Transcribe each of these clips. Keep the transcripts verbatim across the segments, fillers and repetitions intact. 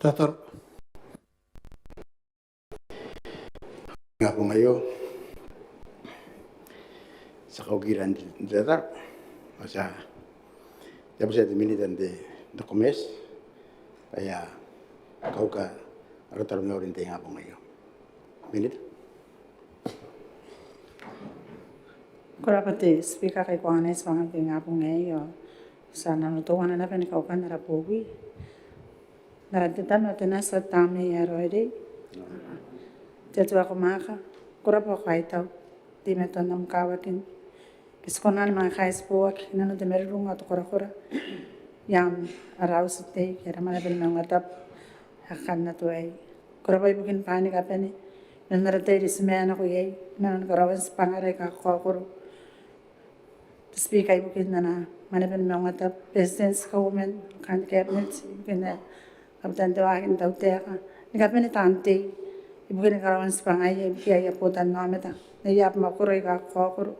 Tataro. Ngabong aio, ti a kaukira n te tataro, ao ti a tabeua te Minita n te Commerce bwa e a kauka ara taromauri n te ingabong aio. Minita. Ko rabwa te Speaker, kai ko anganai tibwangan te ingabong aei ao ti a nano teuana naba ni kaukan ara bowi. N aran te Tama, te Nati ao te Tamnei ae Raoiroi. Te Atua ae ko mwaaka, ko rabwa ao ko kaitau n teimatoan am kawakin ke ti kona ni manga kaitiboaki inanon te marurung ao te korakora i aan ara auti tei ke ara Mwaneaba ni Maungatabu ae kakannato aei. Ko rabwa ibukin bwaai ni kabane inanon ara tai are ti mena nako iai inanon karaoan tibwangara aika kakaokoro. Te Speaker, ibukin ana Mwaneaba ni Maungatabu, Beretitenti, Kauoman, kaain te Cabinet, ibukin ae kabutan te waaki n tautaeka ni kabane taan tei, ibukin karaoan tibwangaia ibukia aia botannaomata n aia abamwakoro aika kakaokoro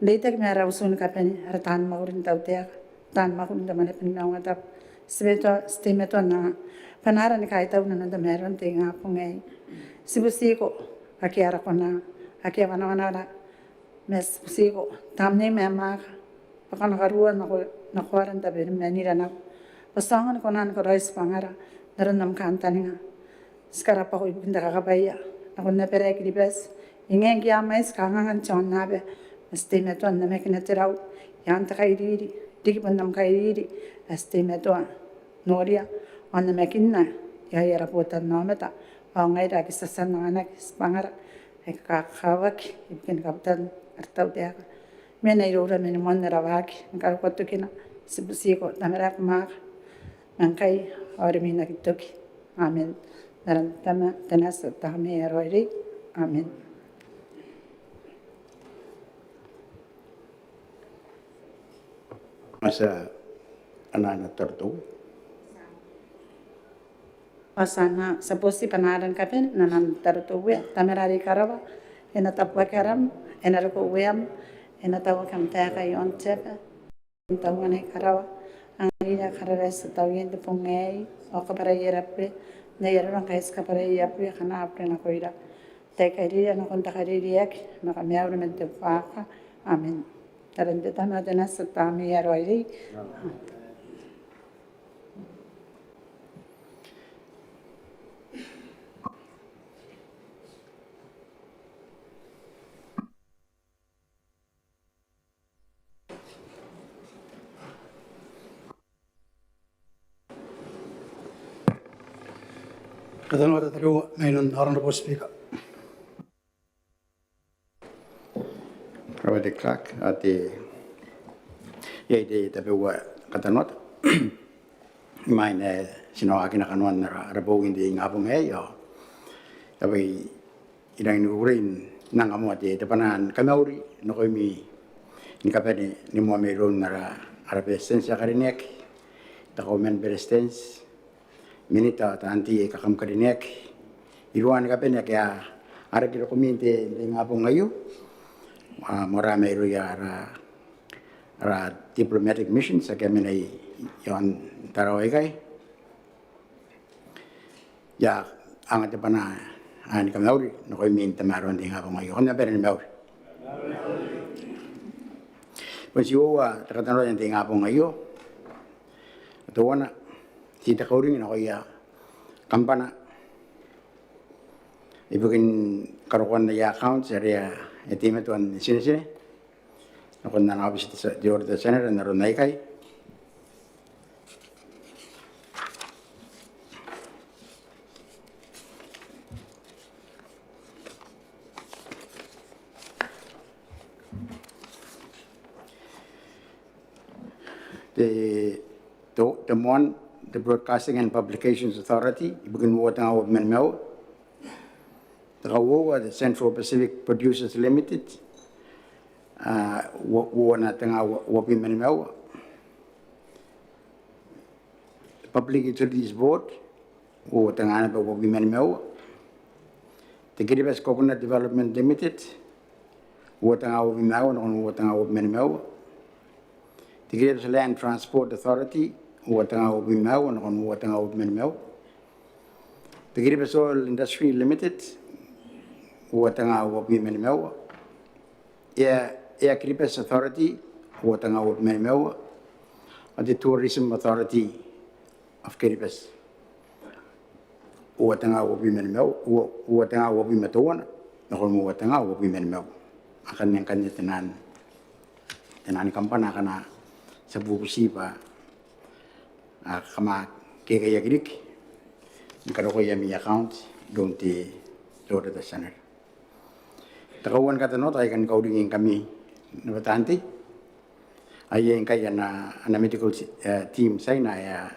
n reitaki ma ara utu ni kabane, ara taan mwakuri n tautaeka, taan mwakuri n te Mwaneaba ni Maungatabu. Ti teimatoa, ti teimatoa n anga bwanaara ni kaitau inanon tamaroan te ingabong aei. Ti butiko, akea ara kona, akea wanawanara, ma ti butiko, Tamnei ae mwaaka, bwa ko na karuoa nako, nakoara n tabemaniira nako bwa ti aonga ni kona ni karaoi tibwangara n aron am kantaninga. Ti karabwako ibukin te kakabwaia nakon abara ae Kiribati, e ngae ngke a mwaiti kangaanga n te aonnaba, ma ti teimatoa n namakina te rau i aan te kairiri, riki bon am kairiri ae ti teimatoa n noria ao n namakinna iai ara botannaomata ao ngaira ake ti a tia n anganaki tibwangara aika kakawaki ibukin kabutan ara tautaeka. Mena iroura mani moan ara waaki ni karokoa tokina, ti butiko, Tamara ae ko mwaaka, ma ngkai ao rimwin aki toki. Amen. N aran te Tama, te Nati ao te Tamnei ae Raoiroi. Amen. Ao ti a, ana, ana tarotoa. Ao ti a, ti a boti bwanaara ni kabane n ana tarotoa. Tamara are i karawa, e na tabuaki aram, e na roko ueam, e na tauaki am taeka i aon te aba n tauana i karawa. Anganira karara ae ti a tauia n te bong aei, ao kabwarai ara bure n ai arora ngkai ti kabwarai abwi akana a bure nakoira. Tai kairira nakon te kariiaki, ma kamaiuira man te buakaka. Amen. N aran te Tama, te Nati ao te Tamnei ae Raoiroi. Katanoata tariu, mai nanon Honourable Speaker. Ko rabwa te Clerk, ao te, iai te tabeua katanoata imwain ae ti na waakina kanoan ara, ara bowi n te ingabong aei, ao I a bwa I rangi ni kukurei n anga moa te, te bwanaa ni kamauri nakoimi ni kabane ni moa mairoun ara, ara Beretitenti ae karineaki, te Kauoman ni Beretitenti, Minita, taan tei aika kam karineaki iroun ni kabane ake a reke rokomi n te, n te ingabong aio. A, moara mairouia ara, ara diplomatic missions ake a mena i, i aon Tarawa aikai. I a anga te bwanaa ni kamauri nakoimi n tamaroan te ingabong aio. Kam na bane ni mauri. Bon ti uoua te katanoata n te ingabong aio. Teuana, ti te kauring nakoia kambana ibukin karokoan aia accounts are e teimatoa n tinetine nakon ana aobiti te Auditor General n aron aikai. te, te, te moan, te Broadcasting and Publications Authority, ibukin uoua tenga uabwi ma nimaua. Te kauoua, te Central Pacific Producers Limited, a, uo-, uoua tenga ua-, uabwi ma nimaua. Public Utilities Board, uoua tenga naba uabwi ma nimaua. Te Kiribati Coconut Development Limited, uoua tenga uabwi ma aua nakon uoua tenga uabwi ma nimaua. Te Kiribati Land Transport Authority, uoua tenga uabwi ma aua nakon uoua tenga uabwi ma nimaua. Te Kiribati Oil Industry Limited, uoua tenga uabwi ma nimaua. Air, Air Kiribati Authority, uoua tenga uabwi ma nimaua. Ao te Tourism Authority of Kiribati, uoua tenga uabwi ma nimaua, uoua, uoua tenga uabwi ma teuana nakon uoua tenga uabwi ma nimaua. Akanne ngkanne tenaan, tenaan kambana akana ti a bubuti bwa a kama kekeiaki riki ni karokoa ami account iroun te, te Auditor General. Te kauoua ni katanoata ae I kan kauringingkami naba taan tei, ae iai ngkai ana, ana medical ti-, e, team Tiaina ae,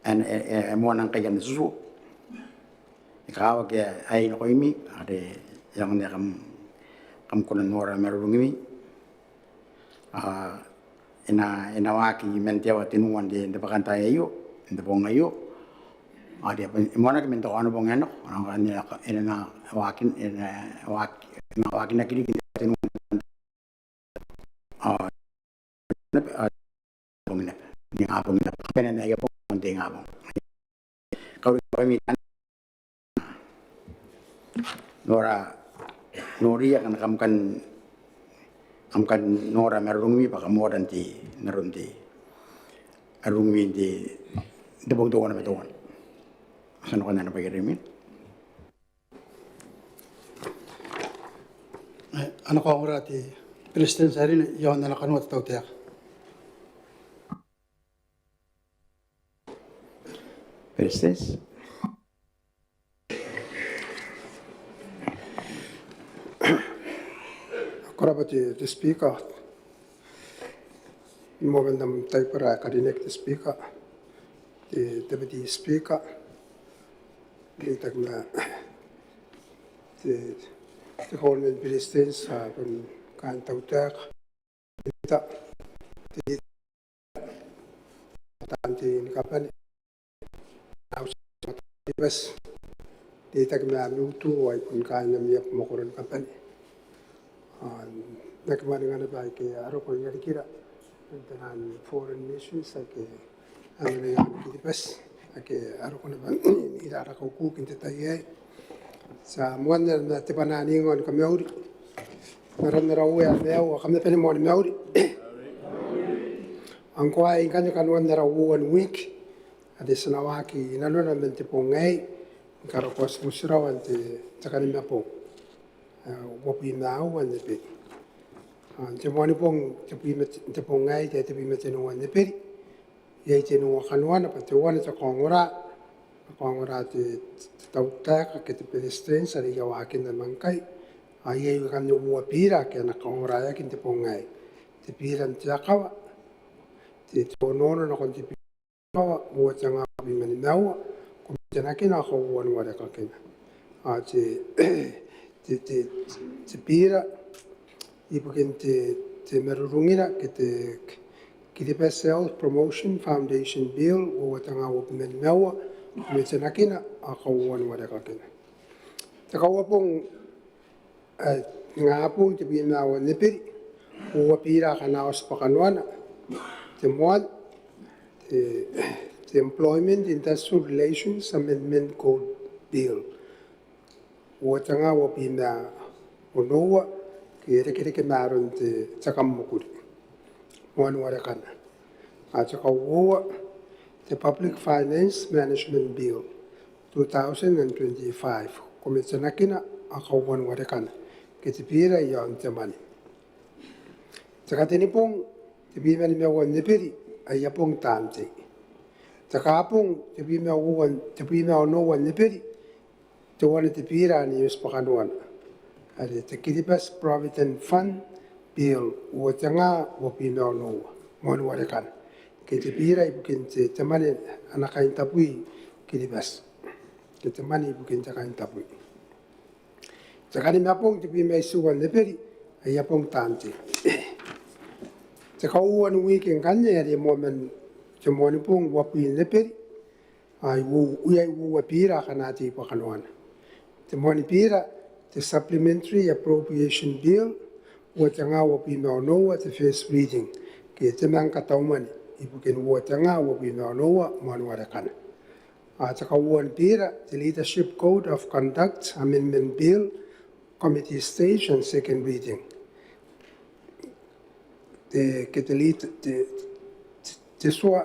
e, e, e moana ngkai ana tutuo. E kakawaki aei nakoimi, are e aonga n ae kam, kam kona n nora marurungimi. A, e na, e na waaki man te aoa tenua n te, n te bwakantaai aio, n te bong aio. Ao e a bon, e moanaki man te Kaonobong ae nako, ao ngkanne e na, e na waaki, e na waaki, e na waakinaki riki n te aoa tenua. Ao, ao, bong naba, ningabong naba, kabanean aia bong n te ingabong. Kauringingkami taan nora, noria ngkana kam kan, kam kan nora marurungimi bwa kam ora n te, n aron te, marurungimi n te, n te bong teuana ma teuana. Ti a nako n ana bwai ae rimi. E, a na kaongora te Beretitenti ae rine iaon ana kanoa te tautaeka. Beretitenti. Ko rabwa te, te Speaker. Ni moa man am taibora ae karineaki, te Speaker, te Deputy Speaker, reitaki ma te, te Kauoman ni Beretitenti, a, kaain tautaeka, te, te taan tei ni kabane, Auti, reitaki ma ami utu ao ai bon kaain ami mwakoro ni kabane. A, n aki mwaninga naba aike a roko irarikira, n te nano ni foreign missions aike a mena i aon Kiribati, aike a roko naba n ira ara kaukuki n te tai aei. Ti a moanna n te bwanaa n ingawa ni kamauri n aran ara Uea ae maiu, ao kam na bane moa ni mauri. Ao ngkoa aei ngkanne kanoan ara uoua ni wiki are ti na waaki inanona man te bong aei ni karokoa te motirawa n te, te Kanimabong, a, uabwi ma aua n Eberi. A, n te Moanibong, tebwi ma te, n te bong aei, te, tebwi ma tenua n Eberi, iai tenua kanoana, bwa teuana te kaongora, kaongora te, te tautaeka ke te Beretitenti are I a waakinna ma ngkai. Ao iai ngkanne uabira ake a na kaongoraeaki n te bong aei. Te bira n te akawa, te, te onoono nakon te bira n te akawa, uoua tenga uabwi ma nimaua, ko mwaiti anakina ao kauoua ni warekakina. Ao te, te, te, te bira ibukin te, te marurungira ke te Kiribati Health Promotion Foundation Bill, uoua tenga uabwi ma nimaua, ko mwaiti anakina ao kauoua ni warekakina. Te kauabong ae ningabong, tebwi ma aua n Eberi, uabira akana oti bwa kanoana. Te moan, te, te Employment Industrial Relations Amendment Code Bill, uoua tenga uabwi ma onoua, ke irekereke ma aron te, te kammwakuri, moan warekana. Ao te kauoua, te Public Finance Management Bill two thousand and twenty-five, ko mwaiti anakina ao kauoua ni warekana, ke te bira iaon te mwane. Te Katenibong, tebwi ma nimaua n Eberi, aia bong taan tei. Te Kaabong, tebwi ma uoua, tebwi ma onoua n Eberi, teuana te bira ane e oti bwa kanoana, are te Kiribati Provident Fund Bill uoua tenga uabwi ma onoua, moan warekana. Ke te biira ibukin te, te mwane ana kaintabwi Kiribati. Ke te mwane ibukin te kaintabwi. Te kanimabong tebwi ma itiua n Eberi, aia bong taan tei. Te kauoua n wiki ngkanne are moa man te Moanibong uabwi n Eberi, ao iai uoua biira akana tei bwa kanoana. Te moan biira, te Supplementary Appropriation Bill uoua tenga uabwi ma onoua, te first reading, ke te manga kataumwane ibukin uoua tenga uabwi ma onoua, moan warekana. Ao te kauoua n biira, te Leadership Code of Conduct Amendment Bill, committee stage and second reading. Te, ke te lead, te, te, te tua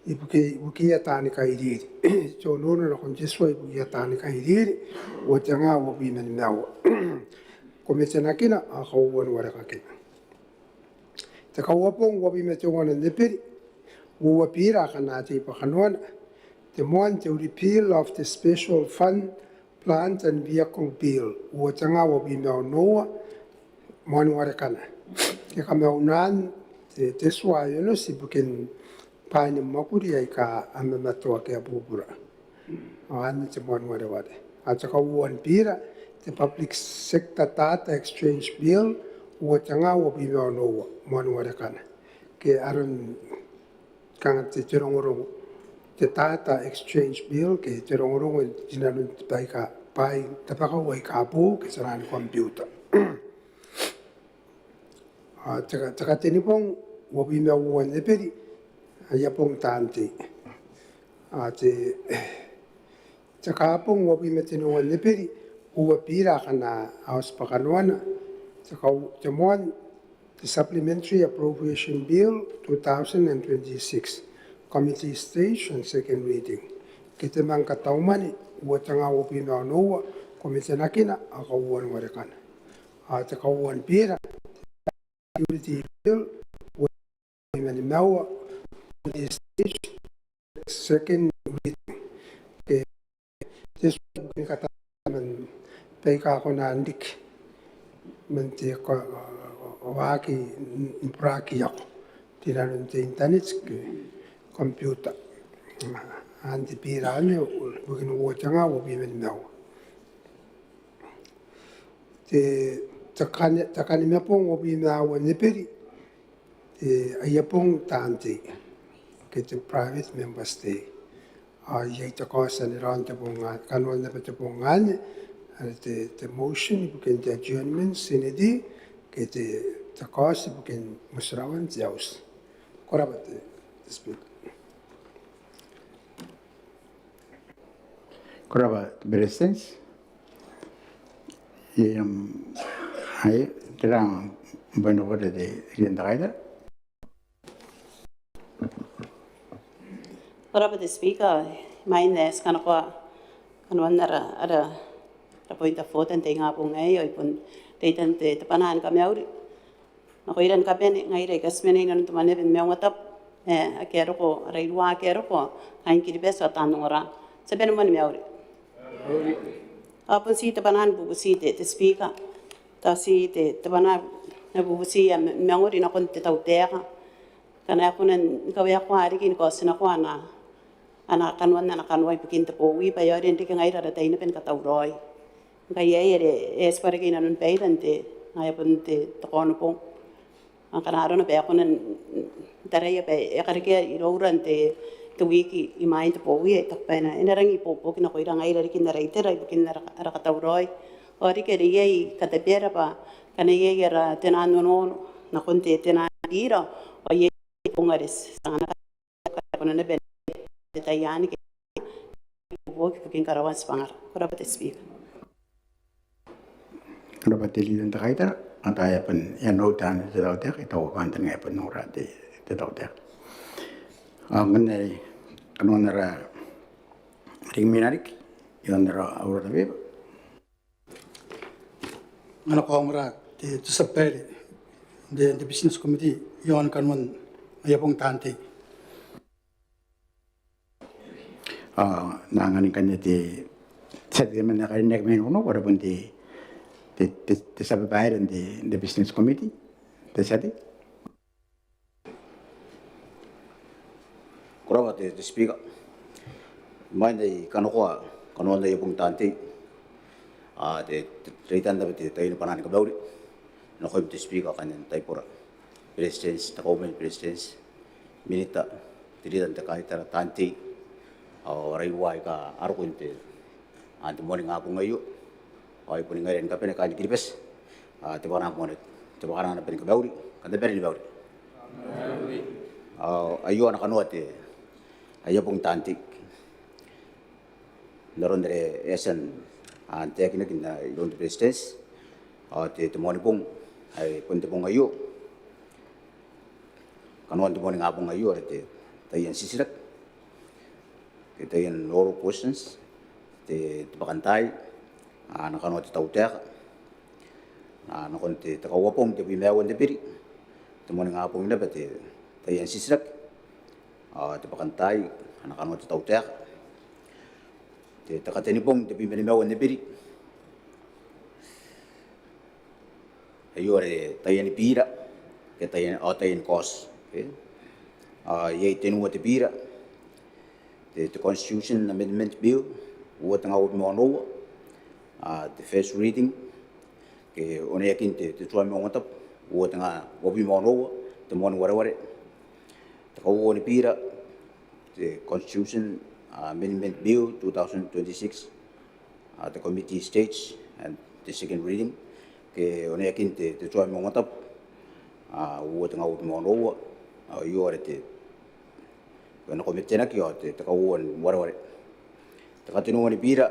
ibuki, ibukiia taani kairiri. Te onoono nakon te tua ibukiia taani kairiri, uoua tenga uabwi ma nimaua. Komitinakina ao kauoua n warekakina. Te kauabong uabwi ma teuana n Eberi, uoua biira akana tei bwa kanoana. Te moan, te repeal of the special fund Plant and Vehicle Bill uoua tenga uabwi ma onoua, moan warekana. Ke kamaunaan te, te tua ae onoti ibukin bwaai ni mwakuri aika a mamatoaki a bubura. Ao anne te moan wareware. Ao te kauoua n biira, te Public Sector Data Exchange Bill uoua tenga uabwi ma onoua, moan warekana. Ke aron kanga te, te rongorongo, te Data Exchange Bill, ke te rongorongo rinanon baika bwaai n tabekau aika boou ke taian computer. Ao te ka, te katenibong uabwi ma uoua n Eberi, aia bong taan tei. Ao te, te kaabong uabwi ma teniua n Eberi, uoua biira akana a oti bwa kanoana. Te kau, te moan, the Supplementary Appropriation Bill two thousand and twenty-six, committee stage and second reading. Ke te manga kataumwane, uoua tenga uabwi ma onoua, komitinakina ao kauoua n warekana. Ao te kauoua n biira, Security Bill uoua tenga uabwi ma nimaua, committee stage, second reading. Ke te tua ibukin kataumwane man baika a kona n riki man te ka, waaki n buraaki iako rinanon te internet ke computer. Anne te biira anne ibukin uoua tenga uabwi ma nimaua. Te, te kani, te kanimabong uabwi ma aua n Eberi, te, aia bong taan tei, ke te private members' day. Ao iai te kaoti anne raon te bong anne, kanoan naba te bong anne, are te, te motion ibukin te adjournment, seneti, ke te, te kaoti ibukin motirawan te auti. Ko rabwa te, te Speaker. Ko rabwa te Beretitenti. Iai, am, ai, tera am point of order te, te Leader n te Kaitara? Ko rabwa te Speaker, imwain ae ti kanakoa kanoan ara, ara, ara point of order n te ingabong aei, ao I bon reitan te, te bwanaa ni kamauri nakoira ni kabane ngaira aika ti mena inanon te Mwaneaba ni Maungatabu, e, ake a roko, ara iruwa ake a roko, kaain Kiribati ao taan ongora. Ti a bane moa ni mauri. Ao bon ti te bwanaa ni bubuti te, te Speaker. Tao ti te, te bwanaa ni bubuti ae mangori nakon te tautaeka ngkana e kona ni kawaekoa riki ni kaotinakoa ana, ana kanoan ana kanoa ibukin te bowi bwa e aonga n reke ngaira ara tai naba ni katauraoi. Ngkai aei are e tibwa reke inanon baira n te, ngaia bon te, te Kaonobong. Ao ngkana arona bwa e kona n taraia bwa e karekea iroura n te, te wiki imwain te bowi, e taku bwa e na, e na rangi ni ibuobuoki nakoira ngaira riki n ara itera ibukin ara, ara katauraoi. Ao riki are iai katabera bwa ngkana iai ara tenaan onoono nakon te, tenaan biira, ao iai te bong are ti anganaki kona naba n te tai anne ke ibuobuoki ibukin karaoan tibwangara. Ko rabwa te Speaker. Ko rabwa te Leader n te Kaitara. Ao tao e a bon, e a noora te tautaeka, I taku bwa antai ae bon noora te, te tautaeka. Ao ngkanne kanoan ara ring minariki, iaon ara aura tabeua. Ngkana ko ongora te, te tia babaire n te, te Business Committee iaon kanoan aia bong taan tei. Ao N na anganingkami te, te tia tei man ae karineaki mai Nonouti, are bon te, te, te, te tia babaire n te, te Business Committee. Ko rabwa te Speaker. Imwain ae I kanakoa kanoan aia bong taan tei, a te reitan naba te tai ni bwanaa ni kamauri nakoim te Speaker, kaain te taibora, Beretitenti, te Kauoman ni Beretitenti, Minita, te Leader n te Kaitara, taan tei ao ara iua aika a roko n te moaningabong aio, ao I bon ngaira ni kabane kaain Kiribati, a te bwanaa moa, te bwanaa naba ni kamauri. Kam na bane ni mauri. Ao aio ana kanoa te aia bong taan tei n aron are e a tia n taekinaki iroun te Beretitenti. Ao te moanibong ae bon te bong aio, kanoan te moaningabong aio are te taian titiraki, te taian oral questions, te bwakantaai, ana kanoa te tautaeka, nakon te kauabong tebwi ma aua n te biri, te moaningabong naba te taian titiraki, te bwakantaai, ana kanoa te tautaeka, te katenibong tebwi ma nimaua n te biri, aio are taiani bira ke taiani, ao taiani kaoti. Ao iai tenua te bira, te Constitution Amendment Bill, uoua tenga uabwi ma onoua, te first reading, ke oneakin te tua ni maungatabu, uoua tenga uabwi ma onoua, te moan wareware. Te kauoua ni bira, te Constitution Amendment Bill two thousand twenty-six, te committee stage and the second reading, ke oneakin te tua ni maungatabu, uoua tenga uabwi ma onoua, aio are te, e na kometenaki ao te kauoua ni wareware. Te katenua ni bira,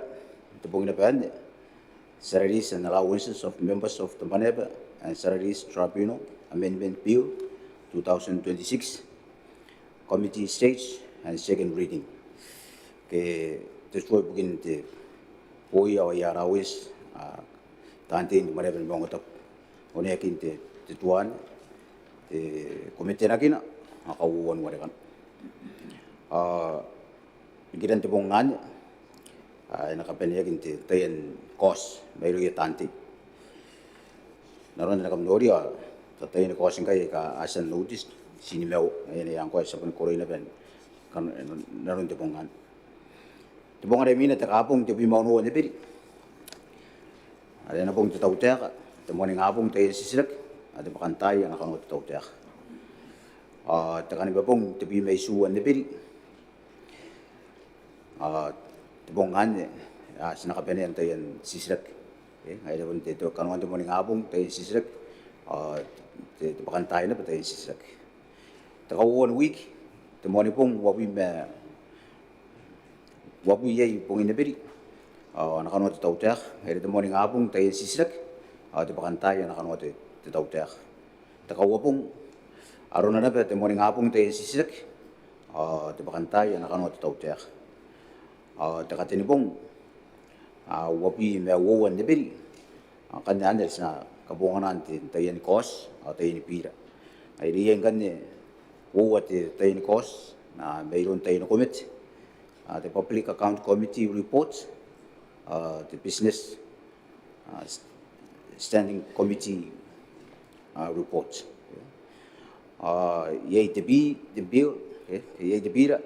te bong naba anne, Salaries and Allowances of Members of the Maneaba and Salaries Tribunal Amendment Bill two thousand twenty-six, committee stage and second reading. Ke te tua ibukin te bowi ao aia allowance taan tei ni Maneaba ni Maungatabu, oneakin te tua anne, te kometenakina ao kauoua ni warekana. Nikiran te bong anne, e na kabaneaki n te taian kaoti mairouia taan tei. N aron ae kam noria, taian kaoti ngkai aika a tia n notice, tinimaua, ae e a ngkoa e a tia boni koroi naba n aron te bong anne. Te bong are imwina, te kabong tebwi ma onoua n te biri, are ana bong te tautaeka, te moaningabong taian titiraki, ao te bwakantaai, ana kanoa te tautaeka. Ao te kanimabong tebwi ma itiua n te biri, ao te bong anne, a ti na kabanea n taian titiraki. Ngaia are bon te kanoan te moaningabong taian titiraki, ao te bwakantaai naba taian titiraki. Te kauoua n wiki, te Moanibong uabwi ma uabwi iai bongin te biri, ao ana kanoa te tautaeka. Ngaia are te moaningabong taian titiraki, ao te bwakantaai, ana kanoa te tautaeka. Te kauabong, arona naba te moaningabong taian titiraki, ao te bwakantaai, ana kanoa te tautaeka. Ao te katenibong, uabwi ma uoua n te biri, ao ngkanne anne ti na kabongana n taiani kaoti ao taiani bira. Ngaia are iai ngkanne uoua te taiani kaoti mairoun taiani komete, te Public Account Committee report, te Business Standing Committee report. Iai te bi, te bill, iai te bira,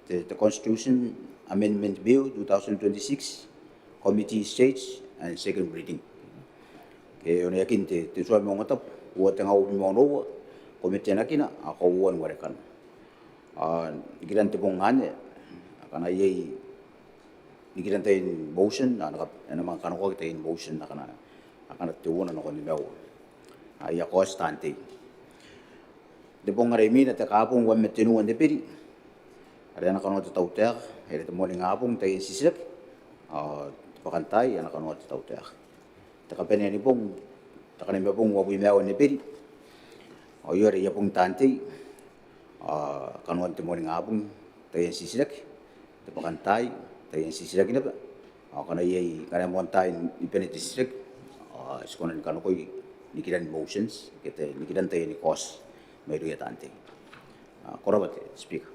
te Constitution Amendment Bill two thousand twenty-six, committee stage and second reading. Ke oneakin te tua ni maungatabu, uoua tenga uabwi ma onoua, kometenakina ao kauoua ni warekana. Ao nikiran te bong anne, akana iai nikiran taian motion, ao e na manga kanakoaki taian motion akana, akana teuana nakon nimaua. Aia kaoti taan tei. Te bong are imwina, te kabong uabwi ma tenua n te biri, are ana kanoa te tautaeka, are te moaningabong taian titiraki, ao te bwakantaai, ana kanoa te tautaeka. Te kabaneani bong, te kanimabong uabwi ma aua n te biri, ao aio are aia bong taan tei, ao kanoan te moaningabong taian titiraki, te bwakantaai taian titiraki naba. Ao ngkana iai, ngkana e moan tai ni bane te titiraki, ao ti kona ni kanakoi nikiran motions ke nikiran taiani kaoti mairouia taan tei. Ko rabwa te Speaker.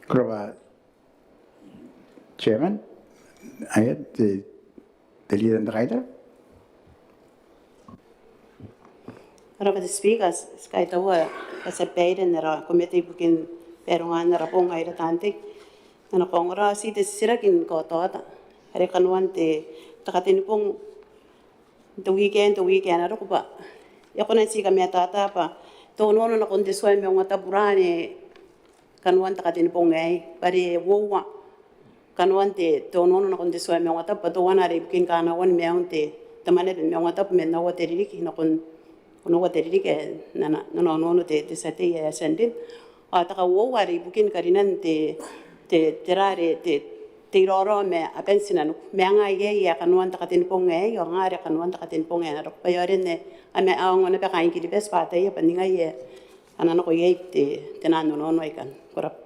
Ko rabwa Chairman. Aia, te, te Leader n te Kaitara. Ko rabwa te Speaker, ti kaitaua te tia babaire n ara komete ibukin barongan ara bong ngaira taan tei. N na kaongora ti te titiraki ni kaotaota are kanoan te, te katenibong n te wiki aei, n te wiki ae na roko bwa e kona n ti kamatata bwa te onoono nakon te tua ae maungatabu ra anne kanoan te katenibong aei, bwa are uoua kanoan te, te onoono nakon te tua ae maungatabu, bwa teuana are ibukin kanakoan maiun te, te mwane ae maungatabu man aua te ririki nakon, nakon aua te ririki ae na, na, na onoono te, te tia tei ae e a tia n rin. Ao te kauoua are ibukin karinan te, te, te ra are te, te iraorao ma aban tinaniku. Ma ngaia ae kanoan te katenibong aei, ao ngaia are kanoan te katenibong ae na roko. Bwa e aonga naba kaain Kiribati bwa a ataia bwa ningai ae a na nako iai te, te nano n onoono aikai. Ko rabwa.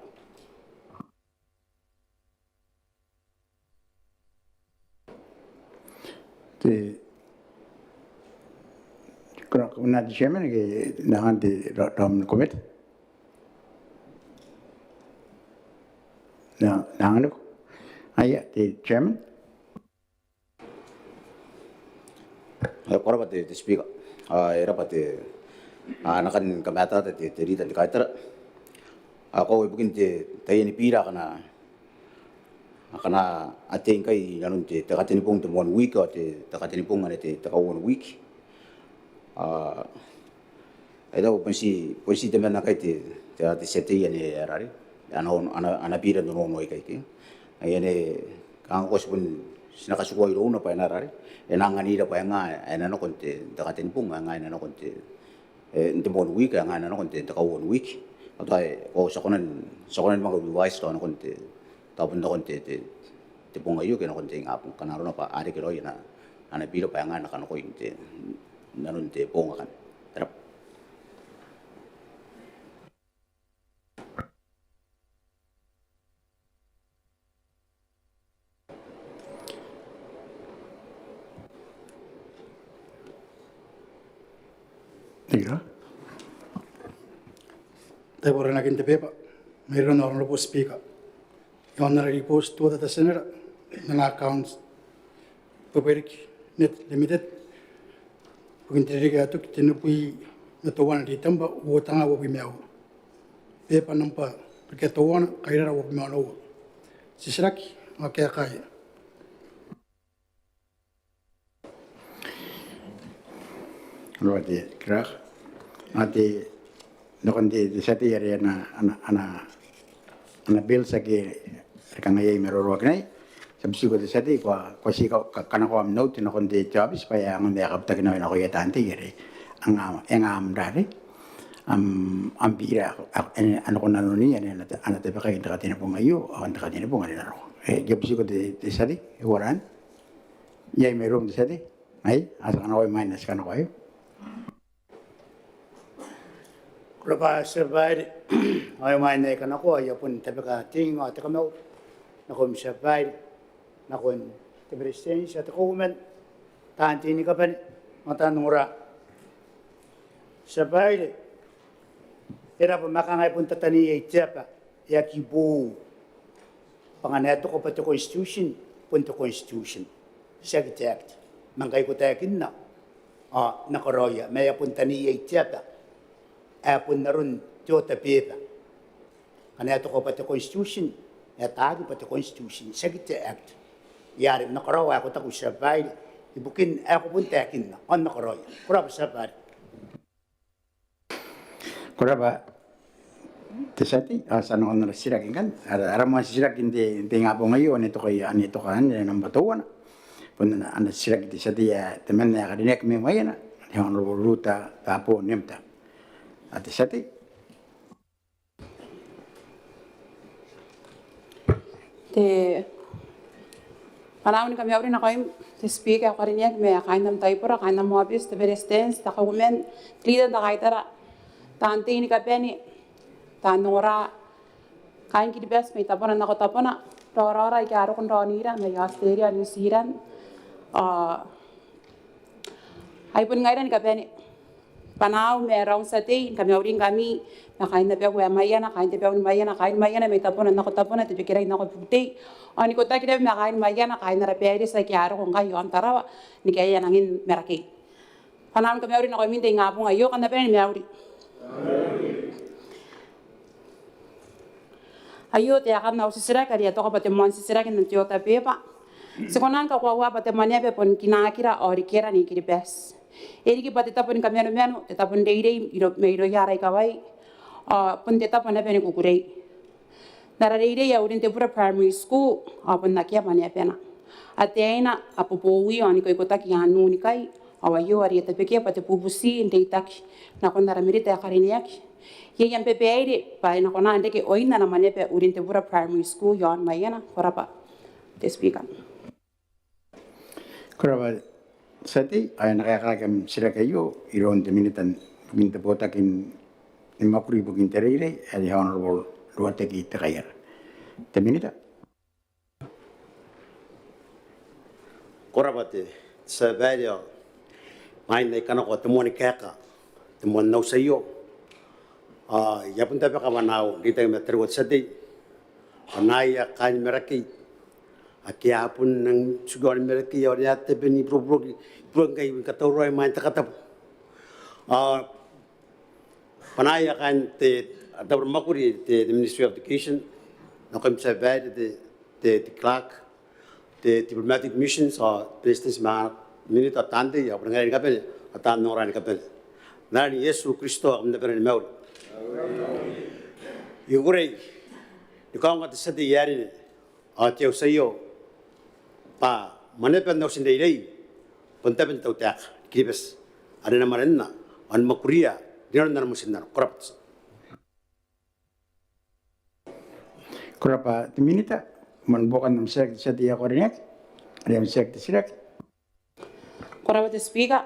Te, ko rabwa, ko na te chairman ke nangan te ra-, ram komete? Na, nangan ko. Aia, te chairman. Ko rabwa te, te Speaker. Ao e rabwa te, a, n na kan kamatata te, te Leader n te Kaitara. Ao ibukin te, taian bira akana, akana a tei ngkai inanon te, te katenibong n te moan wiki ao te, te katenibong anne te, te kauoua n wiki. A, I taku bon ti, bon ti temanna ngkai te, te, te tia tei anne e a rare, ana, ana, ana bira n onoono aikai ke. Ai anne kanga ko ti bon ti na katikua irouna bwa e na rare, e na anganira bwa e nga ae na nako n te, te katenibong, e nga ae na nako n te, e, n te moan wiki, e nga ae na nako n te, te kauoua n wiki. Ao tao, e, ko ti a kona n, ti a kona ni manga revise tao nakon te, tao bon nakon te, te, te bong aio ke nakon te ingabong. Ngkana arona bwa a reke raoi ana, ana bira bwa e nga ae na kanakoi n te, nanon te bong akanne. Ko rabwa. Thank you. Taian bora n aki n te beba. Mairoun te Honourable Speaker, I a ongo ara ribooti tuota te tienera n ana accounts Beberiki Net Limited ibukin te ririki ae toki tenibwi ma teuana Ritembwa uoua tenga uabwi ma aua. Beba nambwa riki teuana, kairara uabwi ma onoua. Titiraki ao kaeka. Ko rabwa te Clerk. Ao te, nakon te, te tia tei are ana, ana, ana, ana bill ake e kangai e maroroakinai. Ti a butiko te tia tei ko a, ko a tii ka, ka, kanakoa am note nakon te, te aobiti bwa e aonga n kabutakinaki nakoia taan tei are e nga, e nga am rare, am, am bira, a, a nako nanoni are a na, a na tabekai n te katenibong aio ao n te katenibong are na roko. E, I a butiko te, te tia tei, e uara anne? Iai mairoum te tia tei? Ai, a tia kanakoa imwain ae ti kanakoa aio. Ko rabwa tia babaire. Ao imwain ae I kanakoa, I a bon tabeka te ing ao te kamaiu nakoim tia babaire, nakon te Beretitenti ao te Kauoman, taan tei ni kabane ao taan ongora. Tia babaire, e rabwa. Ma kanga e bon tataneiai te aba, e aki boou bwa ngkana e toka bwa te constitution, bon te constitution, tiaki te act. Ma ngkai ko taekinna ao N na karaoia, ma e a bon taneiai te aba ae bon aron te order paper. Ngkana e toka bwa te constitution, e ataaki bwa te constitution, tiaki te act. Ngaia are N na karaoa ae ko taku tia babaire ibukin ae ko bon taekinna ao N na karaoia. Ko rabwa tia babaire. Ko rabwa te tia tei. Ao ti a nakon ara titiraki ngkanne, ara, ara moan titiraki n te, n te ingabong aio, ane toka, ane toka, ane nambwa teuana. Bon ana, ana titiraki te tia tei ae temanna ae karineaki mai Maiana, te Honourable Ruta Tabo Nemta. Ao te tia tei. Te bwanau ni kamauri nakoim te Speaker ae ko karineaki ma kaain am taibora, kaain am aobiti, te Beretitenti, te Kauoman, te Leader n te Kaitara, taan tei ni kabane, taan ongora, kaain Kiribati mai tabona nako tabona, raoraora aika a roko n raonira mai Australia, New Zealand, ao ai bon ngaira ni kabane. Bwanau ma raou n tia tei, ni kamauri ngkami ma kaain abau ae Maiana, kaain te bau ni Maiana, kaain Maiana mai tabona nako tabona, te bekerai nako Bukitei, ao n ikotaki naba ma kaain Maiana, kaain ara baire ake a roko ngkai i aon Tarawa ni kaea nangin Marakei. Bwanau ni kamauri nakoimi n te ingabong aio, kam na bane ni mauri. Aio taekan au titiraki are e a toka bwa te moan titiraki n te order paper. Ti kona ni kakoaua bwa te Mwaneaba bon kinaakira ao rikira Nei Kiribati. E riki bwa te tabo ni kamanumanu, te tabo n reirei mairouia ara ikawai, ao bon te tabo naba ni kukurei. N ara reirei ae Urin te Bura Primary School, ao bon akea mwaneabana. Ataeina, a boboui ao n ikoikotaki i aan Nunikai, ao aio are e tabekia bwa te bubuti n reitaki nakon ara Minita ae karineaki. Iai am babaire bwa e na kona n reke oin ana mwaneaba Urin te Bura Primary School i aon Maiana? Ko rabwa te Speaker. Ko rabwa te tia tei, ao e na kaekaaki am titiraki aio iroun te Minita ibukin te botaki ni mwakuri ibukin te reirei, ae te Honourable Ruateki Tekaiara. Te Minita. Ko rabwa te tia babaire, ao imwain ae I kanakoa te moan kaeka, te moan auti aio, ao I a bon tabeka bwanau n reitaki ma tariu te tia tei, ao nakoia kaain Marakei ake a bon nang tiku i aon Marakei, ao are a tabe ni buroburoki, buroburoki ngkai ni katauraoi imwain te katabo. Ao bwanaia kaain te, a, tabo ni mwakuri, te, te Ministry of Education, nakoim te tia babaire, te, te, te clerk, te diplomatic missions, ao Beretitenti ma Minita, ao taan tei, ao boni ngaira ni kabane, ao taan ongora ni kabane. N aran Iesu Kristo, ao kam na bane ni mauri. I kukurei ni kaongoa te tia tei ae rine ao te auti aio bwa mwaneaban auti n reirei bon taben te tautaeka ni Kiribati are e na mwanenna ao ni mwakuria rinanon ana motinnano. Ko rabwa. Ko rabwa te Minita. Man buokan am titiraki te tia tei ae karineaki, are am titiraki te titiraki. Ko rabwa te Speaker.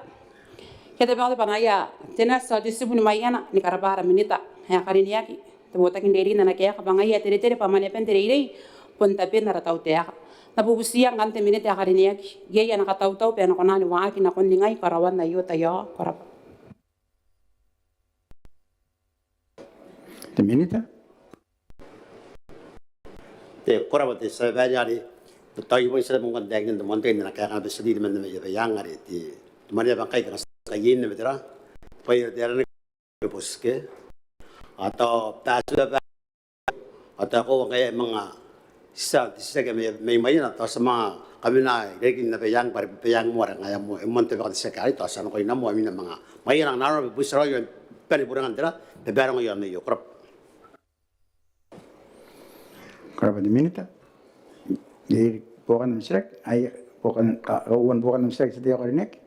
I a tabe ni bwanaia te nati ao te tibu ni Maiana ni karabwa ara Minita ae karineaki, te botaki n reirei n ana kaeka bwa ngaia e teretere bwa mwaneaban te reirei bon taben ara tautaeka. N na bubutiia ngkanne te Minita ae karineaki, iai ana katautau bwa e na kona ni waaki nakon ningai karaoan aio? Taiaoka. Ko rabwa. Te Minita. Te, ko rabwa te tia babaire, are tao I bon tia n taekinna n te moan tai n ana kaeka naba te tia tei temanna mai Abaiang, are te, te mwaneaba ngkai kanga ti kaiei naba tera bwai are te aranaki bwa e boti ke, ao tao bwa ti a bwa, ao tao ko a ngkai manga tia te titiraki mai, mai Maiana, tao ti a manga kamena irarikin Abaiang bwa are Abaiang moa are ngaia moa, e moan tabeka te titiraki arei, tao ti a nakoina moa, imwina manga Maiana nanona bwa bon ti a raoi bane burengan tera babaire ngkai i aon aio. Ko rabwa. Ko rabwa te Minita. Iai buokan am titiraki? Ai buokan, kauoua ni buokan am titiraki te tia tei ae karineaki.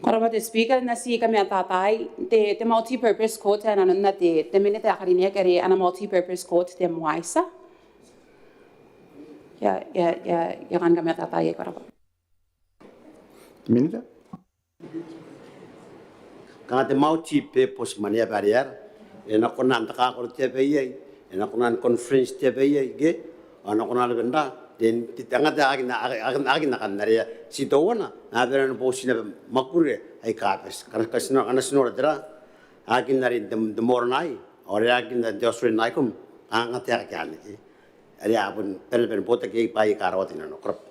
Ko rabwa te Speaker, n na ti kamatataai te, te multi-purpose court ae nanonna te, te Minita ae karineaki, are ana multi-purpose court te MWYSSA. I a, I a, I a, I a kan kamatataai. Ko rabwa. Minita. Kanga te multi-purpose mwaneaba are e aera, e na kona n takakaro te aba iai, e na kona ni conference te aba iai, ke, ao e na kona naba n ra, te, te, te, kanga te aki, aki, aki, aki, aki, kanga are ti teuana, naba e na boti naba mwakuri aika bati. Kanga, kanga ti nora, kanga ti nora tera, aki n arin te, te Moroni, ao are aki n arin te Australian ICOM, kanga te aki anne, ke. Are a bon bane, bane botaki iai bwaai aika rawata i nanona. Ko rabwa.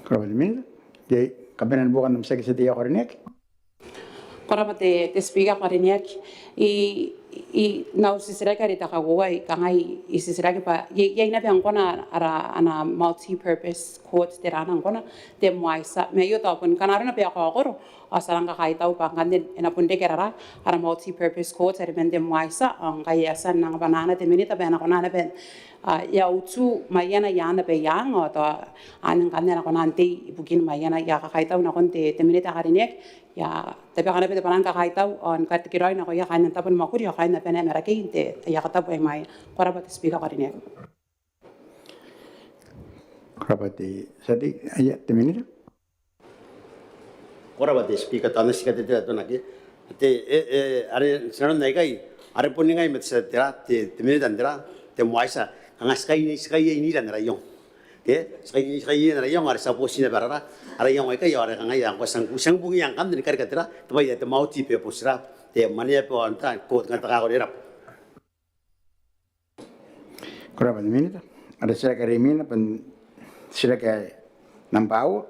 Ko rabwa te Minita. Te kabanea ni buokan am titiraki te tia tei ae karineaki. Ko rabwa te, te Speaker ae karineaki. I, i, n au titiraki are te kauoua, I kangai, I titiraki bwa iai, iai naba ngkoa ara, ana multi-purpose court, tera ngkoa te MWYSSA. Ma aio tao bon ngkana arona bwa e a kaokoro, ao ti a rang kakaitau bwa ngkanne e na bon reke ara, ara multi-purpose court are man te MWYSSA, ao ngkai e a tia n anga bwanaana te Minita bwa e na kona naba, a, e a utu Maiana i aan Abaiang, ao tao anne ngkanne e na kona n tei ibukin Maiana. I a kakaitau nakon te, te Minita ae karineaki, I a tabeka naba te bwanaa ni kakaitau ao ni katekeraoi nakoia kaain tabo ni mwakuri ao kaain abana ae Marakei n te, aia katabu ae i mwaina. Ko rabwa te Speaker ae karineaki. Ko rabwa te tia tei, aia, te Minita. Ko rabwa te Speaker, tao N na ti katerea teuana ke. Te, e, e, are ti nanonna ikai, are bon ngai ma te tia tei, te, te Minita n tera, te MWYSSA, kanga ti kai, ti kaiei n ira n ara iong. Ke ti a iangoa are ti a boti naba ara iango aikai ao are kangai ngkoa ti a bungia ngkanne ni karika te ra te bwai ae te multi-purpose ra te mwaneaba ao n taan ko te kanga te kakorera. Ko rabwa te Minita. Ara titiraki are imwina bon titiraki ae nambwa aua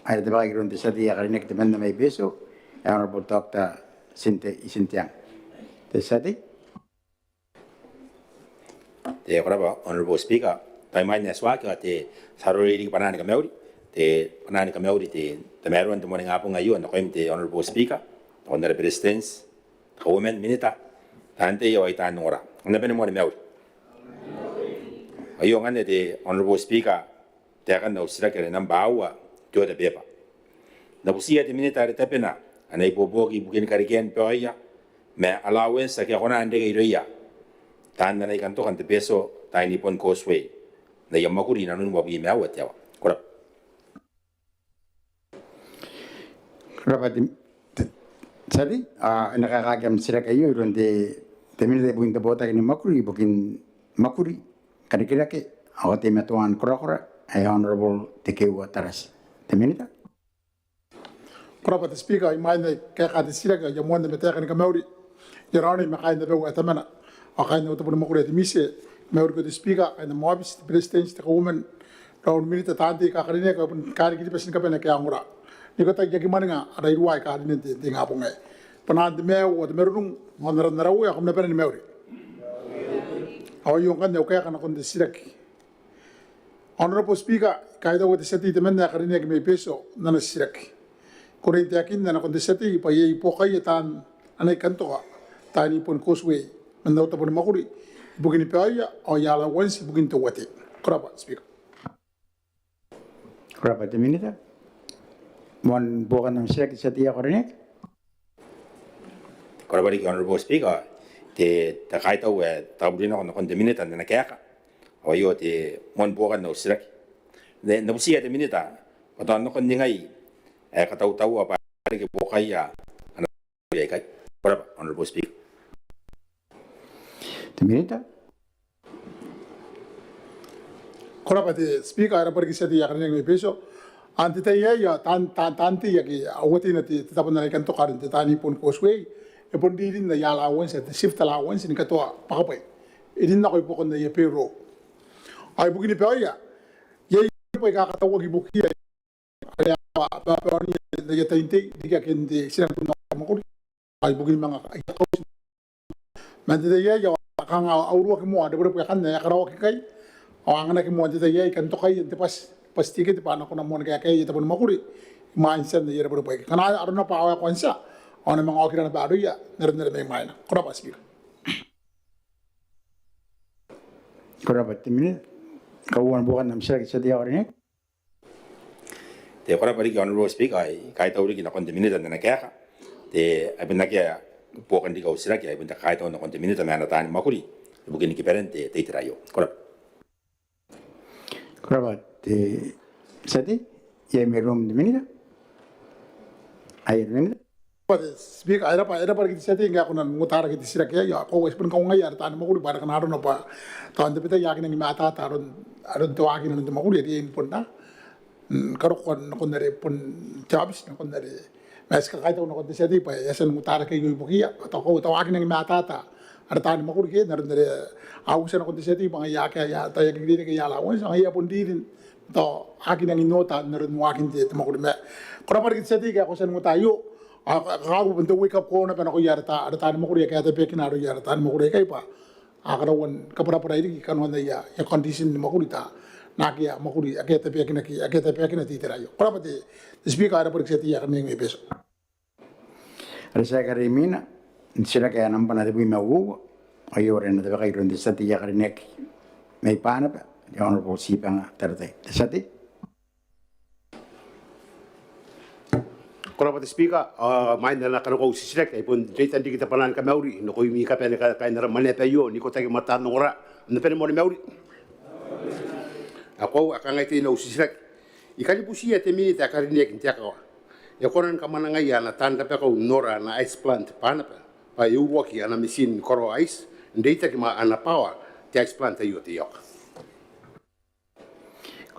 are e tabekaki iroun te tia tei ae karineaki temanna mai Betio, ae Honourable Doctor Tinte Itinteang. Te tia tei. Te, ko rabwa Honourable Speaker, tao imwain ae ti waaki ao te tia rorei riki bwanaan kamauri, te bwanaan kamauri, te tamaroan te moaningabong aio nakoim te Honourable Speaker, nakon ara Beretitenti, Kauoman, Minita, taan tei ao ai taan ongora, kam na bane ni mauri. Aio ngkanne te Honourable Speaker, taekan au titiraki are nambwa aua te order paper. N na butiia te Minita are tabena ana ibuobuoki ibukin karekean baoia ma allowance ake a kona n reke irouia taan ana ikantoka n te Betio Tainibon Causeway n aia mwakuri inanon uabwi ma aua te aoa. Ko rabwa. Ko rabwa te, te, te tia tei, ao e na kaekaaki am titiraki aio iroun te, te Minita ibukin te botaki ni mwakuri ibukin mwakuri, karikirake ao teimatoan korakora, ae Honourable Tekeeua Tarati. Te Minita. Ko rabwa te Speaker, imwain ae I kaeka te titiraki ao I a moanna ma taeka ni kamauri i aon aine ma kaain abau ae Tamana ao kaain au tabo ni mwakuri ae te MISE. Mauri ko te Speaker, kaain am aobiti, te Beretitenti, te Kauoman, raou ni Minita, taan tei ae karineaki ao bon kaain Kiribati ni kabane ake a ongora n ikotaki, I aki mwaninga ara iruwa aika a rine n te, te ingabong aei. Bwanaan te maiu ao te marurung ao n aran ara Uea, kam na bane ni mauri. Ao aio ngkanne au kaeka nakon te titiraki. Honourable Speaker, I kaitaua te tia tei temanna ae karineaki mai Betio n ana titiraki. I kukurei n taekinna nakon te tia tei bwa iai buokaia taan ana ikantoka Tainibon Causeway man au tabo ni mwakuri ibukin baoia ao aia allowance ibukin te uatein. Ko rabwa Speaker. Ko rabwa te Minita. Moan buokan am titiraki te tia tei ae karineaki. Ko rabwa riki Honourable Speaker, te, te kaitau ae tabu rinanon nakon te Minita n ana kaeka. Ao aio te moan buokan au titiraki. N na, n na butiia te Minita bwa tao nakon ningai ae katautaua bwa e reke buokaia ana aikai. Ko rabwa Honourable Speaker. Te Minita. Ko rabwa te Speaker, e rabwa riki te tia tei ae karineaki mai Betio. N te tai aei ao taan, taan, taan tei ake a uateina te, te tabo n ana ikantoka are n te Tainibon Causeway e bon ririn aia allowance, te shift allowance ni katoa bwakabwai. E rin nako ibuakon aia payroll. Ao ibukin baoia, iai bwaai aika a katauaki ibukiia are a babaonia n aia tain tei riki ake n te tina ni bon mwakuri ao ibukin manga aia kauti. Ma n te tai aei ao kanga a uruaki moa rebwerebwe akanne ae a karaoaki ikai ao a anganaki moa n te tai aei ikantokaia n te bwati, bwati tikete bwa a na kona moa ni kaekaia aia tabo ni mwakuri imwain tian aia rebwerebwe aikai. Ngkana arona bwa a waekoa n tia ao a na manga okira naba aroia n aron are mai mwaina. Ko rabwa Speaker. Ko rabwa te Minita. Kauoua ni buokan am titiraki te tia tei ae karineaki. Te, ko rabwa riki Honourable Speaker, I kaitau riki nakon te Minita n ana kaeka. Te, ai bon akea buokan riki au titiraki, ai bon te kakaitau nakon te Minita ma ana taani mwakuri ibukin kiibaren te, te itera aio. Ko rabwa. Ko rabwa te tia tei, iai mairoum te Minita? Ai te Minita. Ko rabwa te Speaker, e rabwa, e rabwa riki te tia tei ngke e kona n uotarake te titiraki aei, ao koaua ti boni kaungaia ara taani mwakuri bwa are ngkana arona bwa tao n tabetai a aki nangi mataata aron, aron te waaki inanon te mwakuri, e riai ni bon karokoa nakon are bon te aobiti, nakon are ma ti kakaitau nakon te tia tei bwa e a tia n uotarake aio ibukiia, tao koaua tao a aki nangi mataata ara taani mwakuri ke n aron are a utia nakon te tia tei bwa ngaia akea, tao e aki reke aia allowance, ngaia bon ririn tao a aki nangi n ota n aron waakin te, te mwakuri. Ma ko rabwa riki te tia tei ngke ko a tia n uota aio, ao kakawaki bon te wake up call naba nakoia ara ta, ara taani mwakuri ake a tabeakina aroia ara taani mwakuri aikai bwa a karaua ni kabwarabwarai riki kanoan aia, aia condition ni mwakuri taan akea mwakuri ake a tabeakinaki, ake a tabeakina te itera aio. Ko rabwa te, te Speaker, e rabwa riki te tia tei ae karineaki mai Betio. Ara titiraki are imwina, n titiraki ae nambwa tebwi ma uoua, aio are e na tabekaki iroun te tia tei ae karineaki mai Banaba, te Honourable Tibanga Taratai. Te tia tei. Ko rabwa te Speaker, ao imwain ae N na kanakoa au titiraki, ai bon reitan riki te bwanaa ni kamauri nakoimi kabanean kaain ara mwaneaba aio n ikotaki ma taan ongora, kam na bane moa ni mauri. Ao koaua, e kangai tein au titiraki. I kan butiia te Minita ae karineaki n te akawa, e kona ni kamwanangaia ana taan rabakau n nora ana ice plant Banaba bwa e uruaki ana mitiin ni karaoa ice n reitaki ma ana power te ice plant aio, te ioka?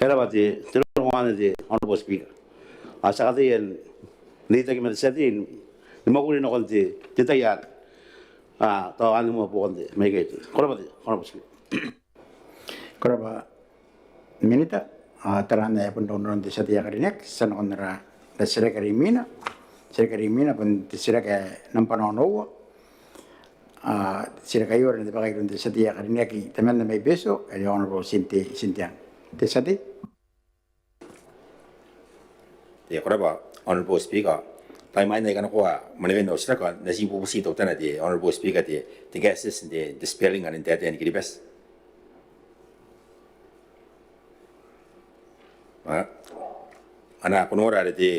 E rab'a te, te rongorongo anne te Honorable Speaker. Ao ti a kataia n reitaki ma te tia tei ni mwakuri nakon te, te tai are a tao anne moa bukin te, mai ikai te. Ko rab'a te Honorable Speaker. Ko rab'a Minita. Ao taraana e a bon rau nanon te tia tei ae karineaki, ti a nakon ara titiraki are imwina. Titiraki are imwina bon te titiraki ae nambwa onoua. Ao titiraki aio are e na tabeka iroun te tia tei ae karineaki temanna mai Betio, ae Honorable Tinte, Tinteang. Te tia tei. Te, ko rab'a Honorable Speaker. Tai imwain ae I kanakoa mwanewen au titiraki, N na ti bubuti teutana te Honorable Speaker te, te kaetieti n te, te spelling are n taetae ni Kiribati. A, ngkana ko nora are te,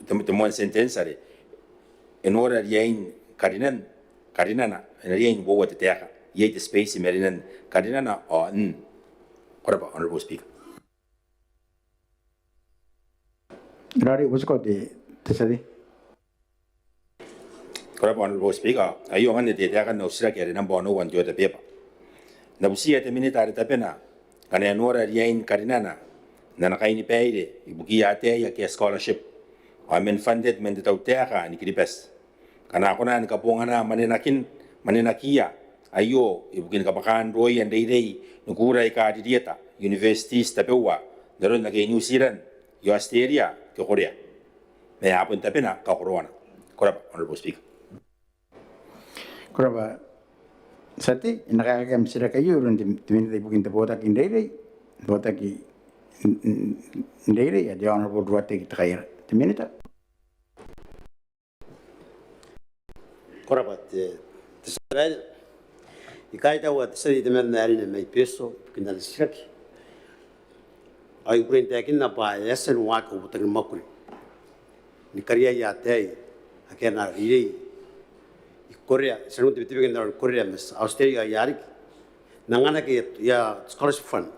te, te moan sentence are, e nora riain karinan, karinana, e na riai n uoua te taeka. Iai te space i marinan karinana ao n. Ko rab'a Honorable Speaker. Rari, butiko te, te tia tei. Ko rab'a Honorable Speaker, aio ngkanne te taekan au titiraki are nambwa onoua n te order paper. N na butiia te Minita are tabena ngkana e nora riain karinana n ana kainibaire ibukiia ataei ake a scholarship ao man funded man te tautaeka ni Kiribati. Ngkana a kona ni kabongana mwanenakin, mwanenakiia aio ibukin kabwakaan rooia n reirei ni kuura aika ririeta, universities tabeua n aron ake i New Zealand, i Australia ke Korea. Ma a bon tabena kakoroana. Ko rab'a Honorable Speaker. Ko rab'a tia tei. E na kaekaaki am titiraki aio iroun te, te Minita ibukin te botaki n reirei, botaki n, n, n reirei, ae te Honorable Ruateki Tekaiara. Te Minita. Ko rab'a te, te tia babaire. I kaitaua te tia tei temanna ae rine mai Betio ibukin ana titiraki. Ao I kukurei n taekinna bwa e a tia ni waaki au botaki ni mwakuri ni kariaia ataei ake a na reirei i Korea, ti a nang tebetebeke n aron Korea ma Australia ao aia riki n anganaki aia scholarship fund.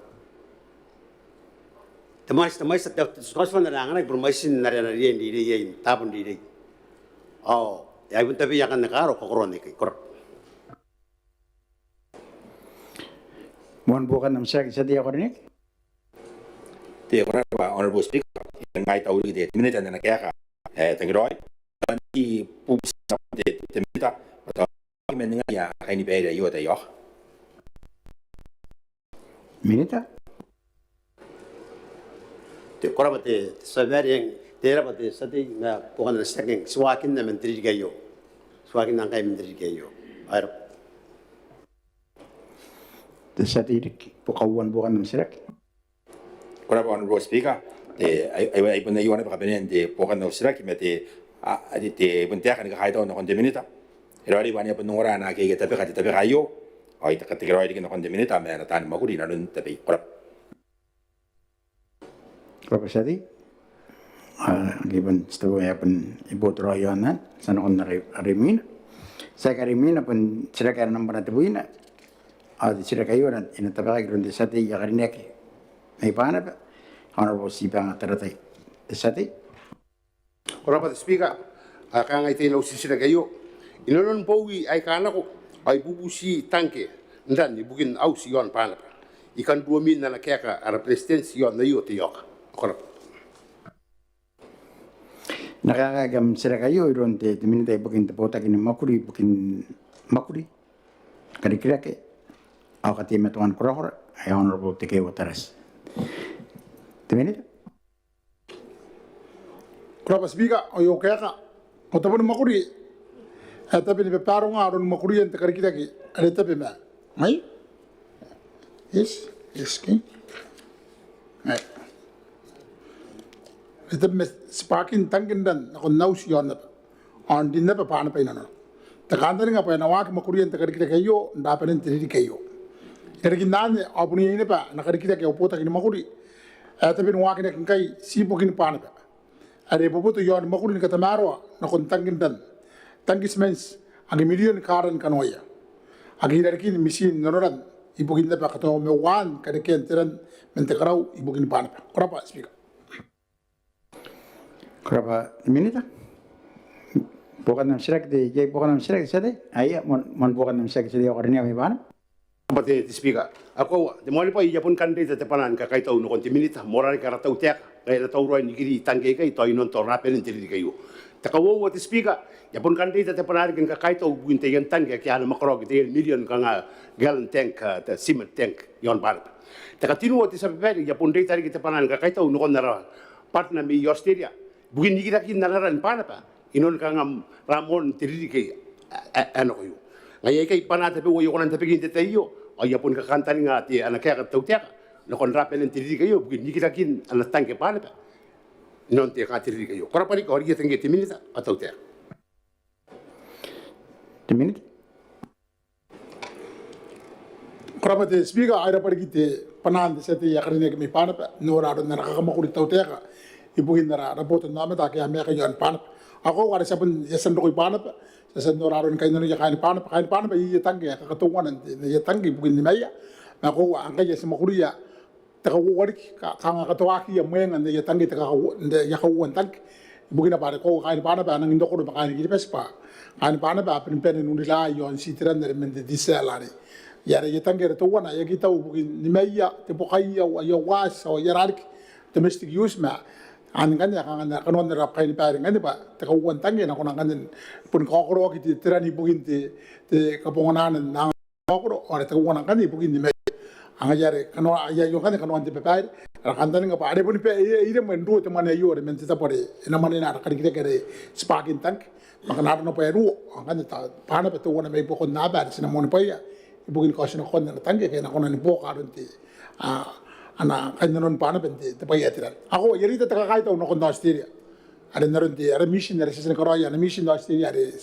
Te mwaiti, te mwaiti, te, te scholarship fund are a anganaki bon mwaitin are a na riai n reirei iai n taabo n reirei. Ao e a bon tabe iai akanne kaaro, kakoroan aikai. Ko rab'a. Moan buokan am titiraki, tia tei ae karineaki. Te, ko rab'a Honorable Speaker, I kan kaitaua riki te, te Minita n ana kaeka ae tangiraoi. Ao I bubuti nakon te, te Minita bwa tao man ngaia kainibaire aio ataei ao. Minita. Te, ko rab'a te, te tia babaire, te rab'a te tia tei ma buokan ana titiraki, ti waakinna man te ririki aio. Ti waakinna ngkai man te ririki aio. Ao e rab'a. Te tia tei riki, buokan, buokan am titiraki. Ko rab'a Honorable Speaker. Te, ai, ai, ai bon aio naba kabanean te buokan au titiraki ma te, a, te, te, bon taeka ni kakaitau nakon te Minita. E raoiroi bwa a na bon ongora naake a tabeka te tabeka aio. Ao I tekateka raoi riki nakon te Minita ma ana taani mwakuri n aron tabeia. Ko rab'a. Ko rab'a tia tei. Ao ngke bon titebo ae bon e botiraoi iaon anne, ti a nakon are, are imwina. Titiraki are imwina bon titiraki ae nambana tebwina. Ao te titiraki aio e na tabekaki iroun te tia tei ae karineaki mai Banaba, Honourable Tibanga Taratai. Te tia tei. Ko rabwa te Speaker, ao e kangai te nau titiraki aio. Inanon bowi aika nako, ao I bubuti tangke n ran ibukin auti iaon Banaba. I kan ruomin ana kaeka ara Beretitenti iaon aio te ioka. Ko rabwa. E na kaekaaki am titiraki aio iroun te, te Minita ibukin te Botaki ni Mwakuri ibukin Mwakuri, Karikirake ao Kateimatoan Korakora, ae Honourable Tekeeua Tarati. Te Minita. Ko rabwa Speaker, ao I a kaeka, ao tabo ni mwakuri ae tabe ni babaronga aron mwakurian te karikirake are tabe ma, mai? Yes, yes, okay. Ai. Are tabe ma tibwakin tangke n ran nakon auti iaon aba, ao n rin naba Banaba i nanona. Te kantaninga bwa e na waaki mwakurian te karikirake aio n rabanen te ririki aio. Irarikin anne, ao bon iai naba ana karikirake au botaki ni mwakuri ae tabe ni waakinaki ngkai, ti ibukin Banaba, are e boboto iaon mwakuri ni katamaroa nakon tangke n ran, tangke n cement, ake mirion kaaran kanoaia, ake irarikin mitiin n onoran ibukin naba kataumauaan karekean te ran man te karau ibukin Banaba. Ko rabwa Speaker. Ko rabwa Minita. Buokan am titiraki te, iai buokan am titiraki te tia tei? Aia, moan, moan buokan am titiraki te tia tei ae karineaki mai Banaba. Ko rabwa te, te Speaker. Ao koaua, te moanibwai, I a bon kan reita te bwanaa ni kakaitau nakon te Minita, moarara riki ara tautaeka ngkai e na tauraoi n ikiri tangke aikai tao inanon tao rabanen te ririki aio. Te kauoua te Speaker, I a bon kan reita te bwanaa riki ni kakaitau ibukin taian tangke ake a na mwakoroaki, taian mirion kanga gallon tank, ah, te cement tank iaon Banaba. Te katenua te tia babaire, I a bon reita riki te bwanaa ni kakaitau nakon ara partner mai Australia ibukin ikirakin ana ran Banaba inanon kanga ramoan te ririki ae, ae, ae nako aio. Ngaia aikai bwanaa tabeua ae I a kona n tabekin te tai aio, ao I a boni kakantaninga te ana kaeka te tautaeka nakon rabanen te ririki aio ibukin ikirakin ana tangke Banaba inanon te ririki aio. Ko rabwa riki, ao e rietata ngkai te Minita ao tautaeka. Te Minita. Ko rabwa te Speaker, ao e rabwa riki te bwanaa n te tia tei ae karineaki mai Banaba n nora aron ana kakamwakuri te tautaeka ibukin ara, ara botanaomata ake a maeka iaon Banaba. Ao koaua are ti a bon, ti a tia n roko i Banaba, ti a tia n nora aron kainnanoia kaain Banaba, kaain Banaba, iai aia tangke ae kakateuana n te, n aia tangke ibukin nimaia. Ma koaua ngkai a tia ni mwakuria te kauoua riki, ka, kanga katoakiia mwenga n aia tangke, te kauoua, n aia kauoua n tangke. Ibukina bwa are koaua kaain Banaba a nangi n rokoro ma kaain Kiribati bwa kaain Banaba a bane, bane n uniraai iaon ti te ran are man te diesel arei. Ai are aia tangke are teuana e aki tau ibukin nimaia, te bukaia, aia waati, ao aia rariki, domestic use, ma anne ngkanne a kanga kanoan ara bwai ni baere ngkanne bwa te kauoua n tangke e na kona ngkanne ni boni kaokoroaki te, te ran ibukin te, te kabonganaan kaokoro, ao are teuana ngkanne ibukin nimaia. Ngaia are kanoan, aio ngkanne kanoan te babaire. Ara kantaninga bwa are boni bae, e, e iremwe n ruo te mwane aio are man te tabo are e na mwanena ara karikirake are tibwakin tangke. Ma kanga arona bwa e ruo, ao ngkanne tao Banaba teuana mai buakon aaba are ti na moanibwaia ibukin kaotinakoan ana tangke ke e na kona ni buoka aron te, a, ana kainnanon Banaba n te, te bwai ae te ran. Ao koaua I a reita te kakaitau nakon Australia are n aron te, ara mitin are ti a tia ni karaoia, ana mitin Australia are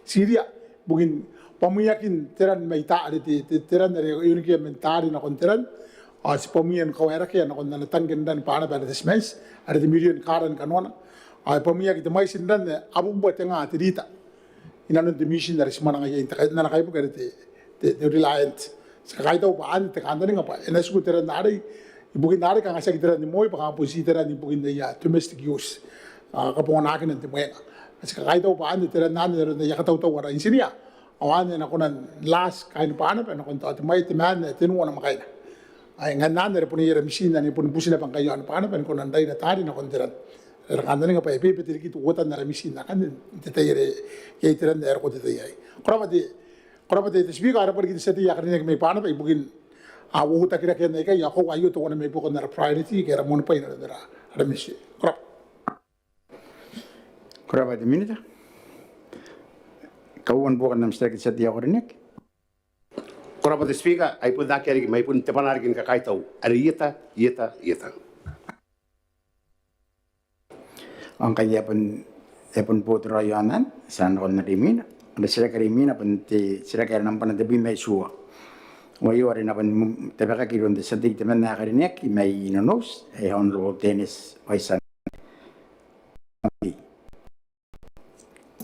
Siria, ibukin bwamwiakin te ran mai taari, te, te, te ran are e onikia man taari nakon te ran, ao ti bwamwia ni kawaerakea nakon ana tangke n ran Banaba are te cement are te mirion kaaran kanoana. Ao e bwamwiaki te mwaiti n ran ae abubua tenga te rita inanon te mitin are ti mwananga iai n te kai, n ana kaibuke are te, te, te Reliant. Ti kakaitau bwa anne te kantaninga bwa e na tiku te ran arei ibukin arei, kanga tiaki te ran ni moi bwa kanga bon ti te ran ibukin aia domestic use, a, kabonganaakina n te mwenga. Ti kakaitau bwa anne te ran anne n aron aia katautau ara intinia, ao anne e na kona n laati kaain Banaba nakon tao te mwaiti, te maan ae tenua namwakaina. Ai ngaia anne are bon iai ara mitin anne boni buti naba ngkai iaon Banaba ni kona n raina taari nakon te ran. Ara kantaninga bwa e bebete riki te uotan ara mitin akanne n te tai are iai te ran ae roko n te tai aei. Ko rabwa te, ko rabwa te, te Speaker, ao e rabwa riki te tia tei ae karineaki mai Banaba ibukin, a, uotakirakean aikai. Ao koaua aio teuana mai buakon ara priority ke ara moanibwai n aron ara, ara mitin. Ko rabwa. Ko rabwa te Minita. Kauoua ni buokan am titiraki te tia tei ae karineaki. Ko rabwa te Speaker, ai bon akea riki ma ai bon te bwanaa riki ni kakaitau are i eta, i eta, i eta. Ao ngkai e a bon, e a bon botiraoi iaon anne, ti a nakon are imwina. Ana titiraki are imwina bon te titiraki are nambana tebwi ma itiua. Ao aio are e na bon tabekaki iroun te tia tei temanna ae karineaki mai Nonouti, ae Honourable Dennis Waisang.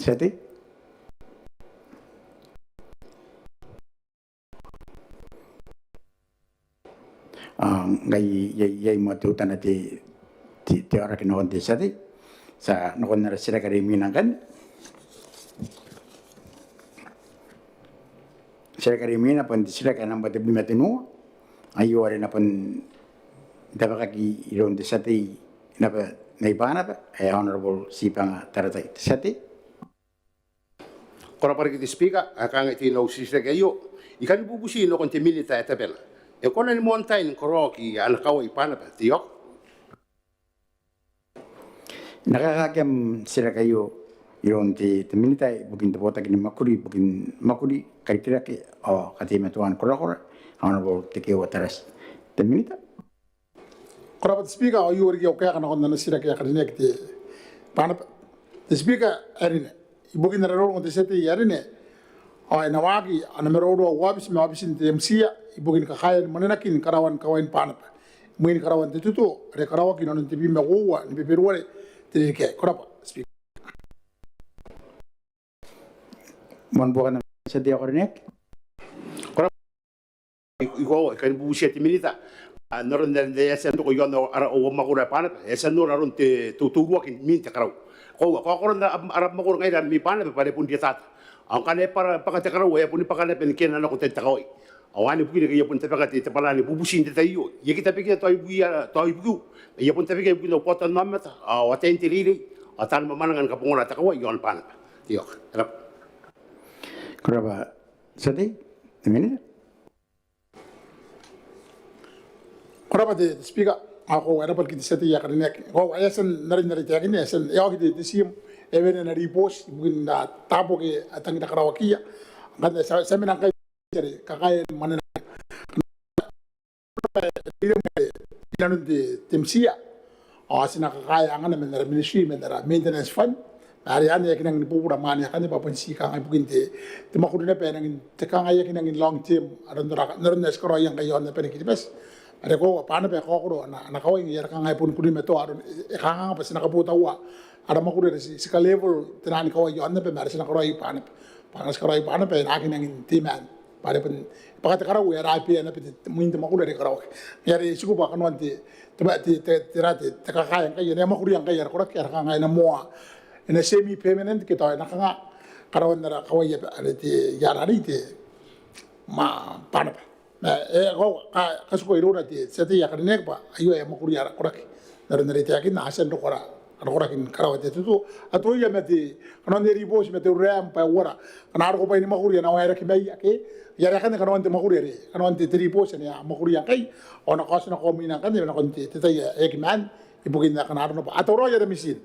Te tia tei. Ao ngkai iai, iai moa teutana te, te, te aoraki nakon te tia tei. Ti a nakon ara titiraki are imwina ngkanne. Titiraki are imwina bon te titiraki ae nambwa tebwi ma tenua. Aio are e na bon tabekaki iroun te tia tei naba mai Banaba, ae Honourable Tibanga Taratai. Te tia tei. Ko rabwa riki te Speaker, ao e kangai te titiraki aio. I kan bubuti nakon te Minita ae tabena. E kona ni moan tai ni karaoaki ana kawai Banaba? Te iok. E na kaekaaki am titiraki aio iroun te, te Minita ibukin te botaki ni mwakuri ibukin mwakuri, karikirake ao kateimatoan korakora, Honourable Tekeeua Tarati. Te Minita. Ko rabwa te Speaker, ao aio riki au kaeka nakon ana titiraki ae karineaki te Banaba. Te Speaker ae rine, ibukin ara roro nakon te tia tei ae rine, ao e na waaki ana maroro au aobiti ma aobitin te MCIA ibukin kakaean mwanenakin karaoan kawain Banaba imwin karaoan te tutuo are e karaoaki inanon te tebwi ma uoua ni Beberuare te ririki aei. Ko rabwa Speaker. Moan buokan am titiraki ae karineaki. Ko rabwa. I, i koaua, I kan bubutia te Minita. N aron are e a tia n roko iaon ara, ara mwakuri ae Banaba, e a tia n nora aron te, te, te uruaki imwin te karau. Koaua, koaua, koaua n ara, ara mwakuri ngaira mai Banaba bwa are bon rietata. Ao ngkana e bwaka te karau, e a boni bwaka naba ni kena nako tain te kawai. Ao anne bukina ae I a bon tabeka te, te bwanaa ni bubuti n te tai aio. I aki tabekia tao ibukiu, tao ibukiu. I a bon tabekia ibukin au botannaomata ao ataein te reirei ao taan mwamwananga ni kabongana te kawai iaon Banaba. Te iok. Ko rabwa. Ko rabwa te tia tei. Te Minita. Ko rabwa te, te Speaker. Ao koaua, e rabwa riki te tia tei ae karineaki. Koaua, e a tia n aron are I taekinna, e a tia n, e a oki te, te tiim, e wene ana ribooti ibukin taabo ake a tangira karaoakiia. Ngkana ti a, ti a mena ngkai are kakaean mwanenakin inanon te, te MCIA. Ao ti na kakaea angana man ara Ministry, man ara maintenance fund. Ma are anne e aki nangi ni bubura mwaane akanne bwa bon ti kanga ibukin te, te mwakuri naba ae nangi, te kanga e aki nangi long term, aron ara, n aron ae ti karaoia ngkai iaon abani Kiribati. Are koaua, Banaba e kaokoro ana, ana kawai, ngaia are kanga e boni kunimatoa aron, e, e kanganga bwa ti na kabotaua ara mwakuri are ti, ti ka level te naan kawai iaon aba ma are ti na karaoi i Banaba. Bwa ngkana ti karaoi i Banaba e na aki nangi n teimatoa bwa are bon, bwa te karau e a raba naba te, te, mwin te mwakuri are karaoaki. Ngaia are I tiku bwa kanoan te, te, te, te, te, te, te kakae ngkai, e na mwakuria ngkai ara koraki, ara kanga e na moa, e na semi permanent ke tao e na kanga karaoan ara kawai are te, iai arei te, ma, Banaba. Ma e, ko, ka, katikua iroura te tia tei ae karineaki bwa aio ae mwakuria ara koraki. N aron are I taekinna, a tia n roko ara, ara koraki ni karaoa te tutuo. A tuoia ma te, kanoan te ribooti ma te uraem bwa e uara. Ngkana a roko bwaai ni mwakuri a na waeraki mai, ake. Ngaia are akanne kanoan te mwakuri are, kanoan te, te ribooti anne a mwakuria ngkai. Ao a na kaotinakoa mwiina ngkanne nakon te, te tai ae aki maan, ibukin ngkana arona bwa a tauraoi ara mitiin.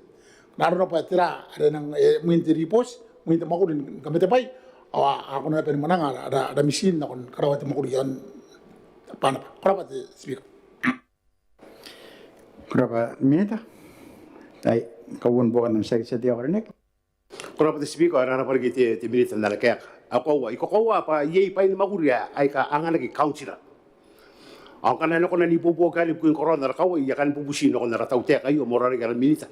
Ngkana arona bwa tera are nang, e, mwin te ribooti, mwin te mwakuri ni kamatebwai, ao a, a kona naba ni mwananga ara, ara, ara mitiin nakon karaoa te mwakuri iaon Banaba. Ko rabwa te Speaker. Ko rabwa Minita. Ai, kauoua ni buokan am titiraki te tia tei ae karineaki. Ko rabwa te Speaker, ao e rarabwa riki te, te Minita n ana kaeka. Ao koaua, I kakoaua bwa iai bwaai ni mwakuri aika a anganaki councillor. Ao ngkana e na kona n ibuobuoki anne ibukin karaoan ara kawai, I a kan bubuti nakon ara tautaeka aio, moarara riki ara Minita.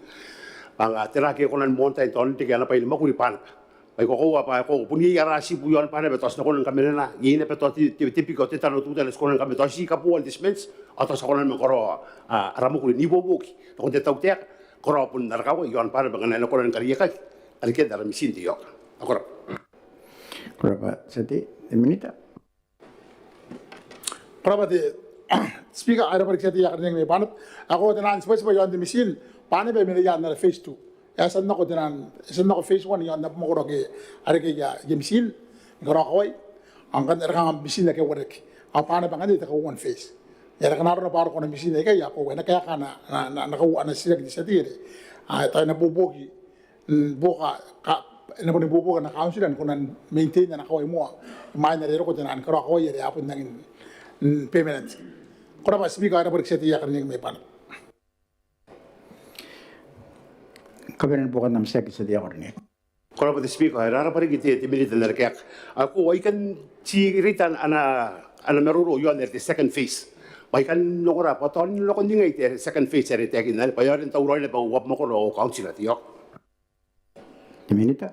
Bwa tera ake e kona ni moan tai n taon riki ana bwai ni mwakuri Banaba. Bwa I kakoaua bwa e koaua bon iai ara tibu iaon Banaba tao ti na kona ni kamanena, iai naba tao te, te, te bika ao te tano teutana ti kona ni kamanena, tao ti kabooa n te cement, ao tao ti a kona ni manga karaoa, a, ara mwakuri n ibuobuoki nakon te tautaeka, karaoa bon ara kawai iaon Banaba ngkana e na kona ni kariaiakaki, karikian ara mitiin te ioka. Ko rabwa. Ko rabwa te tia tei, te Minita. Ko rabwa te Speaker, ao e rabwa riki te tia tei ae karineaki mai Banaba. Ao koaua te naan tibwatibwa iaon te mitiin, Banaba e mena i aan ara phase two. E a tia n nako te naan, e a tia n nako phase one iaon abamwakoro ake a reke aia, aia mitiin ni karaoa kawai. Ao ngkanne are kanga mitiin ake a uarereke. Ao Banaba ngkanne te kauoua n phase. Ngaia are ngkana arona bwa a roko ana mitiin aikai, ao koaua e na kaeka ana, ana, ana, ana kauoua ana titiraki te tia tei are, a, tao e na buobuoki n buoka, ka, e na boni buobuoka ana councillor ni kona n maintain ana kawai moa imwain are e roko te naan karaoa kawai are a bon nangi n, n permanent. Ko rabwa Speaker, ao e rabwa riki te tia tei ae karineaki mai Banaba. Kabanean buokan am titiraki te tia tei ae karineaki. Ko rabwa te Speaker, ao e rarabwa riki te, te Minita n ana kaeka. Ao koaua I kan ti reita ana, ana maroro iaon are te second phase. Bwa I kan ongora bwa tao n roko n ningai te second phase are e taekinna anne, bwa e aonga n tauraoi naba au abamwakoro ao au councillor, te ioka. Te Minita.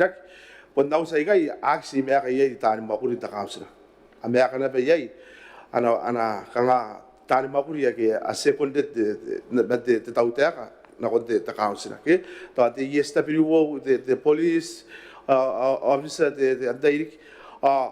titiraki. Bon auti aikai a aki tii maeka iai taani mwakuri n te kauntira. A maeka naba iai ana, ana kanga taani mwakuri ake a seconded te, te, man te, te tautaeka nakon te, te kauntira, ke? Tao te E S W O, te, te police, a, a, officer, te, te antai riki. A,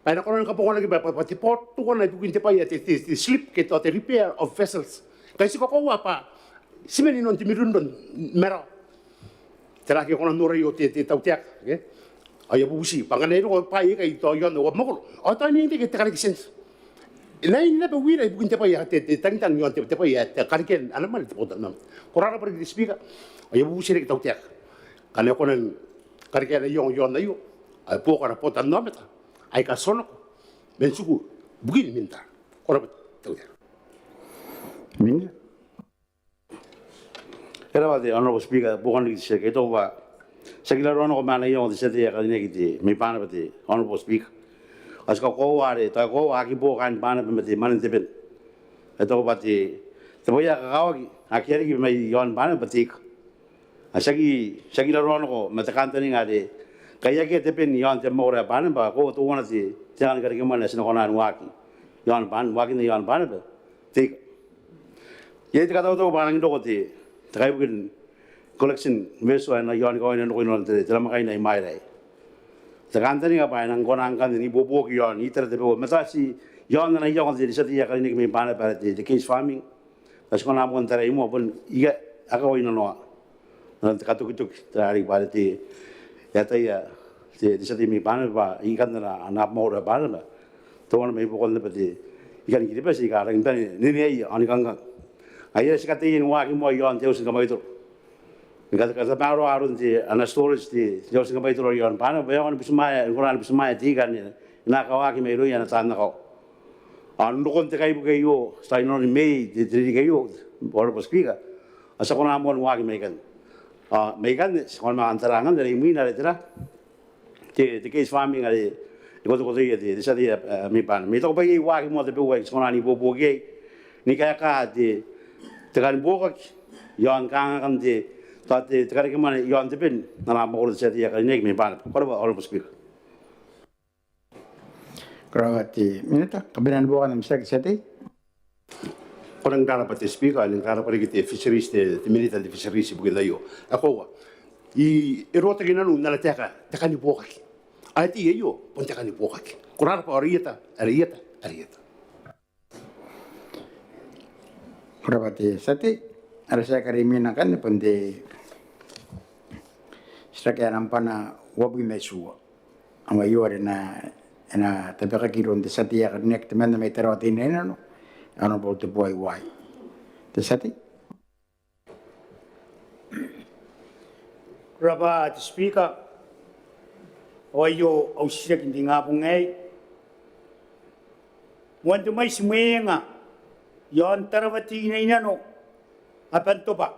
bwa e na kona ni kabokanaki bwa, bwa, bwa te bwai teuana ibukin te bwai ae te, te, te slip ke tao te repair of vessels. Ngkai ti kakoaua bwa ti mena inanon te mironron marawa. Tera ae ko kona n noria te, te tautaeka, ke? Ao I a bubuti bwa ngkana e roko bwaai aikai tao iaon au mwakoro ao tao e na reke te karekentene. E na, e na naba wira ibukin te bwai ae te, te tangitang iaon te, te bwai ae te karekean ana mwane te botannaomata. Ko rarabwa riki te Speaker, ao I a bubuti riki te tautaeka ngkana e kona ni karekea ana iango iaon aio, ao e buoka ara botannaomata aika ti onoko man tiku ibukin minita. Ko rabwa te tautaeka. Minita. E rabwa te Honourable Speaker, buokan riki te titiraki. I taku bwa tiaki raroa nako ma ana iango te tia tei ae karineaki mai Banaba te Honourable Speaker. Ao ti kakoaua are tao e koaua aki boo kaain Banaba ma te mwane n te ben. I taku bwa te, te bwai ae kakawaki a akea riki mai iaon Banaba bwa te ika. Ao tiaki, tiaki raroa nako ma te kantaninga are ngkai akea te ben iaon te mwakoro ae Banaba, ao e koaua teuana te, te anga ni karekemwane ae ti na kona ni waaki iaon Ban-, waakinna iaon Banaba, te ika. Iai te katautau bwa a nangi roko te, te kaibuke ni collection vessel ae e na iaoni kawaina n roko inanon te, te namwakaina i Mwaira aei. Te kantaninga bwa e nang kona ngkanne n ibuobuoki iaon itera tabeua, ma tao ti iaon ana iango te, te tia tei ae karineaki mai Banaba are te, te cage farming. Tao ti kona moa n tarai moa bon ika a kawainanoa n aron te katokitoki, tera riki bwa are te, e ataia te, te tia tei mai Banaba bwa ikanne ana, ana mwakoro ae Banaba, teuana mai buakon naba te ika ni Kiribati aika a rangi ni bane n neneai ao ni kangkang. Ngaia are ti kataia ni waaki moa iaon te auti ni kamwaitoro ni kata-, katamaroa aron te, ana storage te, te auti ni kamwaitoro iaon Banaba bwa e aonga ni butimwaea, ni kona ni butimwaea te ika anne e na kawaaki mairouia ana taan akawa. Ao n rokon te kaibuke aio, tao inanoni Mei te, te ririki aio, Honourable Speaker, ao ti a kona moa ni waaki mai ikanne. Ao mai ikanne ti kona ma n tara ngkanne are imwina are tera, te, te cage farming are e kotokotoia te, te tia tei ae, ae mai Banaba. Ma I taku bwa iai waaki moa tabeua ae ti kona n ibuobuoki iai ni kaeka te, te kan buokaki iaon kangaanga n te, tao te, te karekemwane iaon te ben n ana mwakoro te tia tei ae karineaki mai Banaba. Ko rabwa Honourable Speaker. Ko rabwa te Minita. Kabanean buokan am titiraki te tia tei. Ko rangi n rarabwa te Speaker, ao I rangi n rarabwa riki te Fisheries, te, te Minita n te Fisheries ibukin aio. E koaua, I, e rotaki nanou n ana taeka te kan buokaki. Ao e tei aio bon te kan buokaki. Ko rabwa, ao reieta, reieta, reieta. Ko rabwa te tia tei. Ara titiraki are imwina ngkanne bon te titiraki ae nambwana uabwi ma itiua. Ao aio are e na, e na tabekaki iroun te tia tei ae karineaki temanna mai Tarawa Teinainano, Honourable Teboa Iwai. Te tia tei. Ko rabwa te Speaker. Ao aio au titiraki n te ingabong aei. Moan te mwaiti mwenga iaon Tarawa Teinainano, Abantoba,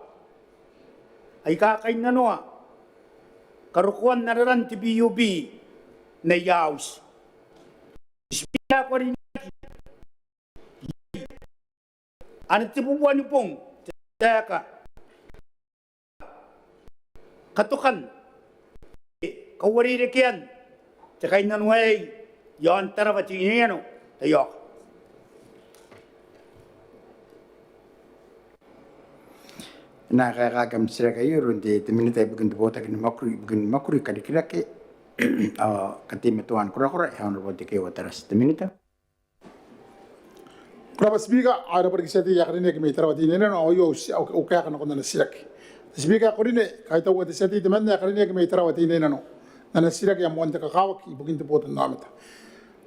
aika kainnanoa karokoan ara ran te PUB n aia auti. Te Speaker ae karineaki, iai ana tebubua ni bong te taeka katokan, e, kauarerekean te kainnano aei iaon Tarawa Teinainano, taiaoka. E na kaekaaki am titiraki aio iroun te, te Minita ibukin te botaki ni mwakuri, ibukin mwakuri, karikirake ao kateimatoan korakora, Honourable Tekeeua Tarati. Te Minita. Ko rabwa Speaker, ao e rabwa riki te tia tei ae karineaki mai Tarawa Teinainano, ao aio au, au, au kaeka nakon ana titiraki. Te Speaker ae karineaki, kaitaua te tia tei temanna ae karineaki mai Tarawa Teinainano n ana titiraki ae moan te kakawaki ibukin te botannaomata.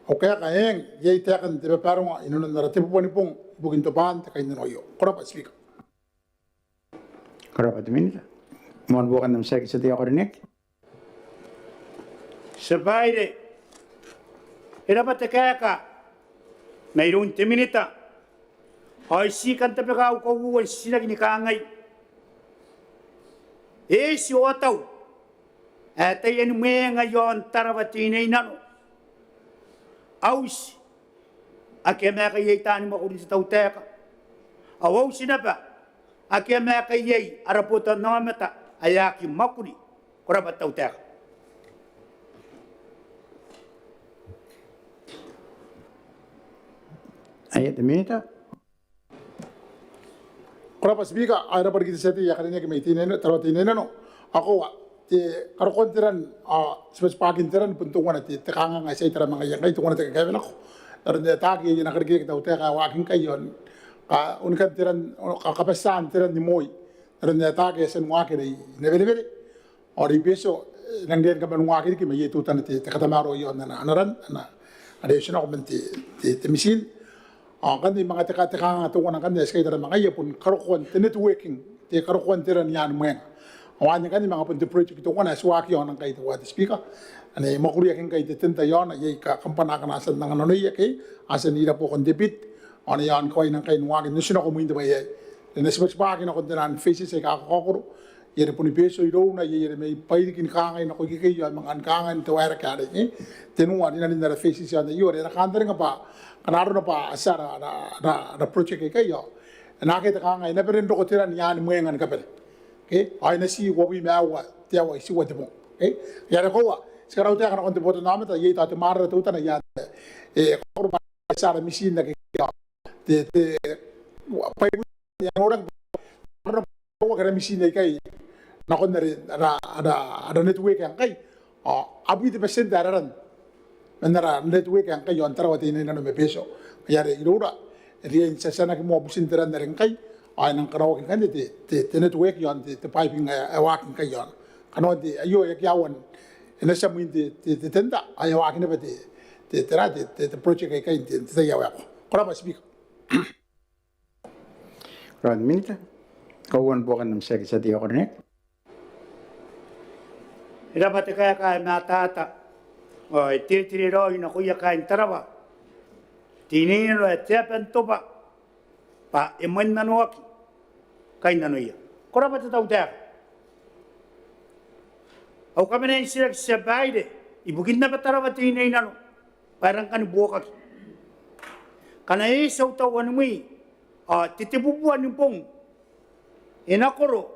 Au kaeka, eng, iai taekan te babaronga inanon ara tebubua ni bong ibukin tobwaan te kainnano aio. Ko rabwa Speaker. Ko rabwa te Minita. Moan buokan am titiraki te tia tei ae karineaki. Tia Babaire, e rabwa te kaeka mairoun te Minita. Ao I tii kan tabeka au kauoua n titiraki ni kangai: E eti ootau ae taiani mwenga iaon Tarawa Teinainano auti ake a maeka iai taani mwakuri n te tautaeka, ao auti naba ake a maeka iai ara botannaomata ae aki mwakuri. Ko rabwa te tautaeka. Aia te Minita. Ko rabwa Speaker, ao e rabwa riki te tia tei ae karineaki mai Teinainano, Tarawa Teinainano. Ao koaua, te karokoan te ran ao tibwatibwakin te ran bon teuana te kanganga ae ti a tia n tarai ma ngaia ngkai, teuana te kakaewenako n aron ae e ataaki aia nakarikirake te tautaeka ae waaki ngkai iaon kaonikan te ran, kabataan te ran ni moi n aron ae e ataaki ae e a tia ni waaki are i Nawerewere ao are i Betio, e nang riai ni kaman waaki riki ma iai teutana te katamaroa iaon ana ran, are e otinako man te mitin. Ao ngkanne I manga te kanganga teuana ngkanne ae ti a tia n tarai ma ngaia bon karokoan te networking, te karokoan te ran i aan mwenga. Ao anne ngkanne manga bon te project teuana ae ti waaki iaona ngkai, teuae te Speaker, ane e mwakuriaki ngkai te tender iaona, iai kambana akana a tia n anga nanoia ke a tia n ira buakon te bid ao ane iaon kawaina ngkai ni waaki n otinako mwiin te bwai aei. E na tibwatibwaki nakon taian phases aika a kakaokoro. Iai are boni Betio irouna, iai are mai Bairiki ni kangai nako ikekei ao e manga ni kangai n te waerake arei. Tenua rinanon ara phases iaon aio are ara kantaninga bwa ngkana arona bwa a tia ara project aikai ao e na akea te kangai, e na bane n roko te ran i aan mwenga ni kabane. Ao e na ti uabwi ma aua te aoa itiua te bong. Ngaia are koaua ti karautaeka nakon te botannaomata, iai tao te mwarara teutana i aan, e, kaokoro bwa a tia ara mitin ake te, te, bwa e a noraki bwa a na kaua ara mitin aikai nakon ara, ara, ara network ae ngkai. Ao abwi te batienti ae raran man ara network ae ngkai iaon Tarawa Teinainano ma Betio. Ngaia are iroura e riai n tiatianaki moa butin te ran are ngkai ao e nang karaoaki ngkanne te, te, te network iaon te, te piping ae, ae waaki ngkai iaona. Kanoan te, aio e aki aua n, e na tia mwiin te, te, te tender ao e a waaki naba te, te, te, te, te project aikai n te, te tai ae waekoa. Ko rabwa Speaker. Ko rabwa te Minita. Kauoua ni buokan am titiraki te tia tei ae karineaki. E rabwa te kaeka ae mataata ao e teretere raoi nakoia kaain Tarawa Teinainano ae te aba n tobwa bwa e mwaninanoaki kainnanoia. Ko rabwa te tautaeka. Au kabanea n titiraki, te tia babaire, ibukin naba Tarawa Teinainano bwa e rang kan buokaki. Ngkana e eti au tauanimwi ao te tebubua ni bong e na koro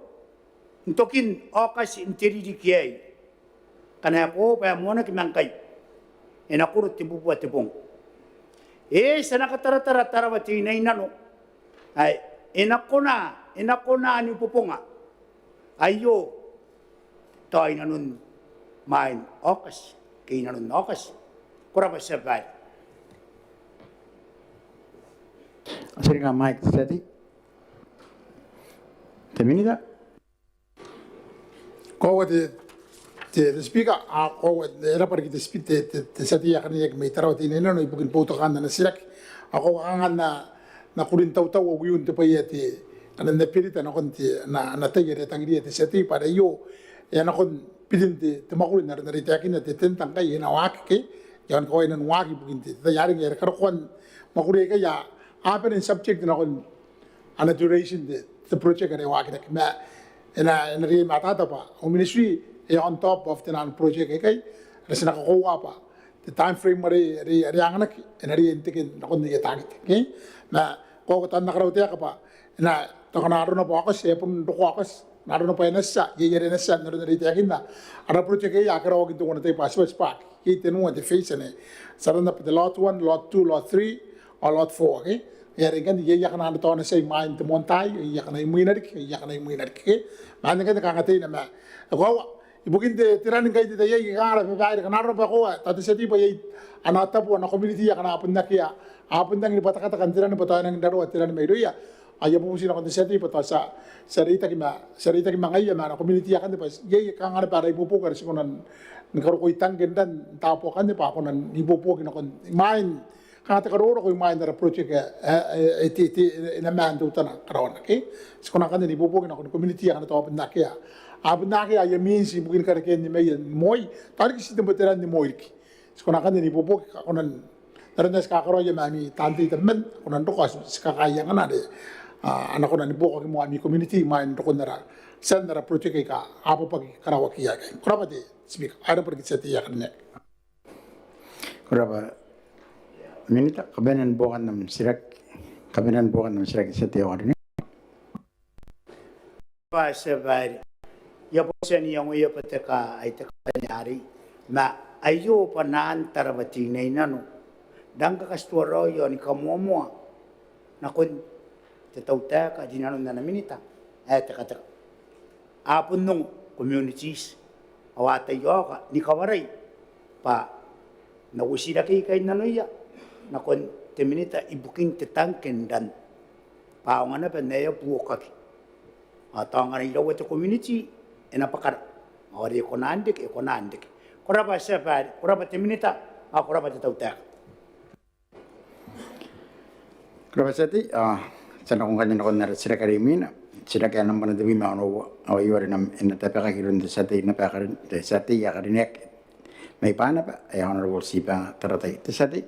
n tokin Aokati n te ririki aei. Ngkana e koaua bwa e moanaki ma ngkai, e na koro tebubua te bong. E eti ana kataratara Tarawa Teinainano ae e na kona, e na kona ni bobonga aio tao inanon imwain Aokati ke inanon Aokati? Ko rabwa te tia babaire. Titiraki mai te tia tei. Te Minita. Koaua te, te, te Speaker, ao koaua, e rabwa riki te Spe-, te, te, te tia tei ae karineaki mai Tarawa Teinainano ibukin boutokaan ana titiraki. Ao koaua kanga N na, N na kuri n tautaua wiun te bwai ae te, ana, ana berita nakon te, ana, ana tai are e tangiria te tia tei bwa are aio e a nakon bitin te, te mwakuri n aron are I taekinna, te tender ngkai e na waaki ke, e a on kawaina ni waaki ibukin te, te tai arei. Ngaia are karokoan mwakuri aikai a, a bane n subject nakon ana duration te, te project are e waakirake. Ma e na, e na riai ni mataata bwa au ministry e on top of taian project aikai are ti na kakoaua bwa te time frame are, are, are anganaki e na riai n teke nakon aia target. Okay? Ma koaua tao N na karautaeka bwa e na, tao ngkana arona bwa Aokati, e a bon roko Aokati. Ngkana arona bwa e na tia, iai are e na tia n aron are I taekinna. Ara project aei a karaoaki n teuana te tai bwa tibwatibwaki. Iai tenua te phase anne. Ti aranna bwa te lot one, lot two, lot three, ao lot four, okay? Ngaia are ngkanne iai akana a na tao n tia imwain te Moantai, iai akana imwina riki, iai akana imwina riki, okay? Ma anne ngkanne kanga te ina ma, e koaua ibukin te, te running ngkai n te tai aei, kanga ara babaire, ngkana arona bwa koaua, tao te tia tei bwa iai ana tabo, ana community akana a bon akea, a bon rangi ni bwatakataka n te running bwa tao e nangi n raroa te running mairouia. Ao I a bubuti nakon te tia tei bwa tao ti a, ti a reitaki ma, ti a reitaki ma ngaia ma ana community akanne bwa iai kanga naba ara ibuobuoki are ti kona ni karokoi tangke n ran n taabo akanne bwa a kona n ibuobuoki nakon imwain, kanga te karoroko imwain ara project ae, ae, ae te, te, e na maan teutana karaoana, okay? Ti kona ngkanne n ibuobuoki nakon community akana tao a bon akea, a bon akea aia means ibukin karekean nimaia ni moi, tao riki ti te moan te ran ni moi riki. Ti kona ngkanne n ibuobuoki, a kona n, n aron ae ti kakaraoia ma ami taan tei tabeman, a kona n roko ao ti kakaaei angana are, a, a na kona ni buokaki moa ami community imwain rokon ara, tian ara project aika a bwabwaki karaoakiia aikai. Ko rabwa te Speaker, ao e rabwa riki te tia tei ae karineaki. Ko rabwa Minita. Kabanean buokan am titiraki, kabanean buokan am titiraki te tia tei ae karineaki. Bwa te tia babaire, I a bon tia n iangoia bwa te ka, ai te kabanea arei. Ma aio bwanaan Tarawa Teinainano, rang kakatituaraoi ao ni kamoamoa nakon te tautaeka rinanon ana Minita ae tekateka. A bon ongo communities ao a taiaoka ni kawarai bwa N na uotirakei kainnanoia nakon te Minita ibukin te tangke n ran bwa aonga naba n ae e a buokaki ao tao ngkana iraua te community e na bwakara ao are e kona n reke, e kona n reke. Ko rabwa te Tia Babaire, ko rabwa te Minita ao ko rabwa te tautaeka. Ko rabwa te tia tei. Ao ti a nako ngkanne nakon ara titiraki are imwina, titiraki ae nambwa tebwi ma onoua, ao aio are e na tabekaki iroun te tia tei naba ae karineaki, te tia tei ae karineaki mai Banaba ae Honourable Tibaanga Taratai. Te tia tei.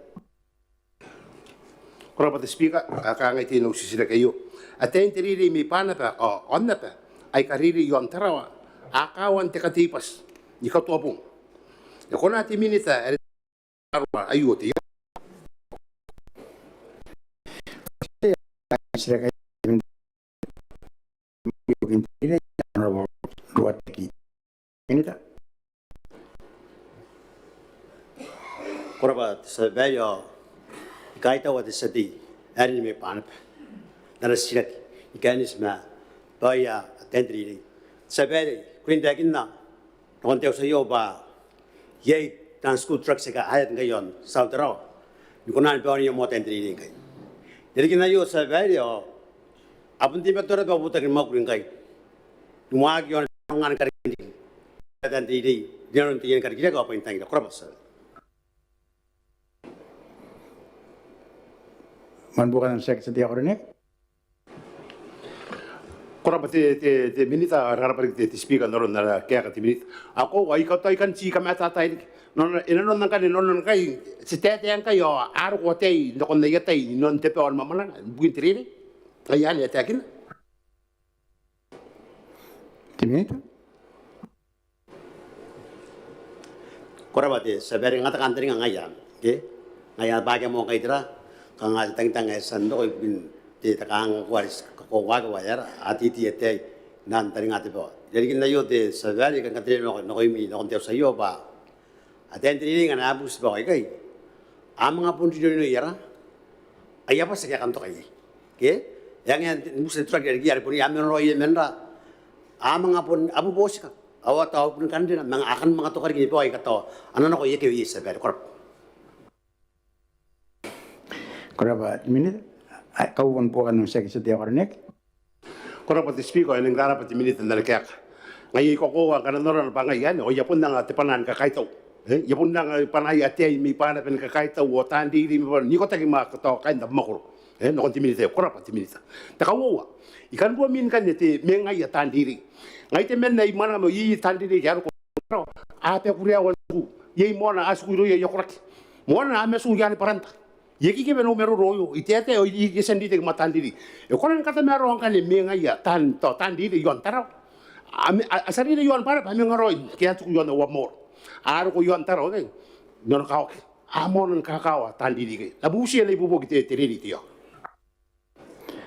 Ko rabwa te Speaker, ao kangai te titiraki aio. Ataein te reirei mai Banaba ao aonnaba aika reirei i aon Tarawa a kaawa n te katei bwati ni katoa bong. E kona te Minita are Ko rabwa te Tia Babaire ao I kaitaua te tia tei ae karineaki mai Banaba n ana titiraki ni kaineti ma baoia ataein te reirei. Te Tia Babaire, I kukurei n taekinna nakon te auti aio bwa iai taian school trucks aika a hire ngkai i aon South Tarawa ni kona ni baoneia moa ataein te reirei ngkai. Irarikin aio te Tia Babaire ao a bon teimatoa naba botaki ni mwakuri ngkai ni waaki i aon aia karikirake ataein te reirei inanon taian karikirake ao bwaintangira. Ko rabwa te Tia Babaire. Manga buokan am titiraki te tia tei ae karineaki. Ko rabwa te, te, te Minita, ao e rabwa riki te, te Speaker n aron ana kaeka te Minita. Ao koaua, I kataia ngkai ti kamatata riki. Nanona, e nanona ngkanne, nanona ngkai ti taetae ngkai ao a roko ataei nakon aia tai inanon te bao ni mwamwananga ibukin te reirei. Ngaia anne ae taekinna. Te Minita. Ko rabwa te Tia Babaire, kanga te kantaninga ngaia, ke? Ngaia bwa akea moa ngkai tera, kanga te tangitang ae e tia n roko ibukin te, te kanganga are ti kakoauaki bwa e aera, a teitei ataei n taninga te bao. Irarikin aio te Tia Babaire, I kan katerea nako, nakoimi, nakon te auti aio bwa ataein te reirei ngkana a bubuti bwai aikai a manga bon rinorino iai ara aia bwati ake a kan toka iai. Ke? E anga n bubuti te truck i rarikiia are bon iai a manga raoi iai man ra, a manga bon, a bobootika ao a tao bon kan rena, manga, a kan manga toka riki ni bwai aika tao a na nako iai ke iai, Tia Babaire. Ko rabwa. Ko rabwa te Minita. Ai kauoua ni buokan am titiraki te tia tei ae karineaki. Ko rabwa te Speaker, ao e nang rarabwa te Minita n ana kaeka. Ngaia I kakoaua ngkana nanona bwa ngaia anne ao I a bon anga te bwanaa ni kakaitau. E, I a bon anga bwanaia ataei mai Banaba ni kakaitau ao taan reirei mai Banaba n ikotaki ma tao kaain abamwakoro. E, nakon te Minita, ko rabwa te Minita. Te kauoua, I kan ruo mwiin ngkanne te, mai ngaia taan reirei. Ngai temanna ae I mwananga ma iai taan reirei aika a roko a bakurea ao a tiku. Iai moana a tiku irouia aia koraki. Moana a matu i aan Baranta. I aki kewe n au maroro aio, I taetae ao I, I, I a tia n reitaki ma taan reirei. E kona ni katamaroa ngkanne mai ngaia taan, tao taan reirei i aon Tarawa. A, a, a tia n reirei i aon Banaba, a manga raoi ke a tiku i aon abamwakoro. A roko i aon Tarawa ngkai n nanokawaki. A moana ni kakaawa taan reirei ngkai. N na bubuti ana ibuobuoki te, te reirei te ao.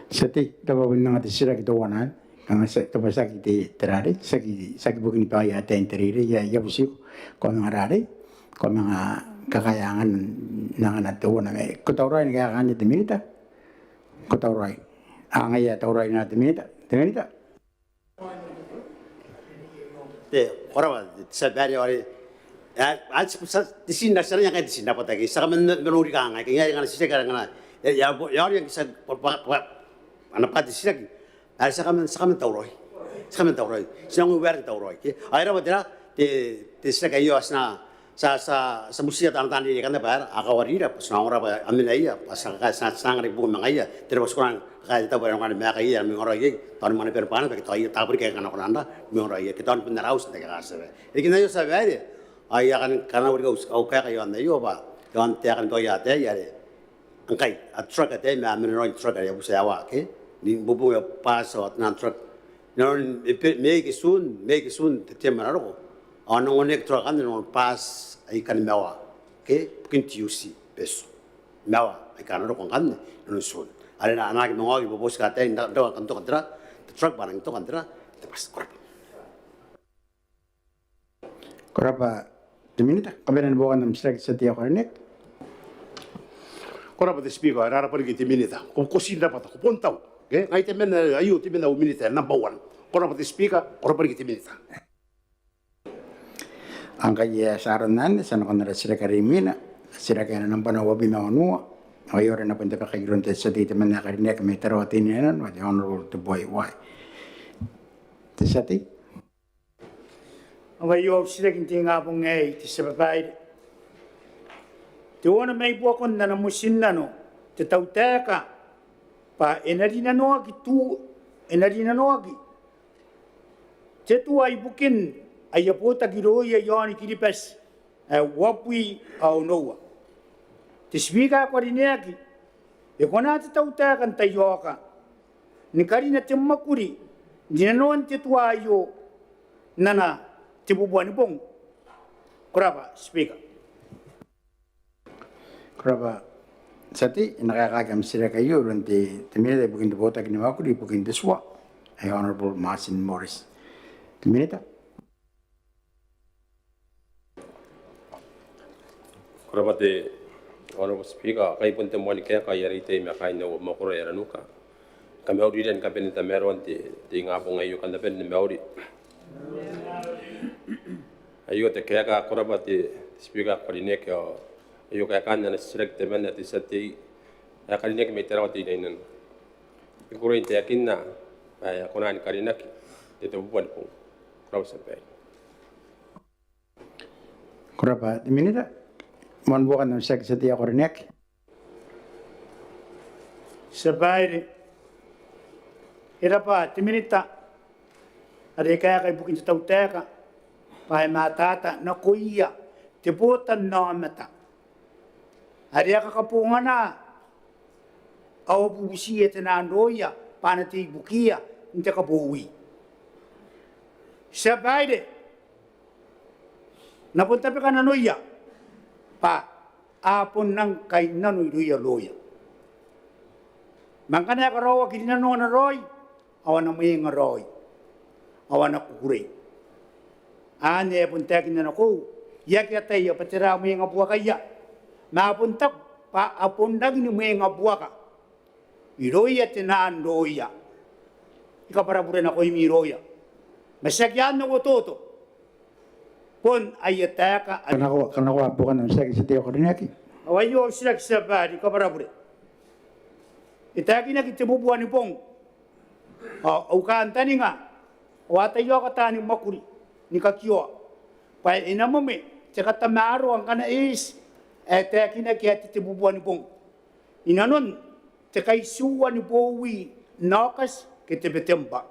Tia tei, tao bon anga te titiraki teuana anne. Kanga ti a, tao bon tiaki te, te rarei, tiaki, tiaki ibukin baoia ataein te reirei, I a, I a butiko ko a manga rarei, ko a manga kakaea angana, n angana teuana. Ko tauraoi ni kaeka anne te Minita? Ko tauraoi. Ao ngaia e tauraoi naba te Minita. Te Minita. Te, ko rabwa te Tia Babaire, ao are, a, a, ti, ti, ti, ti na, ti na, ti na, ti na bwataki, ti a kaman, man uri kanga, ke ngaia ngkana ti a kaman, ngkana, e, e, e, e, ana bwati titiraki. Are ti a kaman, ti a kaman tauraoi. Ti a kaman tauraoi. Ti a nang uaia te tauraoi, ke? Ao e rabwa te ra, te, te titiraki aio, ao ti na, ti a, ti a, ti a butiia taan, taan reirei akanne bwa e aera, a kawarira, bwa ti na ongora bwa a mena iai, bwa ti na kakaea, ti na, ti na anga riki buoka ma ngaia, tera bwa ti kona ni kakaea te tabo are e na kona ni maeka iai, e na manga raoi iai, tao ni manga bane bwa a na baki tao iai, tabo riki aika a na kona n ra, manga raoi iai, ke tao ni bon ara auti n taekinna. Irarikin aio Tia Babaire, ao I a kan, kan uringa au, au kaeka i aon aio bwa, i aon taekan baoia ataei are ngkai a truck ataei ma a mena raoi n truck are a butia awa, ke? Ni bubung ae bwati ao taian truck. Inanon, e, Mei ke Tun, Mei ke Tun, te term ae na roko. Ao a na ongoaki truck akanne n aron bwati aika nimaua, ke? Ibukin T U C, Betio. Nimaua aika a na roko ngkanne inanon Tun. Are a na, a na aki manga oki ni bobootika ataei n ra, n ra, kan toka n tera, te truck bwa a nang toka n tera, te bwati. Ko rabwa. Ko rabwa te Minita, kabanean buokan am titiraki te tia tei ae karineaki. Ko rabwa te Speaker, e rarabwa riki te Minita. Ko, ko ti n rabwata, ko bon tau. Ke? Ngai temanna, aio temanna au Minita namba one. Ko rabwa te Speaker, ko rabwa riki te Minita. Ngkai e a tia aron anne, ti a nakon ara titiraki are imwina, titiraki ae nambwa uabwi ma onoua, ao e ora naba n tabekaki iroun te tia tei temanna ae karineaki mai Tarawa Teinainano, ao te Honourable Teboiwai. Te tia tei. Ao aio au titiraki n te ingabong aei, te tia babaire. Teuana mai buakon ana motinnano te tautaeka bwa e na rinanoaki tu, e na rinanoaki te tua ibukin aia botaki irouia i aon Kiribati ae uabwi ma onoua. Te Speaker ae karineaki, e kona te tautaeka n taiaoka ni karina te mwakuri n rinanoan te tua aio n ana tebubua ni bong? Ko rabwa Speaker. Ko rabwa tia tei. E na kaekaaki am titiraki aio iroun te, te Minita ibukin te botaki ni mwakuri ibukin te tua ae Honourable Martin Morris. Te Minita. Ko rabwa te Honourable Speaker, ao kai bon te moan kaeka ae I a reita ma kaain au mwakoro ae Aranuka. Kam na mauri n kabanea tamaroan te, te ingabong aio, kam na bane ni mauri. Aio te kaeka. Ko rabwa te Speaker ae karineaki, ao aio kaekaan ana titiraki temanna te tia tei ae karineaki mai Tarawa Teinainano. I kukurei n taekinna bwa e a kona ni karinaki n te tebubua ni bong. Ko rabwa tia babaire. Ko rabwa te Minita. Moan buokan am titiraki tia tei ae karineaki. Tia babaire, e rabwa te Minita are e kaeka ibukin te tautaeka bwa e matata nakoia te botannaomata are a kakabongana ao bubuti te nano irouia bwa a na tei ibukiia n te kabowi. Tia babaire, N na bon tabeka nanoia bwa a bon rang kainnano irouia raoia. Ma ngkana e karaoaki rinanoana raoi, ao a na mwenga raoi, ao a na kukurei. Anne ae bon taekinna nakoiu, I aki ataia bwa tera mwengabuakaia, ma a bon taku bwa a bon rangi ni mwengabuaka irouia te nano raoia. I kabwara bure nakoimi raoia. Ma tiaki anne uototo, bon aia taeka. Kanakoa, kanakoa buokan am titiraki tia tei ae karineaki. Ao aio au titiraki tia babaire, I kabwara bure. E taekinaki te bubua ni bong ao au kantaninga ao a taiaoka taani mwakuri ni kakioa bwa e na mwaiti te katamaroa ngkana e eti ae taekinaki ae te bubua ni bong inanon te kaitiua ni bowi n Aokati ke Tebetembwa.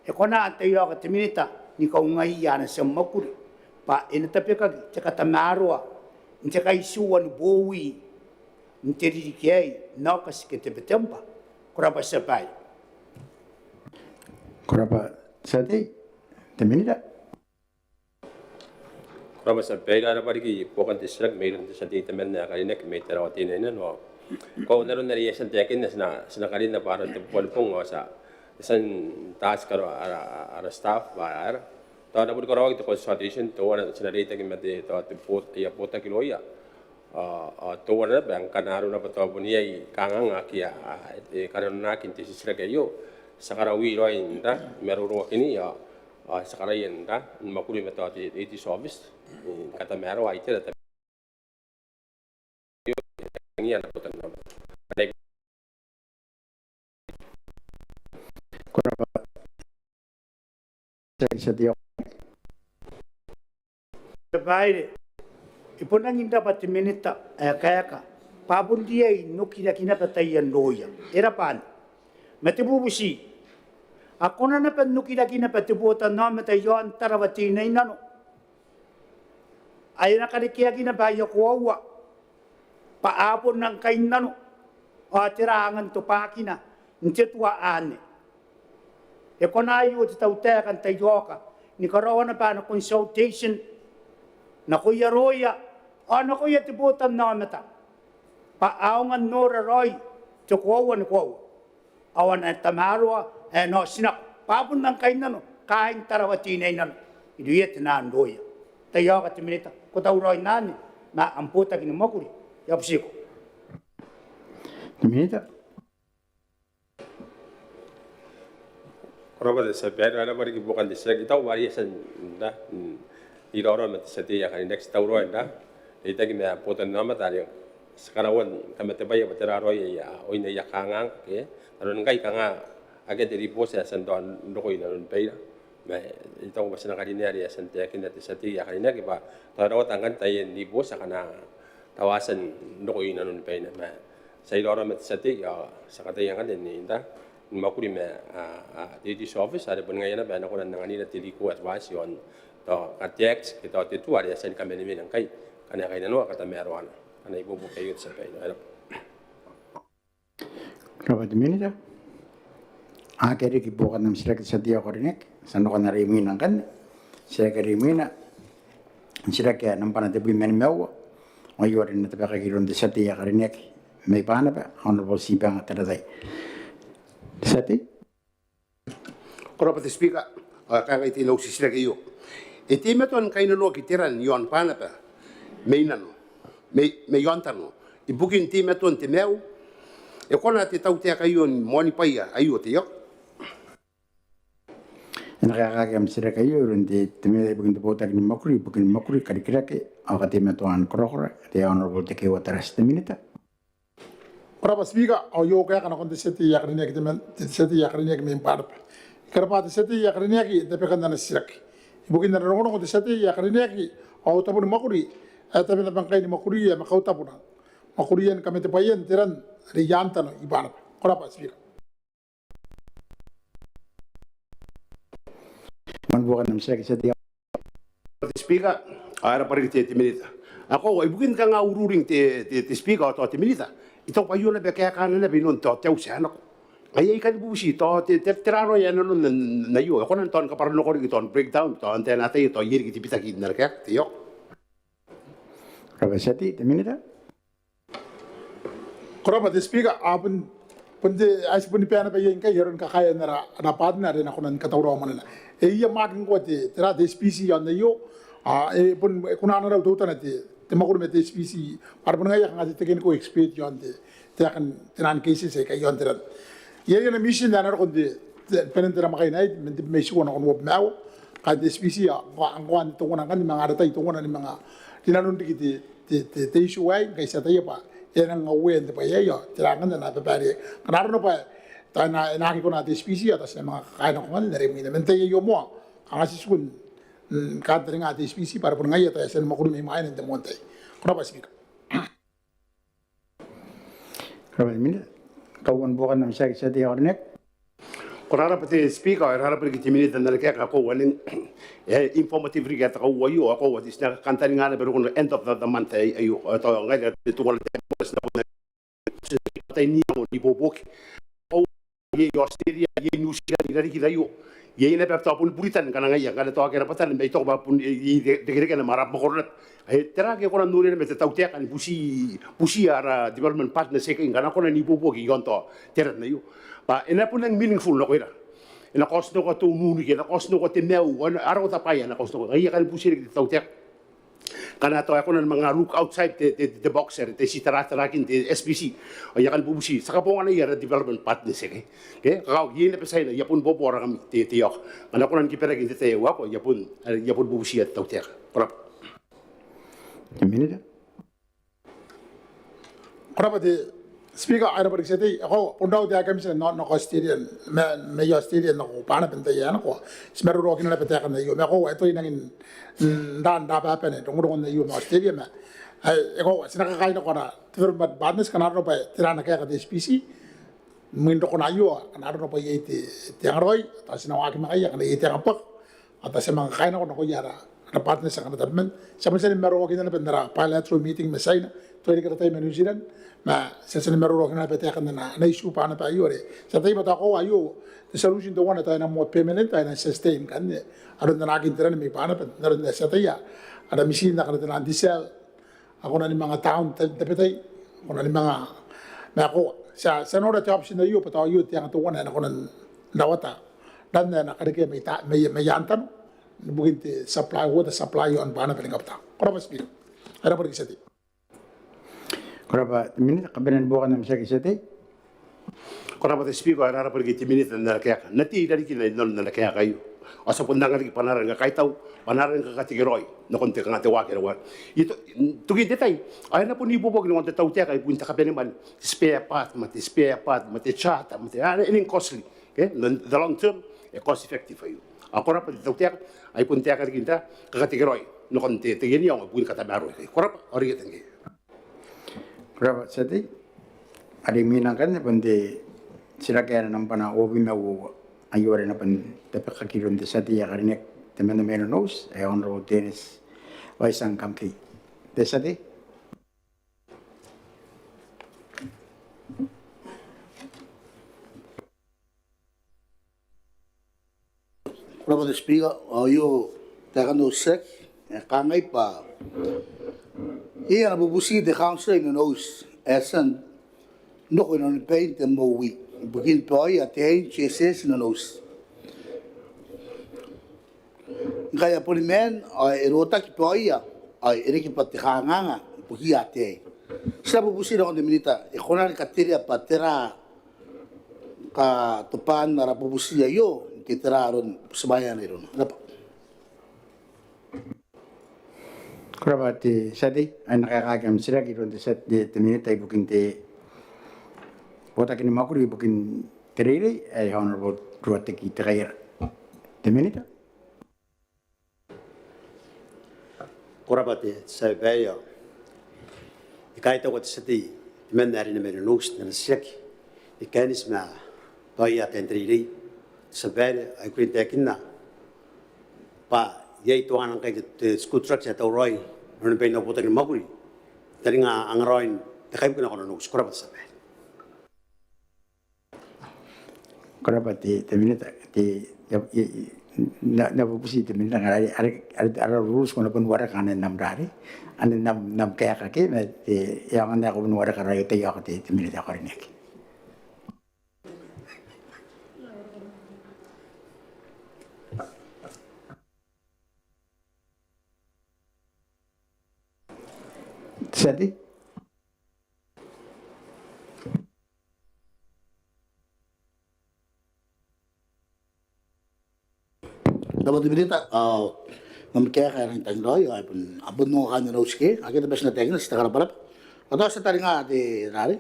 E kona n taiaoka te Minita ni kaungaia ana tia mwakuri bwa e na tabekaki te katamaroa n te kaitiua ni bowi n te ririki aei n Aokati ke Tebetembwa? Ko rabwa tia babaire. Ko rabwa tia tei. Te Minita. Ko rabwa tia babaire, e rabwa riki buokan te titiraki mairoun te tia tei temanna ae karineaki mai Tarawa Teinainano. Ko a n aron are I a tia n taekinna, ti na, ti na karinna bwa aron te bubua ni bong ao ti a, ti a tia n task ara, ara, ara staff bwa aera tao e na bon karaoaki te consultation teuana, ti na reitaki ma te, tao te bot-, aia botaki raoia. Ao, ao teuana naba ngkana arona bwa tao bon iai kanganga ake a, a, e kananonaki n te titiraki aio, ti a karaoi raoi n ra, ni maroroakini, ao, ao ti a karaoia n ra, ni mwakuri ma tao te, te, te service ni katamaroa itera tabe Ko rabwa. Tia, tia tei. Tia babaire, e bon rangi n rabwa te Minita ae kaeka bwa a bon riai n okiraki naba taian raoia. E rabwa anne. Ma te bubuti, a kona naba n okiraki naba te botannaomata i aon Tarawa Teinainano ae e na karekeaki naba aia koaua bwa a bon rang kainnano ao tera angan tobwakina n te tua anne? E kona aio te tautaeka n taiaoka ni karaoa naba ana consultation nakoia raoia ao nakoia te botannaomata bwa a aonga n nora raoi te koaua ni koaua ao ana tamaroa ae na otinako bwa a bon rang kainnano kaain Tarawa Teinainano irouia te nano raoia? Taiaoka te Minita, ko tauraoi n anne ma am botaki ni mwakuri. I a butiko. Te Minita. Ko rabwa te tia babaire, e rabwa riki buokan te titiraki. I taku bwa are I a tia n, n, iraorao ma te tia tei ae karineaki, ti tauraoi n reitaki ma botanaomata are ti karaua ni kamatebwaia bwa tera raoi aia, oin aia kanganga, ke n aron ngkai kanga akea te ribooti ae e a tia n roko inanon baira. Ma I taku bwa ti na karinea are e a tia n taekinna te tia tei ae karineaki bwa tao e rawata ngkanne taian ribooti akana tao a tia n roko inanon baina. Ma ti a iraorao ma te tia tei ao ti a kataia ngkanne n, n mwakuri ma te AG's office are bon ngaia naba ae e na kona n anganira te legal advice iaon tao te Act ke tao te tua are e a tia ni kamanemane ngkai ngkana e kainnanoa katamaroana. Ngkana ibuobuoki aio te tia babaire. Ko rabwa te Minita. Akea riki buokan am titiraki te tia tei ae karineaki. Ti a nakon are imwina ngkanne. Titiraki are imwina, titiraki ae nambwana tebwi ma nimaua, ao aio are e na tabekaki iroun te tia tei ae karineaki mai Banaba, Honourable Tibanga Taratai. Te tia tei. Ko rabwa te Speaker, ao e kangai te nau titiraki aio. E teimatoa ni kainnanoaki te ran iaon Banaba mai nano, mai, mai aontano ibukin teimatoan te maiu? E kona te tautaeka aio ni moanibwaia aio? Te iok. E na kaekaaki am titiraki aio iroun te, te Minita ibukin te Botaki ni Mwakuri ibukin Mwakuri, Karikirake ao Kateimatoan Korakora, te Honourable Tekeeua Tarati. Te Minita. Ko rabwa Speaker, ao I a kaeka nakon te tia tei ae karineaki, te man, te tia tei ae karineaki mai Banaba. I karabwa te tia tei ae karineaki n tabekan ana titiraki. Ibukin ana rongorongo te tia tei ae karineaki, ao tabo ni mwakuri ae tabe naba ngkai ni mwakuria ma kaotabuna mwakurian kamatebwaian te ran are i aontano i Banaba. Ko rabwa Speaker. Te Speaker, ao e rabwa riki te, te Minita. Ao koaua, ibukin kanga ururing te, te, te Speaker ao tao te Minita, I taku bwa aio naba kaekana naba inanon tao te auti ae nako. Ngaia I kan bubuti tao te, te, tera raoi ae nanon n, n aio, e kona n tao ni kabwaranako riki tao n breakdown tao n taena ataei tao iai riki te bitaki n ana kaeka. Te iok. Ko rabwa te tia tei. Te Minita. Ko rabwa te Speaker, ao bon, bon te, ae ti bon bae naba iai ngkai aron kakaean ara, ara partner are e na kona ni katauraoa mwanena. E iai marking ngkoa te, tera, te SPC iaon aio, ao e bon, e kona n rau teutana te, te mwakuri ma te SPC, bwa are bon ngaia kanga te technical expert iaon te, te aekan, te naan cases aika iaon te ran. Iai ana mission ae e na roko n te, te, banen te namwakaina aei, man tebwi ma itiua nakon uabwi ma aua, kaain te SPC, ao ngkoa, ngkoa n teuana ngkanne ni manga ara tai, teuana ni manga rinanon riki te, te, te, te issue aei, ngkai ti ataia bwa e a nang uaia n te bwai aei, ao tera ngkanne ana babaire. Ngkana arona bwa tao e na, e na aki kona te SPC, ao tao ti na manga kakaea nako ngkanne are imwina. Man tai aio moa, kanga ti tiku n, mm, kantaninga te SPC, bwa are bon ngaia tao e a tia ni mwakuri mai mwaina n te moan tai. Ko rabwa Speaker. Ko rabwa te Minita. Kauoua ni buokan am titiraki te tia tei ae karineaki. Ko rabwa te Speaker, ao e rabwa riki te Minita n ana kaeka. Koaua, e informative riki ae te kauoua aio, ao koaua ti na kantaninga naba rokon end of the, the month aei, aio, ao tao ngaira te tuana te, ti na bon tai n iango n ibuobuoki. Ao iai Australia, iai New Zealand i rarikin aio. Iai naba tao bon Britain ngkana ngaia, ngkana tao akea rabwatana, ma I taku bwa bon iai, iai rekerekena ma ara mwakoro naba. Ae tera ngke e kona n noria naba te tautaeka ni buti, butiia ara development partners aikai ngkana a kona n ibuobuoki iaon tao te ran aio, bwa e na bon nang meaningful nakoira. E na kaotinakoa te ununiki, e na kaotinakoa te maiu, a roko tabwaia, e na kaotinakoa. Ngaia I kan bubuti riki te tautaeka ngkana tao e kona ni manga look outside te, te, te box, are te titarataraakin te SPC. Ao I a kan bubuti, ti a kabonganaia ara development partners aikai. Ke kakao, iai naba China, I a bon bobora ngkami te, te iok. Ngkana a kona ni kiberaki n te tai ae uaako, I a bon, I a bon bubutiia te tautaeka. Ko rabwa. Te Minita. Ko rabwa te Speaker, ao e rabwa riki te tia tei. Ao koaua, bon rau te High Commissioner nako, nako Australia, ma, mai Australia nako Banaba n te tai ae nako. Ti maroroakina naba taekan aio. Ma koaua, e tuai nangi n, n, n rababane rongorongon aio ma Australia, ma, ae, e koaua, ti na kakaea nako ara development partners, ngkana arona bwa tera ana kaeka te SPC imwin rokona aio, ngkana arona bwa iai te, te angaraoi, tao ti na waaki ma ngaia, ngkana iai te angabwaka, ao tao ti a manga kakaea nako nakoia ara, ara partners ake a tabeman. Ti a bon tia ni maroroakina naba n ara bilateral meeting ma China, tuai reke ara tai ma New Zealand, ma ti a tia ni maroroakina naba taekan ana, ana issue Banaba aio are ti ataia bwa tao koaua aio te solution teuana tao e na moa permanent, tao e na sustain ngkanne aron ana aki n te ran mai Banaba, n aron ae ti ataia ara mitin akana te naan diesel a kona ni manga down n tabetai, a kona ni manga, ma koaua, ti a, ti a nora te option aio bwa tao aio te anga teuana ae na kona n rawata ran ae na karekea mai ta, mai, mai aontano ibukin te supply, water supply iaon Banaba ni kabwatang. Ko rabwa Speaker. E rabwa riki te tia tei. Ko rabwa te Minita, kabanean buokan am titiraki te tia tei. Ko rabwa te Speaker, ao e rabwa riki te Minita n ana kaeka. N na tei i rarikina inanon ana kaeka aio. Ao ti a bon anga riki bwanaara ni kakaitau, bwanaara ni kakatekeraoi nakon te kanga te waaki are uarereke. I to-, tokin te tai ao e na bon ibuobuoki nakon te tautaeka ibukin te kabanemwane, te spare part ma te spare part ma te charter ma te, ah, anything costly, okay? In the long term e cost effective aio. Ao ko rabwa te tautaeka, ai bon taeka riki n te kakatekeraoi nakon te, te iango ibukin katamaroa aikai. Ko rabwa, ao rietangke. Ko rabwa te tia tei. Are imwina ngkanne bon te titiraki ae nambwa uabwi ma uoua. Aio are e na bon tabekaki iroun te tia tei ae karineaki temanna mai Nonouti, ae Honourable Dennis Waisangamgei. Te tia tei. Ko rabwa te Speaker, ao aio taekan au titiraki, e kangai bwa iai ana bubuti te council i Nonouti ae e a tia n roko inanon bain te MOU ibukin baoia ataein JSS i Nonouti. Ngkai a boni maan ao e rotaki baoia ao e riki bwa te kanganga ibukiia ataei. Ti na bubuti nakon te Minita, e kona ni katerea bwa tera katobwaan ara bubuti aio ke tera aron butimwaeana irouna? Ko rabwa. Ko rabwa te tia tei. Ao e na kaekaaki am titiraki iroun te tia tei, te Minita ibukin te Botaki ni Mwakuri ibukin te Reirei, ae Honourable Ruateki Tekaiara. Te Minita. Ko rabwa te tia babaire. I kaitaua te tia tei temanna ae rineaki mai Nonouti n ana titiraki ni kaineti ma baoia ataein te reirei. Te tia babaire, ao I kukurei n taekinna bwa iai teuana ngkai te, te school truck ae tauraoi inanon bain au botaki ni mwakuri n taninga angaraoin te kaibuke nako Nonouti. Ko rabwa te tia babaire. Ko rabwa te, te Minita, te, I a, I a, N na, N na bubuti te Minita ngkana are, are, are, are rules ko na bon wareka anne n am rare, anne n am, n am kaeka ke, ma te, e aonga n ae ko bon wareka raoi te, te Minita ae ko rineaki. Te tia tei. Ko rabwa te Minita, ao n am kaeka ae rangi n tangiraoi, ao a bon, a bon ongo kaain Nonouti ke, akea te bwai ae ti na taekina, ti te karabwarabwa. Ao tao ti a taringa te rare,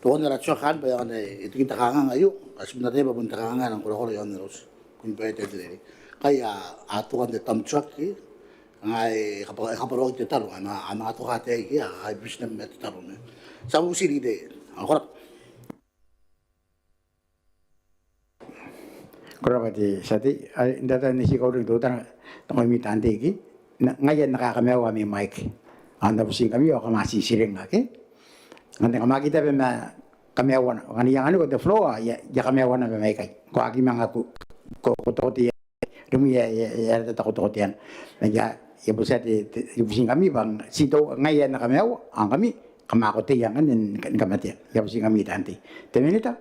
teuana ara tiokan bwa e aonga n e toki te kanganga aio, ao ti bon ataia bwa bon te kanganga ae rang korakora i aon Nonouti. Kun bwa e tei te reirei. Ngkai a, a toka n te dump truck ke, ngaia e kabwa-, e kabwaroaki te taro, a manga, a manga toka ataei ke, a, a bubuti naba ma te taro. Ti a bubuti riki te, ao ko rabwa. Ko rabwa te tia tei, ao n taetae n tii kauring teutana nakoimi taan tei ke, ngaia N na kakamaiua ami mic. Ao N na bubutingkami ao kam a titiringa ke. Ngkana kam aki tabe ma kamaiuana, ngkana I anganiko te floor, I a, I a kamaiua naba mai ikai. Ko aki manga ko, ko, ko tokotia. Rimwi e, e, e, e a rata te kotokotoana. Ma I a, I a bubutia te, te, I bubutingkami bwa ti tau ngaia N na kamaiua, ao ngkami kam a koteia ngkanne ni kamatea. I a bubutingkami taan tei. Te Minita.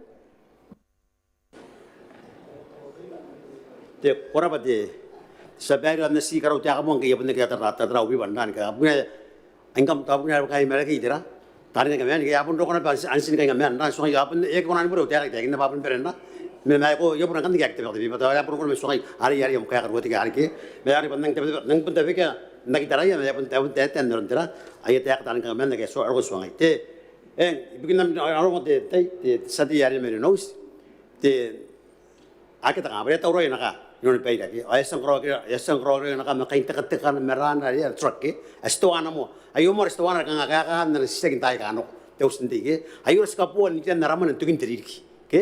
Te, ko rabwa te tia babaire, ao N na ti karau taeka moa ngkai I a bon aki tatara, tatara ubi bwa N na ni kaeka bukina. Ai ngkam tao bukina are bwa kai Marakei tera, tari ni kaman ke, a bon roko naba anti ni kai kaman, N na tuangai, a bon, e aki kona ni bure au taeka, I taekinna bwa a bon bere n na, ma, ma ko, I a bon kan ni kaeka te bwai, bwa tao a bon roko naba, tuangai, are, are am kaeka ruateki are ke, ma are bwa N nang tabe, N nang bon tabe ke, N aki taraia, ma a bon, a bon taetae n aron tera, aia taeka tari ni kaman ke, so, are ko tuangai. Te, eng, ibukin am, aron te, te, te tia tei are mai Nonouti, te, akea te kanga bwa e a tauraoi ana kaa inanon baira ke, ao e a tia n karaoaki, e a tia n karaoaki ana kaa ma kain tekatekana ma raana are a truck ke, a titoana moa. Aio moa are titoana are kanga kaekaan ana titiraki n taai aika a nako te auti n tei ke. Aio are ti kabooa nikiran ara mwane n tokin te ririki ke.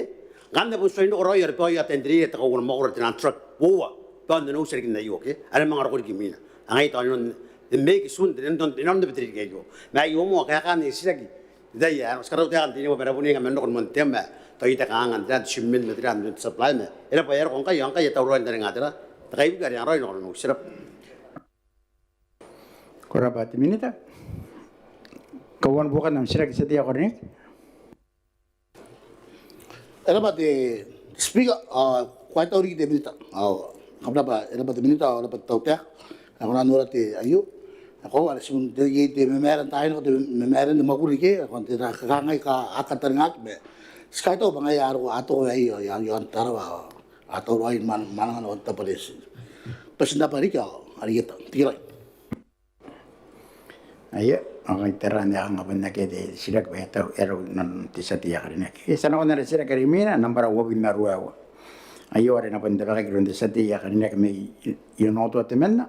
Ngkana bon tuai n roko raoi are baoia ataein te reirei ae te kauoua ni mwakoro are te naan truck uoua, tao n Nonouti riki n aio ke, are manga roko riki imwina. Ao ngaia tao inanon te May ke June, inanon te bwai te ririki aio. Ma aio moa kaekaan ana titiraki. Te tai ae ti karaua taekan te inima bwa e na bon ngae man roko ni moan te am ae tao iai te kanganga n tera, n te shipment ma tera, n te supply ma. E rabwa, e a roko ngkai, ao ngkai e a tauraoi n taninga tera, te kaibuke are e a raoi nako Nonouti. Ko rabwa. Ko rabwa te Minita. Kauoua ni buokan am titiraki te tia tei ae ko rineaki. E rabwa te Speaker, ao ko a kaitau riki te Minita. Ao kam rabwa, e rabwa te Minita, ao e rabwa te tautaeka. Ao ko na nora te aio. Ao ko a, are ti bon te, iai te mamaara n taai nako, te mamaara ni mwakuri ke, ao te ra, kangai ka, a kantaningaaki ma. Ti kaitau bwa ngaia a roko, a toko aio, i aon, i aon Tarawa, ao a tauraoi man, mananga nakon te tabwares. Bwa ti na bwa riki ao a rietata. Tikiraoi. Aio, ao ngkai tera ae kanga bon akea te titiraki bwa e a tau, e a rau nanon te tia tei ae karineaki. Ti a nakon ara titiraki are imwina, nambwa uabwi ma ruaiwa. Aio are e na bon tabekaki iroun te tia tei ae karineaki mai Onotoa temanna,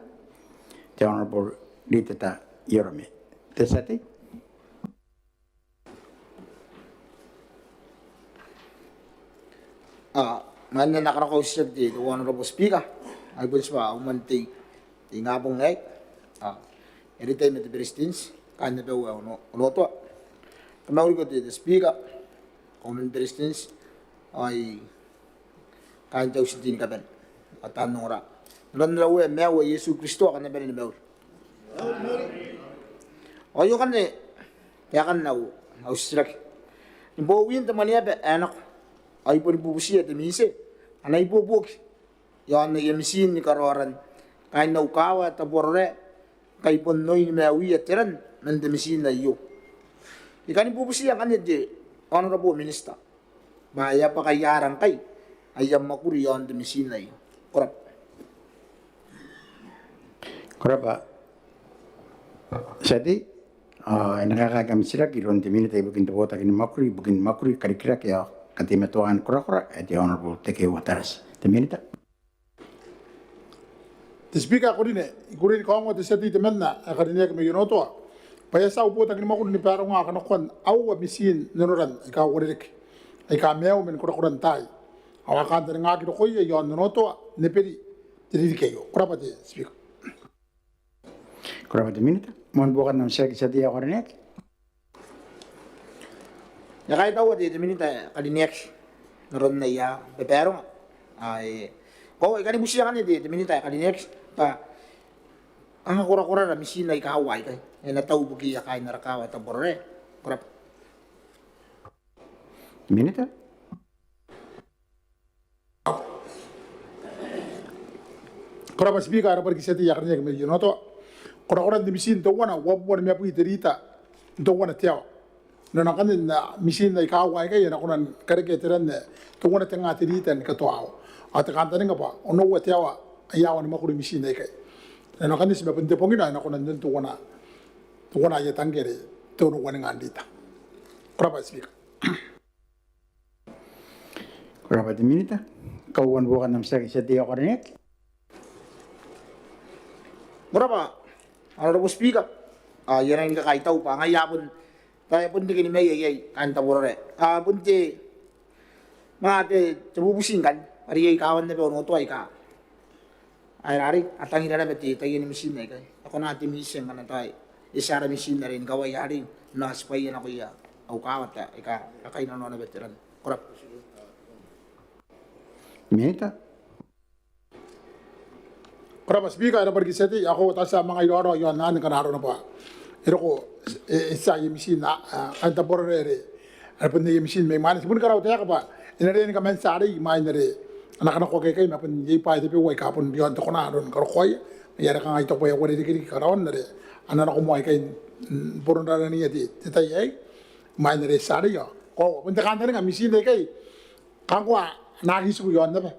te Honourable Riteta Iorome. Te tia tei. A, ngaia are e na karaoaki te, te Honourable Speaker, ai bon tibwa au man tei, te ingabong aei. A, e riai ma te Beretitenti, kaain abau ae Ono, Onotoa. Kam na mauri ko te, te Speaker, Kauoman ni Beretitenti, ai kaain te auti n tei ni kabane ao taan ongora. N aran ara Uea ae maiu ae Iesu Kristo, kam na bane ni mauri. Ao aio ngkanne taekan au, au titiraki. Ni bowin te mwaneaba ae nako, ao I boni bubutiia te Minita ana ibuobuoki iaon aia mitin ni karaoa ran kaain au kaawa Tabuarorae, ngkai bon oin maiuia te ran man te mitin aio. I kani bubutiia ngkanne te Honourable Minister bwa e a bwaka iai ngkai aia mwakuri iaon te mitin aio. Ko rabwa. Ko rabwa tia tei. Ao e na kaekaaki am titiraki iroun te Minita ibukin te botaki ni mwakuri ibukin mwakuri, karikirake ao kateimatoan korakora, ae te Honourable Tekeeua Tarati. Te Minita. Te Speaker ae ko rine, I kukurei ni kaongoa te tia tei temanna ae karineaki mai Onotoa bwa e a tia au botaki ni mwakuri ni baronga kanakoan aua mitin n onoran aika uarereke aika maiu man korakoran taai, ao a kantaningaaki rokoia iaon Onotoa, Neberi, te ririki aio. Ko rabwa te Speaker. Ko rabwa te Minita. Moan buokan am titiraki tia tei ae karineaki. I a kaitaua te, te Minita ae karineaki n aron aia babaronga. Ao e, ko, I kani butiia ngkanne te, te Minita ae karineaki bwa kanga korakorara mitin aika aua aikai, e na tau ibukiia kaain ara kaawa Tabuarorae? Ko rabwa. Minita. Ko rabwa Speaker, e rabwa riki tia tei ae karineaki mai Onotoa. Korakoran te mitin teuana uabubua nimabwi te rita n teuana te aoa. N aron ngkanne mitin aika aua aikai a na kona ni karekea te ran ae teuana te nga te rita ni katoa aoa. Ao te kantaninga bwa onoua te aoa aia aoa ni mwakuri mitin aikai. N aron ngkanne ti ma bon te bongina a na kona n teuana, teuana aia tangke are teuana uanenga n rita. Ko rabwa Speaker. Ko rabwa te Minita. Kauoua ni buokan am titiraki tia tei ae karineaki. Ko rabwa Honourable Speaker. Ao I a rangi ni kakaitau bwa ngaia bon, bwa e bon reke ni mai iai kaain Tabuarorae. Ao bon te, ma te, te bubuti ngkanne are iai kaawan naba Onotoa aika a, arei, a tangira naba te, taiani mitin aikai. E kona te Minita ngkana tao e tia ara mitin arei ni kawai arei n na tibwaia nakoia au kaawa aika a kainnanoa naba te ran. Ko rabwa. Minita. Ko rabwa Speaker, e rabwa riki tia tei. Ao koaua tao ti a manga iraorao iaon anne ngkana arona bwa e roko, e, e tia aia mitin, a, a, kaain Tabuarorae are, are bon aia mitin mai mwaina. Ti bon karautaeka bwa e na riai ni kaman tia arei imwain are a na kanakoaki aikai, ma bon iai bwaai tabeua aika bon riaon te kona aron karokoaia. Ma are kanga I taku bwa e a uarereke riki karaoan are a na nako moa aikai n, n boronranaia te, te tai aei imwain are e tia arei. Ao koaua bon te kantaninga mitin aikai kanga a na aki tiku iaon naba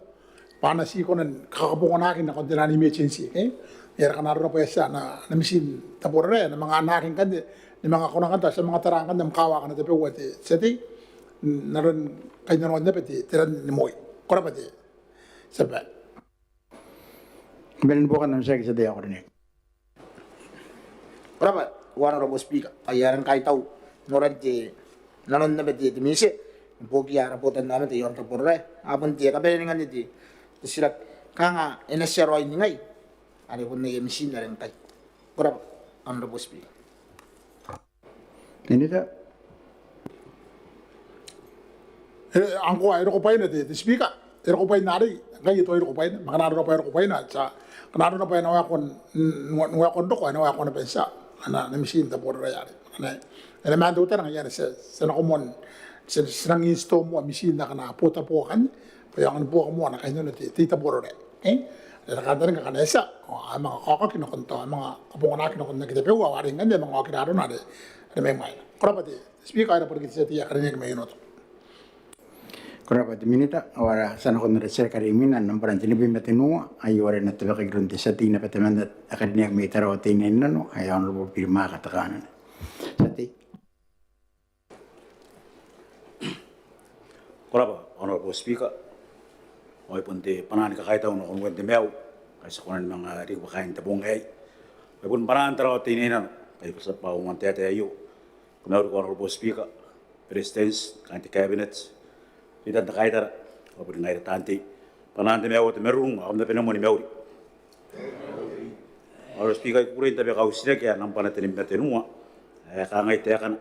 bwa a na ti kona ni kakabonganaki nakon taian emergency, e? Are ngkana arona bwa e tia ana, ana mitin Tabuarorae, a na manga anaaki ngkanne, ni manga kona ngkanne, tao ti a manga tara ngkanne am kaawa akana tabeua te tia tei n aron kainnanoan naba te, te ran ni moi. Ko rabwa te tia babaire. Ko bane ni buokan am titiraki tia tei ae karineaki. Ko rabwa Honourable Speaker, ao I a rangi ni kaitau n noran te, nanon naba te, te Minita ni buokiia ara botannaomata iaon Tabuarorae. Ao bon te kabanea ngkanne te, te titiraki, kanga e na tia raoi ningai are bon aia mitin are ngkai? Ko rabwa Honourable Speaker. Minita. E, ngkoa e roko bwaina te, te Speaker, e roko bwaina arei, ngkai e tuai roko bwaina, ma ngkana arona bwa e roko bwaina, ti a, ngkana arona bwa e na waekoa n, n, n waekoa n roko, e na waekoa naba n tia ana, ana mitin Tabuarorae arei. Ngkana e na maan teutana ngaia are ti a, ti a nako moa n, ti a, ti a nang install moa mitin akana botabo akanne bwa e aonga ni buoka moa ana kainnano te, te I-Tabuarorae. E? Are kantaninga ngkana e tia, ao a manga kaokaki nakon tao, a manga kabonganaki nakon aki tabeua, ao arei ngkanne a manga okira arona are, are mai mwaina. Ko rabwa te Speaker, e rabwa riki te tia tei ae karineaki mai Onotoa. Ko rabwa te Minita. Ao ara tia nako n ara titiraki are imwina, nambwa tenibwi ma tenua, aio are e na tabekaki iroun te tia tei naba temanna ae karineaki mai Tarawa Teinainano, ae Honourable Birimaka Tekanana. Tia tei. Ko rabwa Honourable Speaker. Ao ai bon te bwanaa ni kakaitau nakon uean te maiu ngkai ti a kona ni manga riki bwa kaain te bong aei. Ai bon bwanaan Tarawa Teinainano ngkai ti a bwa uoman te ataei aio. Ko na mauri Honourable Speaker, Beretitenti, kaain te Cabinet, reitan te kaitara, ao boni ngaira taan tei. Bwanaan te maiu ao te marurung ao kam na bane moa ni mauri. Honourable Speaker, I kukurei n tabeka au titiraki ae nambwana tenibwi ma tenua ae kangai taekana: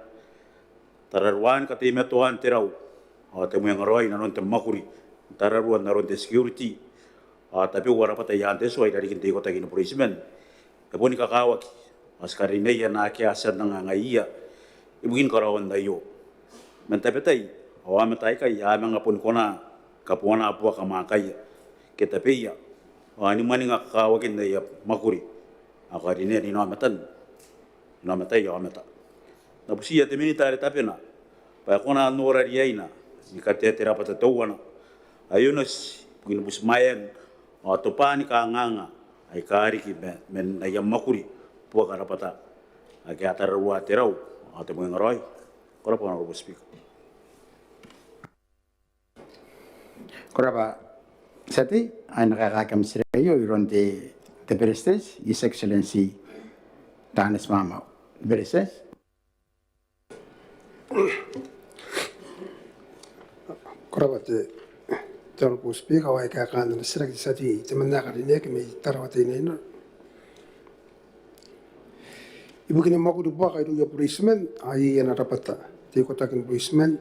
Tararuaan kateimatoan te rau ao te mwengaraoi inanon te mwakuri n tararua n aron te security ao tabeua rabwata i aan te tua i rarikin te ikotaki ni bureitiman e boni kakawaki, ao ti karineia naake a tia n angaiia ibukin karaoan aio. Man tabetai ao aomata aikai a manga boni kona ni kabuanaa buaka mwaakaia ke tabeia ao ni mwaninga kakawakin aia mwakuri ao karinean inaomatan inaomatai aomata. N na butiia te Minita are tabena bwa e kona n nora riaina ni katea te rabwata teuana ae onoti ibukin butimwaean ao tobwaan kanganga aika riki ma, man aia mwakuri buaka rabwata ake a tararua te rau ao te mwengaraoi. Ko rabwa Honourable Speaker. Ko rabwa tia tei. Ao e na kaekaaki am titiraki aio iroun te, te Beretitenti, His Excellency Taneti Maamau. Beretitenti. Ko rabwa te, te Honourable Speaker, ao e kaekaaki ana titiraki te tia tei temanna ae karineaki mai Tarawa Teinainano. Ibukin mwakuri buaka irouia bureitiman ao iai ana rabwata te ikotaki ni bureitiman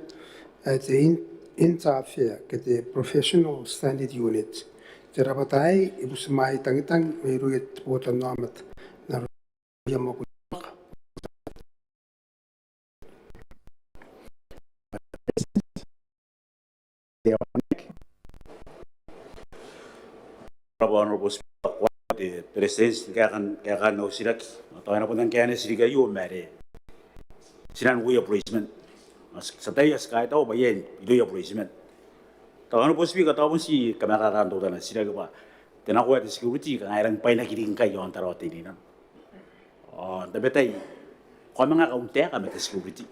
ae te in-, Interfair ke te Professional Standard Unit. Te rabwata aei e butimwaei tangitang mairouia te botannaomata n aroia mwakuri buaka. Ko rabwa Honourable Speaker, ko rabwa te Beretitenti ni kaekaan, kaekaan au titiraki. Ao tao e na bon rang kaeneaki te titiraki aio ma are ti nang ukoia bureitiman. Ao ti ataia, ti kaitaua bwa iai irouia bureitiman. Tao Honourable Speaker, tao bon ti kamatataan teutana te titiraki bwa te nakoa te security kanga e rang bwainaki riki ngkai i aon Tarawa Teinainano. Ao n tabetai ko a manga kauntaeka ma te security.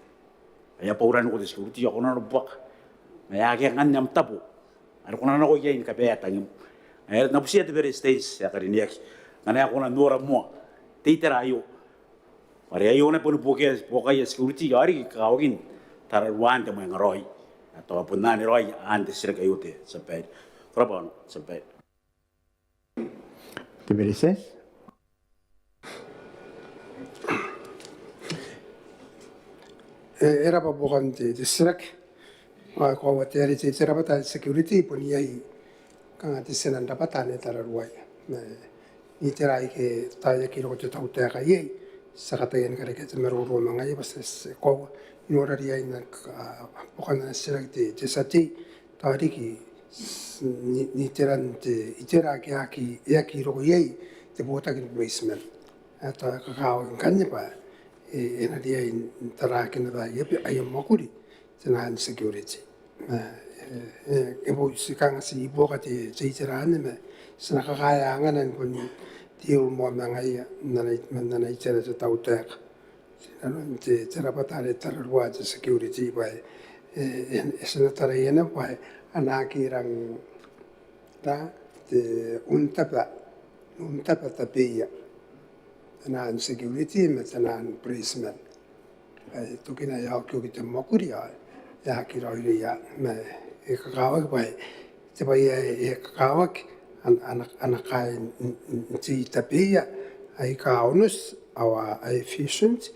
Ai a bwauraniko te security ao ko nanona buaka. Ma e akea ngkanne am tabo are ko na nako iai ni kabaea tangim. Ao e na butiia te Beretitenti ae karineaki ngkana e kona n nora moa te itera aio are aio naba ni buokaia, buokaia security ao riki kakawakin tararuaan te mwengaraoi. Ao tao bon anne raoi aan te titiraki aio te tia babaire. Ko rabwa Honourable tia babaire. Te Beretitenti. E, e rabwa buokan te, te titiraki. Ao e koaua te, are te, te rabwata ae te security bon iai kanga te tinan rabwata ane e tararuai. N itera aike tao e aki roko te tautaeka iai, ti a kataia ni karekea te maroro ma ngaia bwa ti, ti koaua n nora riaina, a, buokan ana titiraki te, te tia tei, tao riki n, n iteran te itera ake e aki, e aki roko iai te botaki ni bureitiman. Ao tao e kakawaki ngkanne bwa e, e na riai n taraaki naba aia, aia mwakuri tenaan security. E, e, e boo ti kanga ti buoka te, te itera anne ma ti na kakaea angana ni bon deal moa ma ngaia n ana, n ana itera te tautaeka. Inanon te, te rabwata are e tararua te security bwa e, e, e, ti na taraia naba bwa a na aki rang ra te untaba, untaba tabeia tenaan security ma tenaan bureitiman. Ae tokina e a okioki te mwakuri ao e aki raoiroia ma e kakawaki bwa e, te bwai ae e kakawaki ana, ana, ana kaai n, n, n tei tabeia aika onoti ao a efficient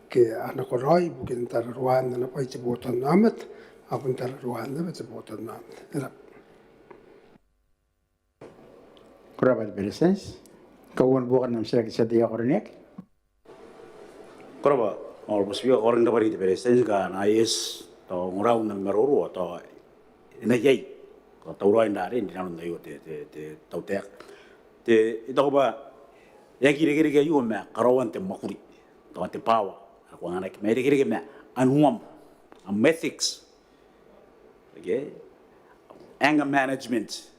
ke a nakoraoi ibukin tararuaan ana bwai te botannaomata ao bon tararuaan naba te botannaomata. E rabwa. Ko rabwa te Beretitenti. Kauoua ni buokan am titiraki te tia tei ae karineaki. Ko rabwa Honourable Speaker, ko rangi n rabwa riki te Beretitenti ngkana e eti tao ongorau n am maroro ao tao e na iai tao tauraoi n rarei n rinanon aio te, te, te tautaeka. Te, I taku bwa e aki irekereke aio ma karaoan te mwakuri, tao te power ae ko anganaki, ma e irekereke ma anuam, am ethics. Okay? anger management,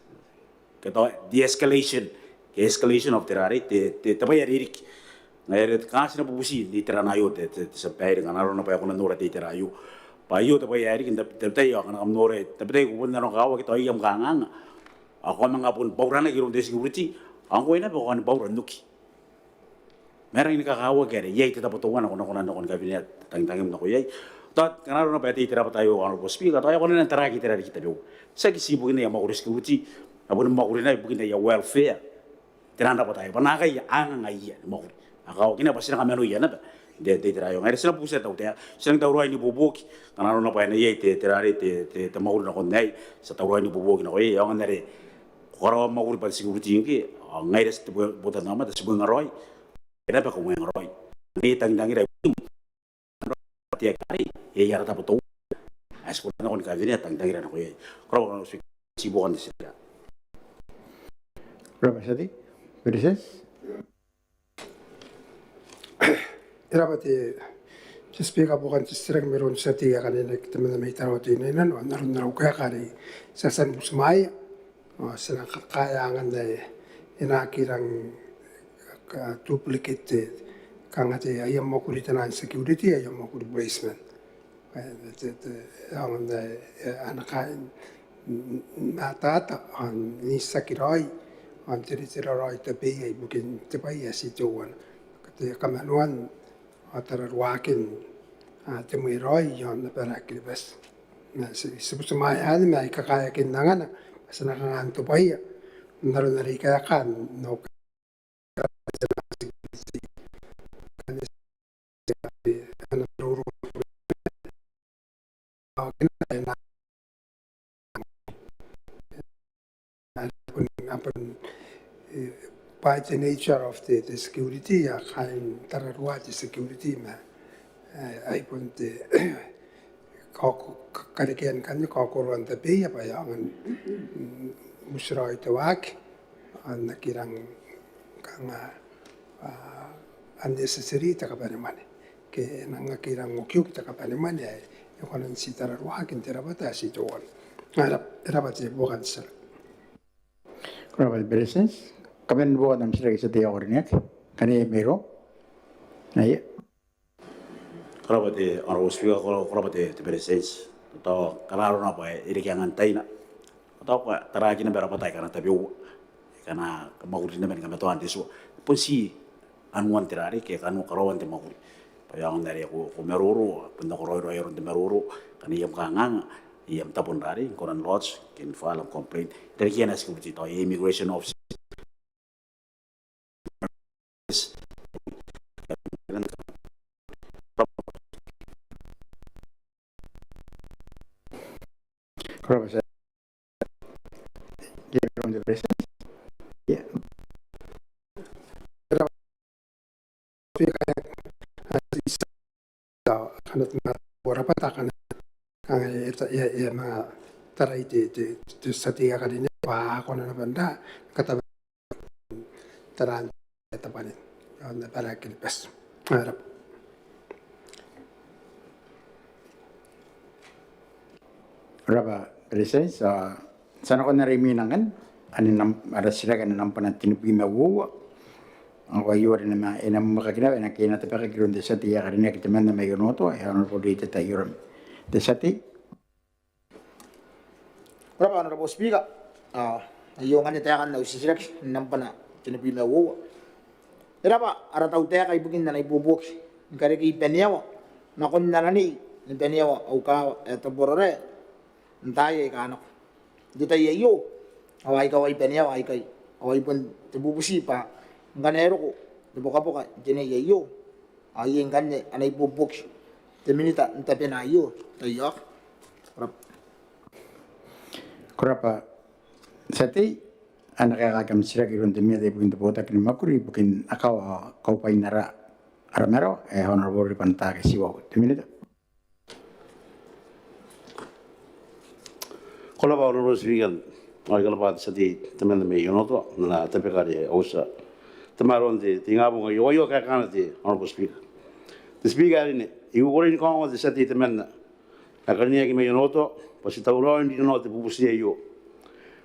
ke tao de-escalation, ke escalation of te rarei, te, te, te bwai are e riki. Ngaia are kanga ti na bubuti n te itera aio te, te, te tia babaire, ngkana arona bwa e kona n nora te itera aio. Bwa aio te bwai ae riki n tabetai, ao ngkana kam nora, tabetai ko bon nanokawaki tao iai am kanganga, ao ko a manga bon bwauranaki iroun te security, ao ngkoe naba ko kani bwaura n oki. Ma e rangi ni kakawaki are iai te tabo teuana ko na kona n nako ni kawenea tangitangim nako iai. Tao ngkana arona bwa e tei te rabwata aio, Honourable Speaker, tao e kona n taraaki itera riki tabeua. Tiaki tii ibukin aia mwakuri security, ma boni mwakuri naba ibukin aia welfare. Tera n rabwata aio, bwa naakai a anganga iai ni mwakuri. A kakawaki naba bwa ti na kamanoia naba n te, te itera aio. Ngaia are ti na bubutia te tautaeka, ti nang tauraoi n ibuobuoki, ngkana arona bwa e na iai te, te rarei, te, te, te mwakuri nakon aei, ti a tauraoi n ibuobuoki nako iai, aonga n are ko karaoa mwakuri bwa te security ngke, ao ngaira ti te bo-, botannaomata ti mwengaraoi. E naba ko mwengaraoi. N te tangitangira ibukim te aeka arei, iai ara tabo teuana ae ti kona nako ni kawenea tangitangira nako iai. Ko rabwa Honourable Speaker, ti buokan te titiraki. Ko rabwa tia tei. Beretitenti. E rabwa te, te Speaker, buokan te titiraki mairoun te tia tei ae karineaki temanna mai Tarawa Teinainano, n aron ara kaeka are ti a tia ni butimwaea. Ao ti na kakaea angan ae e na aki rang, ka, duplicate te, kanga te aia mwakuri taian security, aia mwakuri bureitiman. E, te, te, aonga n ae, e, a na kaai n, n, n ataata, ao n itiaki raoi, ao n teretere raoi tabeia ibukin te bwai ae ti teuana. Te kamanoan, ao tararuaakin, a, te mwe raoi iaon abara Kiribati. Ma ti, ti butimwaea anne ma I kakaeaki n angana, bwa ti na kanga n tobwaia n aron are I kaeka n au by the nature of the, the security, a kaai n tararua te security ma, e, ai bon te, ka, ka, karekean ngkanne kaokoroan tabeia bwa e aonga n, mm, butiraoi te waaki, ao n aki rang kanga, a, unnecessary te kabanemwane. Ke e nang aki rang okioki te kabanemwane ae e kona n ti tararuaaki n te rabwata ae ti teuana. E rab-, e rabwa te buokan titiraki. Ko rabwa te Beretitenti. Kabanean buokan am titiraki tia tei ae karineaki. Kanga e mero. Aia. Ko rabwa te Honourable Speaker, ko, ko rabwa te, te Beretitenti. Tao ngkana arona bwa e reke angan taina, tao ko a taraaki naba rabwata aika a na tabeua, aika a na kamwakuri naba ni kamatoa n te tua. Bon ti anuan te rarei ke kanoan karaoan te mwakuri. Bwa e aonga n are ko, ko maroro, bon nakoraoiroa aron te maroro, ngkana iai am kanganga, iai am tabo n rarei, ko na lodge, ke n file am complaint. Tarakiana security, tao immigration office. Ko rabwa tia tei. Iai, from the Beretitenti. Iai. Ko rabwa. Tao, kanga te mata, ko rabwa, tao kanga, kanga e ta, e, e manga tarai te, te, te tia tei ae karineaki bwa a kona naba n ra, katabe, taraan te tabwanin, ao n abara Kiribati. Ko rabwa. Ko rabwa, Beretitenti, a, ti a nakon are imwina ngkanne, anne nam-, ara titiraki ae nambwa tenibwi ma uoua. Ao aio are e na ma-, e na mwakaki naba, e na, e na tabekaki iroun te tia tei ae karineaki temanna mai Onotoa, e Honourable Rita Taiorami. Te tia tei. Ko rabwa Honourable Speaker. A, aio ngkanne taekan au titiraki, nambwa tenibwi ma uoua. E rabwa ara tautaeka ibukin ana ibuobuoki ni karekei baneawa nakon ana nei ni baneawa au kaawa ae Tabuarorae n taai aika nako. N te tai aio, ao a ikawai baneawa aikai, ao ai bon te bubuti bwa ngkana e roko te bokaboka n te nei aio, ao iai ngkanne ana ibuobuoki te Minita n tabena aio, taiaoka. Ko rabwa. Ko rabwa tia tei. Ana kaeka am titiraki iroun te Minita ibukin te botaki ni mwakuri ibukin akawa ao kaubwain ara, ara marawa, e Honourable Ribanataake Tiwau. Te Minita. Ko rabwa Honourable Speaker, ao I karabwa te tia tei temanna mai Onotoa n ana tabeka are e a tia n tamaroa n te, te ingabong aio. Aio kaekana te Honourable Speaker. Te Speaker ae karineaki, I kukurei ni kaongoa te tia tei temanna ae karineaki mai Onotoa bwa ti tauraoi n rinanoa te bubuti aio.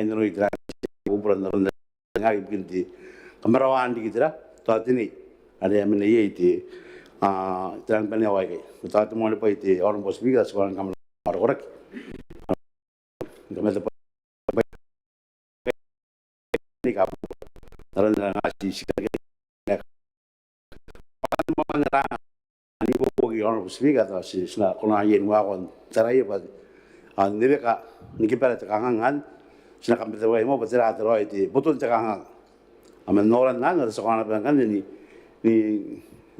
kainnanoi te rang bubura n aron are e nang aki ibukin te kamaraoan riki te ra tao te nei are e a mena iai te, a, te rang baneawa aikai. Ko tao te moan bwai te Honourable Speaker, ti kona ni kamaraoa ara koraki ni kamatataa bwai ni kabu n aron are e nang aki titiraki n aeka. Ao te moan rang ni buobuoki, Honourable Speaker, tao ti, ti na kona iai ni waekoa n taraia bwa a, n rebeka ni kibara te kangaanga anne, ti na kamatataa bwai moa bwa tera te raoi te boton te kangaanga. Ao man noran anne are ti kona naba ngkanne ni, ni,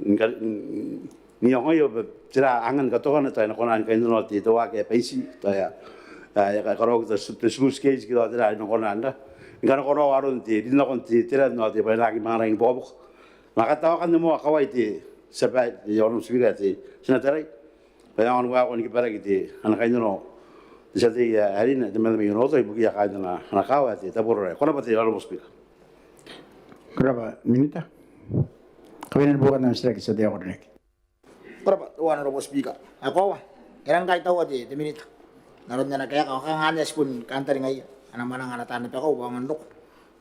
ni ka-, ni, ni iangoia bwa tera angan katokana tao e na kona ni kainnanoa te, te waaki ae bwainti tao e a, e a, e a karaoaki tao te sluice gauge ke tao tera are e na kona n ra ni kanakoraoa aron te rinnakon te, te ran ao te bwainaki manga rangi ni bokaboka. Ma katawakan te moa kawai te tia babaire, te Honourable Speaker, te, ti na tarai bwa e aonga ni waekoa ni kibaraki te, ana kainnano te tia tei ae rine, te Madam Ionoto, ibukiia kaain ana, ana kaawa ae te Taboraorae. Ko rabwa te Honourable Speaker. Ko rabwa Minita. Kawaina ni buokan am titiraki te tia tei ae ko rineaki. Ko rabwa te Honourable Speaker. Ae koaua, e rang kaitaua te, te Minita n aron ana kaeka ao kanga anne ae ti bon kantaningaia, ana mwananga ana taan rabakau bwa a aonga n roko,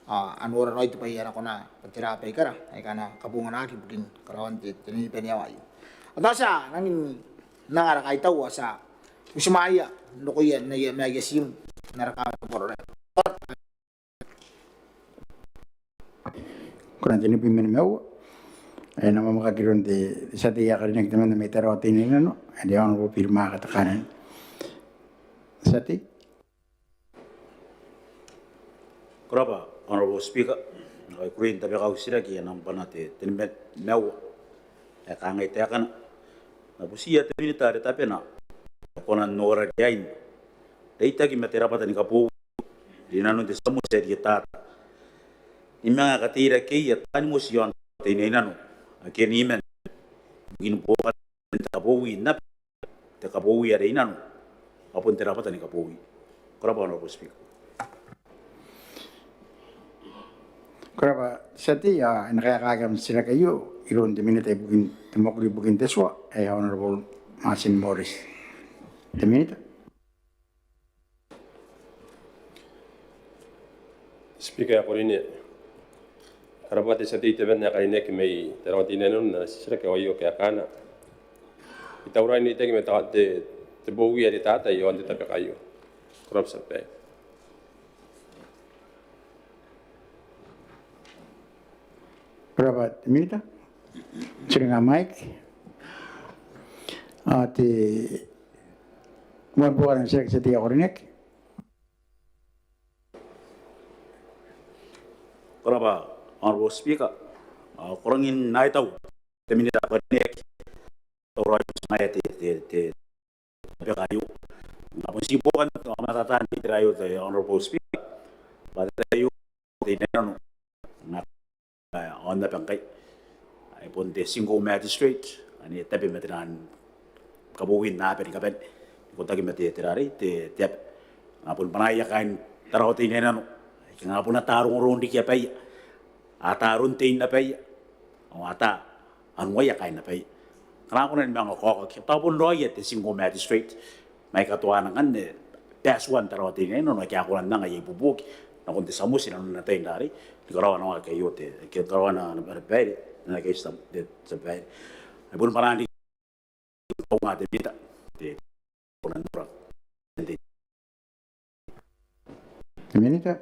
a, a nora raoi te bwai ae na kona, bwa tera baikara aika a na kabonganaki ibukin karaoan te, te nei baneawa aio. Ao tao ti a rangi n anga ara kaitau ao ti a butimwaea n rokoia n aia, ma aia tiim n ara kaawa Taboraorae. Ko rabwa. Ko rabwa. Tenibwi ma nimaua. E na mwamwakaki iroun te, te tia tei ae karineaki temanna mai Tarawa Teinainano, ae te Honourable Birimaka Tekanene. Te tia tei. Ko rabwa, Honourable Speaker. Ao I kukurei n tabeka au titiraki ae nambana te, tenimaua. E kangai taekana. N na butiia te Minita are tabena, e kona n nora riain reitaki ma te rabwata ni kabowi rinanon te tia moti ae rietata ni manga kateirakeia taani moti iaon Teinainano ake niman ibukin buokan te kabowi naba te kabowi are i nano ao bon te rabwata ni kabowi. Ko rabwa, Honourable Speaker. Ko rabwa te tia tei. Ao e na kaekaaki am titiraki aio iroun te Minita ibukin te mwakuri ibukin te tua, ae Honourable Martin Morris. Te Minita. Speaker ae ko karineaki, ko rabwa te tia tei temanna ae karineaki mai Tarawa Teinainano n ana titiraki aio. Kaekaana, I tauraoi n reitaki ma te, te bowi are tata iaon te tabeka aio. Ko rabwa te tia babaire. Ko rabwa te Minita. Tiringa mic. Ao te, moan buokan titiraki te tia tei ae ko karineaki. Ko rabwa Honourable Speaker. Ao ko rangi n aitau te Minita ae karineaki, tauraoi n ngaia te, te, te tabeka aio. N na bon ti buokan te, te matata n te itera aio te Honourable Speaker, bwa te itera aio te Teinainano n ae aonnaba ngkai, ae bon te single magistrate ane e tabe ma te naan kabowin aba ni kabane n ikotaki ma te, te rarei, te, te aba. N na bon bwanaia kaain Tarawa Teinainano aika a na bon ata rongorongon riki abaia, ata aron tein abaia, ao ata anuaia kaain abaia. Ngkana a kona ni manga kaokaki, tao bon raoia te single magistrate mai katoana ngkanne, bwa e tuai n Tarawa Teinainano aika a kona n anga aia ibuobuoki nakon te tia moti inanon ataei n rarei, ni karaoa naake aio te, ke karaoa ana, ana babaire, ana case te, te babaire. Ai bon bwanaan riki kaunga te Minita, te, kona n nora. Te Minita.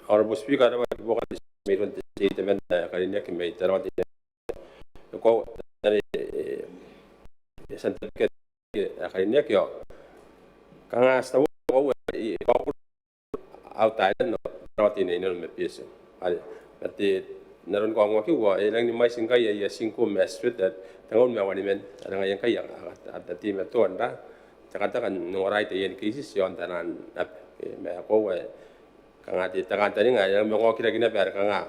Honourable Speaker, ko rabwa te buokan te, mairoun te tia tei temanna ae karineaki mai Tarawa Teinainano. Ko, e, e, e, tia tei ae karineaki, ao kanga ti taua, ko, e, ko, outer island ao Tarawa Teinainano ma Betio. Are, ma te, n aron kaongoakiu ao e rangi ni mwaiti ngkai aia single magistrate, tengaun ma waniman, are ngaia ngkai a, a, a, a teimatoa n ra, tekateka n ongoraai taiani cases iaon taian aba. E, ma koaua, e, kanga te, te kantaninga ae e manga okiraki naba are kanga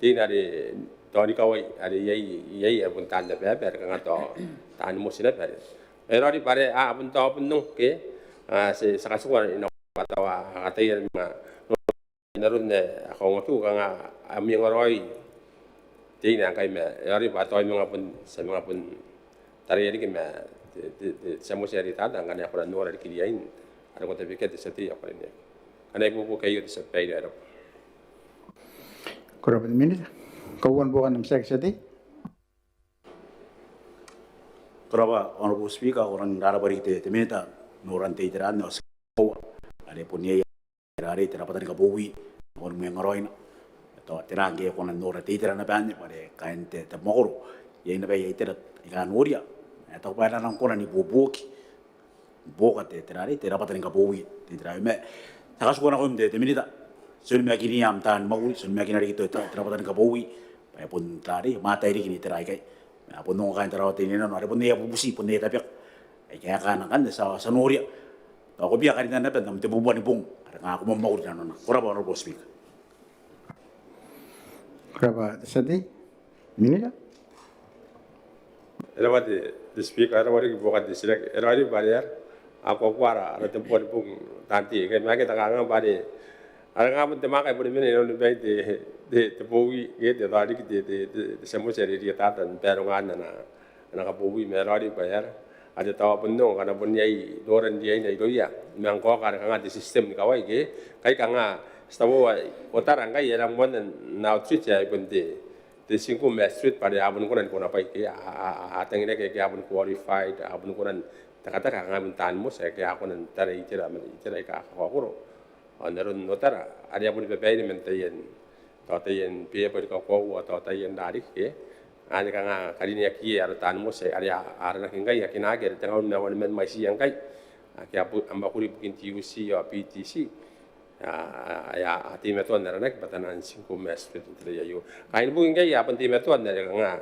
teina are tao n ikawai are iai, iai ae bon taan aba, aba are kanga tao taan moti naba are. E raoiroi bwa are a bon tao bon nong ke, a, ti, ti a katikua nako bwa tao a kataia ni manga, n aron ae a kaongoakiu kanga a mwenga raoi teina ngkai, ma e raoiroi bwa tao e manga bon, ti a manga bon taraia riki ma te, te, te tia moti are tata ngkana e kona n nora riki riain are ko tabekia te tia tei ae ko karineaki. Ana ibuobuoki aio te tia babaire, ko rabwa. Ko rabwa te Minita. Kauoua ni buokan am titiraki te tia tei. Ko rabwa Honourable Speaker, ko rangi n rarabwa riki te, te Minita n noran te itera anne, ao ti kakoaua are bon iai te rarei, te rabwata ni kabowi, ao ni mwenga raoina. Tao tera ngke e kona n nora te itera naba anne, bwa are kaain te, te mwakoro iai naba aia itera aika a noria. E taku bwa e na nang kona n ibuobuoki, buoka te, te rarei, te rabwata ni kabowi n te itera aio. Ma ti a katikua nakoim te, te Minita, ti onimakinia am taani mwakuri, ti onimakina riki te, te rabwata ni kabowi bwa e bon rarei, mwatai riki n itera aikai. Ma a bon ongo kaain Tarawa Teinainano are bon aia bubuti, bon aia tabeka aika e kaanaki ngkanne, ti a, ti a noria. Tao ko bia karinan naba n am tebubua ni bong are kanga ko mwamwakuri nanona. Ko rabwa Honourable Speaker. Ko rabwa te tia tei. Minita. E rabwa te, te Speaker, e rabwa riki buokan te titiraki. E raoiroi bwa are a, a kuakua ara, ara tebubua ni bong taan tei. Ke ma ke ti a kanga bwa are, are kanga bon te mwaaka ae boni mena inanon bain te, te, te bowi, ke te, tao riki te, te, te, te tia moti are rietata n barongaan ana, ana kabowi, ma e raoiroi bwa are a te tao bon nong, ngkana bon iai noran riaina irouia, ma ngkoa are kanga te system ni kawai ke, kai kanga, ti taua, Otara ngkai e rang moanna n outreach ae bon te, te single magistrate bwa are a boni kona ni konabwai ke, a, a, a, a tangiraki ke a boni qualified, a boni kona n tekateka, kanga bon taan moti aika a kona n tarai itera, ma itera aika kakaokoro. Ao n aron Otara are a boni babaire man taian, tao taian beba ni kakoaua, tao taian rarei ke. Anne kanga karineakiia ara taan moti are a, a aranaki ngkai, a kinaaki are tengaun ma waniman mwaitiia ngkai ake a bu-, a mwakuri ibukin T U C ao B T C. A, a, a teimatoa n aranaki bwa taian single magistrate n te rai aio. Kaain Buki ngkai a bon teimatoa n are kanga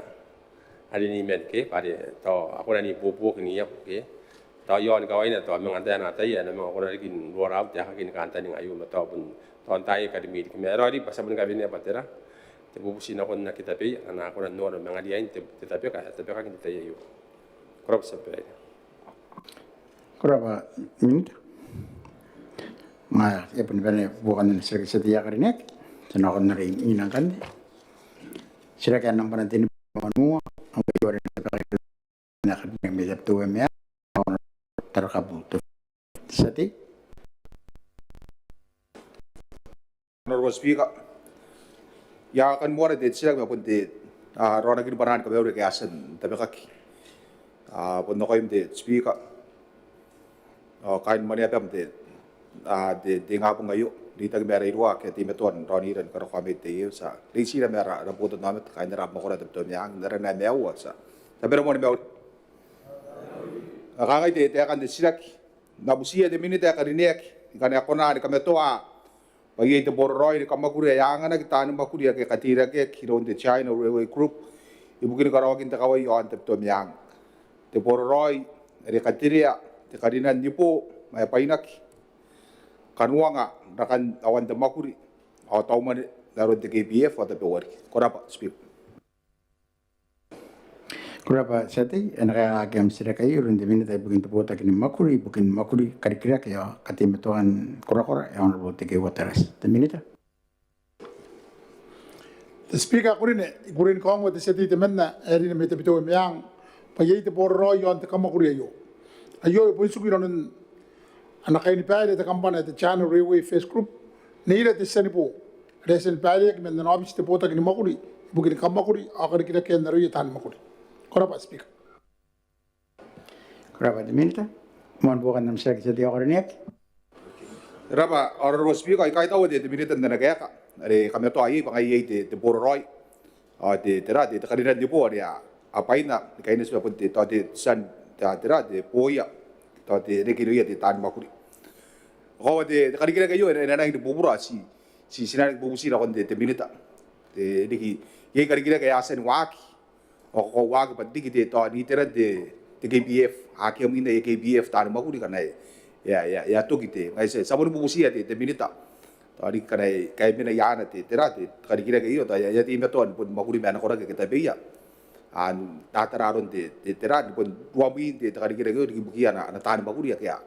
are ni man ke, bwa are tao a kona n ibuobuoki n iango ke. Tao iaon kawaina tao manga n taai n ataia, a na manga kona riki n roll out aekakin kantaninga aio, ma tao bon, tao n taai aika rimwi riki. Ma e raoiroi bwa ti a boni kawenea bwa tera te bubuti nakon aki tabeia, a na kona n nora manga riain te, te tabeka, tabekaki n te tai aio. Ko rabwa te tia babaire. Ko rabwa Minita. A, e bon bane buokan ana titiraki te tia tei ae karineaki. Ti na nakon are imwina ngkanne. Titiraki ae nambwa tenibwi ma uoua, ao e a tabekaki iroun te tia tei mai Tabiteuea Meang, Honourable Tarakabu Tofi. Te tia tei. Honourable Speaker, I a kan moana te titiraki ma bon te, a, raonaki ni bwanaa ni kamauri ake a tia n tabekaki. A, bon nakoim te Speaker ao kaain Maneaba ma te, a, te, te ingabong aio, reitaki ma ara iruwa ake a teimatoa n raonira ni karokoa mai te tai aio, ti a reitira ma ara, ara botannaomata, kaain ara abamwakoro ae Tabiteuea Meang, n arana ae maiu, ao ti a tabera moa ni mauri. Ao kangai te, te taeka n te titiraki. N na butiia te Minita ae karineaki ngkana e kona ni kamatoa bwa iai te boraraoi ni kamwakuri ae anganaki taani mwakuri ake kateirakeaki iroun te China Railway Group ibukin karaoakin te kawai i aon Tabiteuea Meang. Te boraraoi are katerea te karinan ni bo ma e bwainaki kanuanga rakan aoan te mwakuri ao taumwane n aron te K P F ao tabeua riki. Ko rabwa, Speaker. Ko rabwa te tia tei. E na kaekaaki am titiraki aio iroun te Minita ibukin te botaki ni mwakuri ibukin mwakuri, karikirake ao kateimatoan korakora, ae Honourable Tekeeua Tarati. Te Minita. Te Speaker ae karineaki, I kukurei ni kaongoa te tia tei temanna ae rine mai Tabiteuea Meang bwa iai te boraraoi i aon te kamwakuri aio. Aio e bon tiku inanon ana kainibaire te kambana ae te China Railway First Group n ira te tia ni bo are e a tia ni baireaki man ana aobiti te botaki ni mwakuri ibukin kamwakuri ao karikirakean aroia taani mwakuri. Ko rabwa, Speaker. Ko rabwa te Minita. Moan buokan am titiraki te tia tei ae karineaki. Ko rabwa Honourable Speaker, I kaitaua te, te Minita n ana kaeka are e kamatoa iai bwa ngaia iai te, te boraraoi ao te, tera, te, te karinan ni bo are a, a bwaina ni kaineti ma bon te, tao te, tian, te, tera, te boia, tao te reke irouia te taani mwakuri. Ao te, te karikirake aio e na, e na rangi ni bubura, ti, ti, ti na rangi ni bubuti nakon te, te Minita. Te, riki, iai karikirake ae a tia ni waaki ao kakoauaaki bwa riki te, tao n iteran te, te K P F, akea mwiina aia K P F taani mwakuri ngkana e, e a, e a, e a toki te, ngaia ti a, ti a boni bubutia te, te Minita. Tao riki ngkana e, ngkae e mena i aana te, tera, te karikirake aio, tao e a, e a teimatoa ni boni mwakuri ma ana koraki ake tabeia. Ao n tatara aron te, te, tera, ni bon ruamwiin te, te karikirake aio riki ibukiia ana, ana taani mwakuri ake a,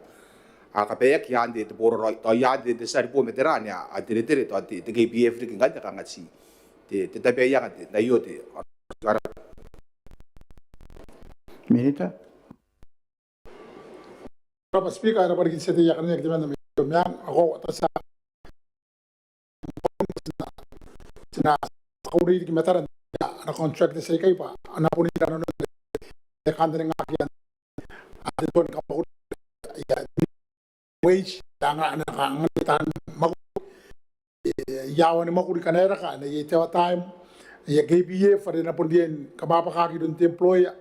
a kabaeaki i aan te, te boraraoi, tao i aan te, te tia ni bo ma tera ane a, a teretere, tao te, te K P F riki ngkanne, kanga ti te, te tabeaianga te, n aio te, Minita. Ko rabwa Speaker, e rabwa riki te tia tei ae karineaki temanna mai Tabiteuea Meang, ao ti a, ti na kaurei riki matara n ana contract aikai bwa a na bon ira nanon te kantaninga ake a, a, te toni kamwakuri, ia, wage, tanga, ana kanga, taani mwakuri, e, iaon mwakuri ngkana e raka, ana iai te overtime, aia K P F are e na bon riai ni kamabwakaaki iroun te employer,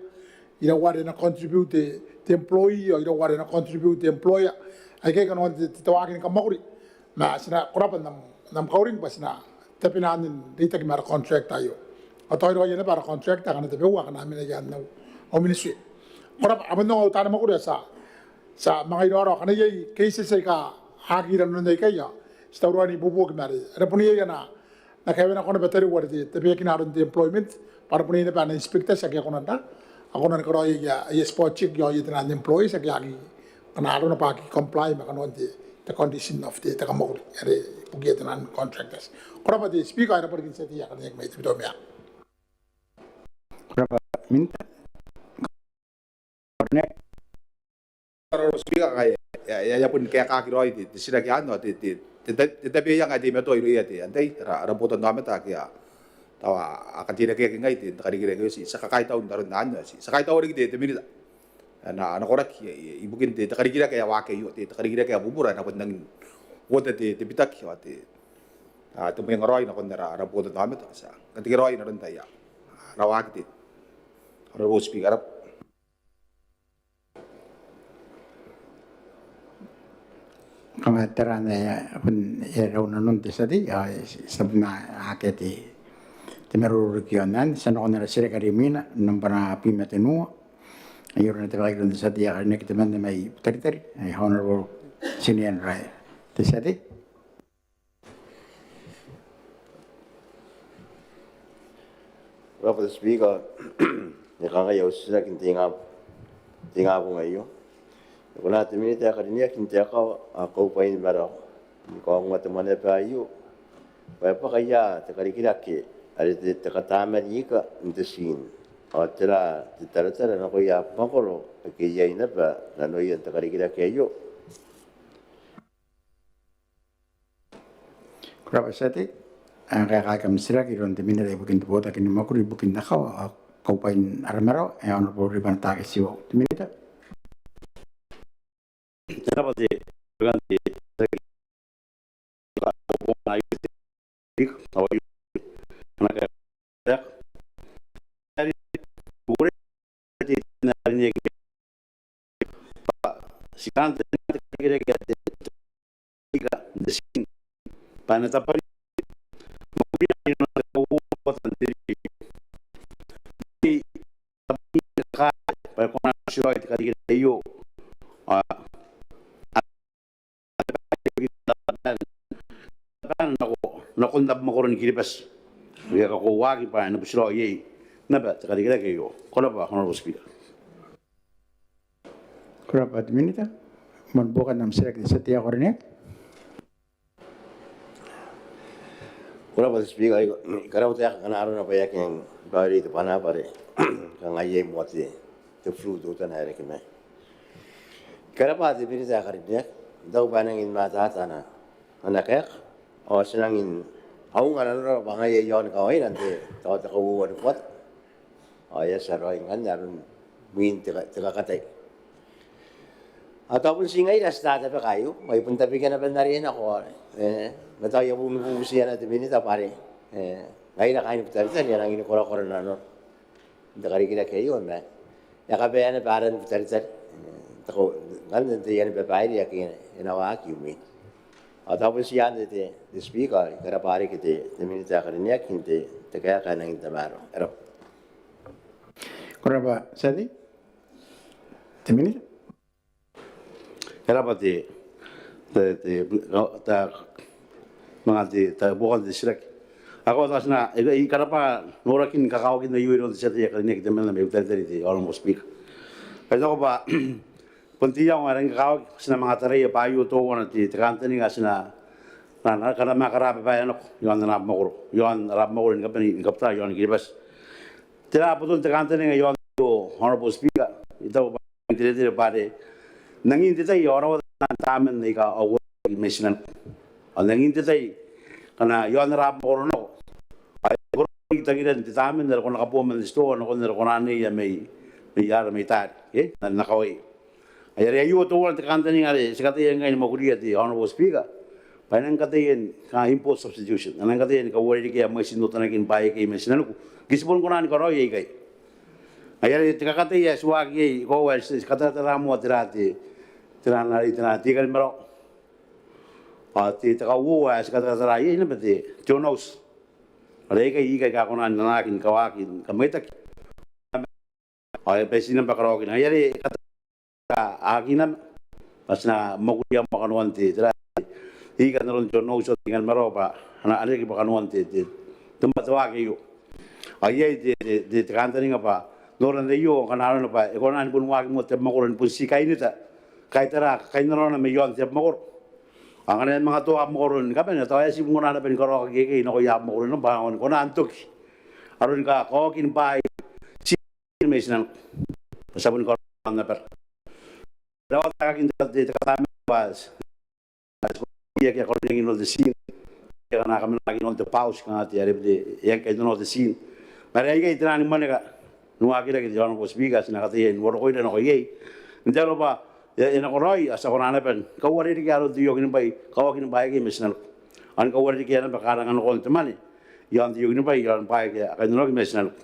iraua are e na contribute te, te employee, ao iraua are e na contribute te employer. Aikai kanoan te, te, te waaki ni kamwakuri. Ma ti na, ko rabwa n am, n am kauring bwa ti na tabe n anne n reitaki ma ara contract aio. Ao tao iraua naba ara contract akana tabeua akana a mena i aan au, au ministry. Ko rabwa, a bon ongo au taani mwakuri ae ti a, ti a manga iraorao ngkana iai cases aika a aki ira nanon aikai ao ti tauraoi n ibuobuoki ma are, are bon iai ana, ana kaewenako naba tariu are te, tabeakina aron te employment, bwa are bon iai naba ana inspectors ake a kona n ra, a kona ni karaoia aia, aia spot check iaoia tenaan employees ake a aki, akana arona bwa a aki comply ma kanoan te, te condition of te, te kamwakuri are ibukiia tenaan contractors. Ko rabwa te Speaker, e rabwa riki te tia tei ae karineaki mai Tabiteuea Meang. Ko rabwa Minita. Ko rabwa. Honourable Speaker, e a, e a, e a bon kaekaaki raoi te, te titiraki anne, te, te, te, te tabeaianga ae teimatoa irouia te, antai, ara, ara botannaomata ake a, tao a, a kateirakeaki ngkai te, te karikirake aio, ti, ti a kakaitau n aron anne, ti, ti a kaitaua riki te, te Minita ana, ana koraki, i, i, ibukin te, te karikirake ae waaki aio, te, te karikirake ae bubura, e na bon rangi n uota te, te bitaki, ao te, a, te mwengaraoi nakon ara, ara botannaomata, ti a katekeraoi n aron taian ara waaki te, Honourable Speaker. Kanga tera ae, e, bon, e rau nanon te tia tei, ao, e, ti a bon akea te, te maroro riki iaon anne, ti a nakon ara titiraki are imwina, nambwa bwi ma tenua. Aio ana tabekaki iroun te tia tei ae karineaki temanna mai Butaritari, ae Honourable Tinian Rae. Te tia tei. Ko rabwa te Speaker, e kangai au titiraki n te ingabong, te ingabong aio. E kona te Minita ae karineaki n te akawa ao kaubwain marawa ni kaongoa te mwaneaba aio bwa e bwaka ia te karikirake are te, te kataamani ika n te tiin, ao tera te taratara nakoia abamwakoro ake iai naba nanoia n te karikirake aio. Ko rabwa te tia tei. Ao kaekaaki am titiraki iroun te Minita ibukin te botaki ni mwakuri ibukin akawa ao kaubwain ara marawa, e Honourable Ribanataake Tiwau. Te Minita. Ko rabwa te, Nakon abamwakoro ni Kiribati. Iai kakoauaaki bwa e na butiraoi iai naba te karikirake aio. Ko rabwa Honourable Speaker. Ko rabwa te Minita. Moan buokan am titiraki te tia tei ae karineaki. Ko rabwa te Speaker, I karabwa te aeka ngkana arona bwa e aki rang baere te bwanaa bwa are kanga iai moa te, te flu teutana ae reke ma I karabwa te Minita ae karineaki. I taku bwa e nangi ni mataata ana, ana kaeka ao ti nangi n aunga nanora bwa ngaia iaon kawaina n te, tao te kauoua ni buata. Ao e a tia raoi ngkanne aron mwin te ka, te kakatai. Ao tao bon ti ngaira ae ti tatabeka aio, ma I bon tabekia naba n are nako, e, ma tao I a bon bubutiia te Minita bwa are, e, ngaira kaain Butaritari a nangi ni korakora nanora n te karikirake aio ma e a kabaea naba aran Butaritari. E, tao ngkanne n te iango ni babaire ake e na waaki imwina. Ao tao bon ti anne te, te Speaker, I karabwa riki te, te Minita ae karineaki n te, te kaeka ae nangi n tamaroa. E rabwa. Ko rabwa te tia tei. Te Minita. E rabwa te, te, te, te, manga te, te buokan te titiraki. Ao tao ti na, I, I karabwa norakin kakawakin aio iroun te tia tei ae karineaki temanna mai Butaritari te Honourable Speaker. Ao I taku bwa bon te iango ae rangi ni kakawaki ti na manga taraia bwa aio teuana te, te kantaninga ae ti na, na, na, kara ma kara babaire nako iaon ara abamwakoro, iaon ara abamwakoro ni kabane, ni kabane iaon Kiribati. Tera boton te kantaninga iaon aio Honourable Speaker? I taku bwa te, te, te, bwa are n angin te tai ao rawata taamane aika a uarereke mai tinaniku. Ao n angin te tai ngkana iaon ara abamwakoro nako ao e kororaoi tangiran te taamane are ko na kaboo man te titoa nakon are ko na aneia mai, mai aara mai taari, e, n akawai. Ai are aio teuana te kantaninga are ti kataia ngkai ni mwakuria te Honourable Speaker, bwa e nang kataia ni, kanga import substitution, a nang kataia ni kauarerekea mwaitin otanakin bwaai aikai mai tinaniku ngke ti bon kona ni karaoi aikai. Ai are te kakatai ae ti waaki iai, koaua ae ti, ti kataratara moa tera te, tera n arei, tera te ikanimarawa. Ao te, te kauoua ae ti kataratara iai naba te, te onauti. Are aikai, ikai aika a kona n anaaki ni kawaaki ni kamwaitaki. Ao e bati naba karaoakina. Ai are e kataaki naba bwa ti na mwakuria moa kanoan te, tera, ika n aron te onauti ao te ikanimarawa bwa a na, a na reke bwa kanoan te, te, te mwaane waaki aio. Ao iai te, te, te, te kantaninga bwa noran aio ngkana arona bwa e kona ni bon waaki moa te abamwakoro ni bon ti kaineta, kaitara, kainnanoana mai aon te abamwakoro. Ao ngkana e a manga toa abamwakoro ni kabane ao tao e a tii bon kona naba ni karaoaki ikekei nakoia abamwakoro naba bwa a na kona n toki aroni kaokin bwaai ti mai tinaniku. Bwa ti a boni karaoa n abara. Rawata aekakin te, te, te kataamane bwa ti, ti aki karaoa inanon te tiin. Ti aki karaoa inanon te pouch, kanga te are te, e aki kainnanoa te tiin. Ma are aikai tera ni mwaneka n waakirake te Honourable Speaker, ti na kataia n uarokoira nako iai. N te aro bwa e, e nakoraoi ao ti a kona naba ni kauarerekea aron te iokini bwai, kaokin bwaai aikai mai tinaniku. Ao ni kauarerekea naba karanganakoan te mwane iaon te iokini bwai, iaon bwaai ake a kainnanoaki mai tinaniku.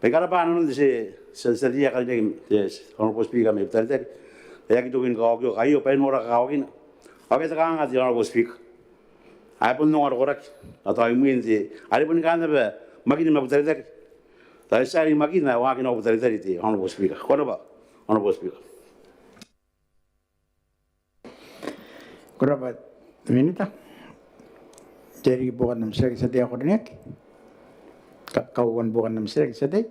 Bwa I karabwa nanon te tia, tia, tia tei ae karineaki te Honourable Speaker mai Butaritari. E aki toki ni kaokioka aio bwa e nora kakawakina. Ao ke te kanga te Honourable Speaker, ae bon ongo ara koraki. Ao tao imwin te, are boni kaan naba Makin ma Butaritari. Tao e tia riki Makin ae waaki nako Butaritari te Honourable Speaker. Ko rabwa Honourable Speaker. Ko rabwa te Minita. Tera riki buokan am titiraki te tia tei ae karineaki? Ka, kauoua ni buokan am titiraki te tia tei.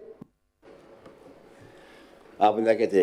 A bon akea te,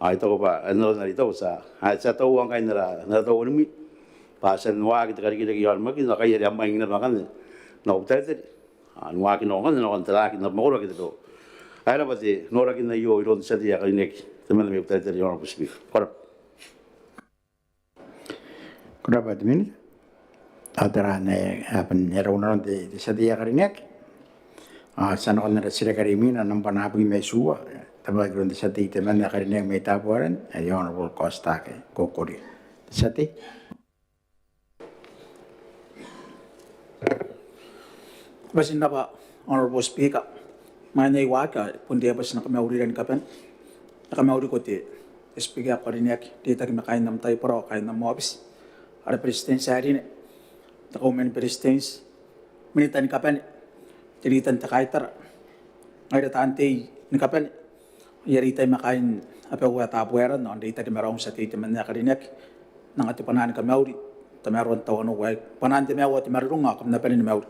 Ao I taku bwa, e, n aron are I taku, ti a, a, ti a taua ngkai n ara, n ara tauanimwi bwa ti a waaki te karikirake iaon Makin, ao ngkai are a mwaing naba ngkanne nako Butaritari. A, n waaki nako ngkanne nakon tarakin abamwakoro ake tabeua. Ae raba te norakin aio iroun te tia tei ae karineaki temanna mai Butaritari, Honourable Speaker. Ko rabwa. Ko rabwa te Minita. Ao tera ae, e, a bane n rau nanon te, te tia tei ae karineaki. A, ti a nakon ara titiraki are imwina, nambwa abwi ma itiua, tabekaki iroun te tia tei temanna ae karineaki mai Tabuaeran, ae Honourable Kaotitaake Kokoria. Te tia tei. Ko bati n rabwa, Honourable Speaker. Imwain ae I waaki, I bon tia bati ni kamauri raoi ni kabane. Ni kamauriko te, te Speaker ae ko karineaki, reitaki ma kaain am taibora ao kaain am aobiti, ara Beretitenti ae rine, te Kauoman ni Beretitenti, Minita ni kabane, te Leader n te kaitara, ngaira taan tei ni kabane, ao reitaki ma kaain abau ae Tabuaeran, ao n reitaki ma raou n tia tei temanna ae karineaki, n anga te bwanaa ni kamauri, tamaroan tawanou aei, bwanaan te maiu ao te marurung, ao kam na bane ni mauri.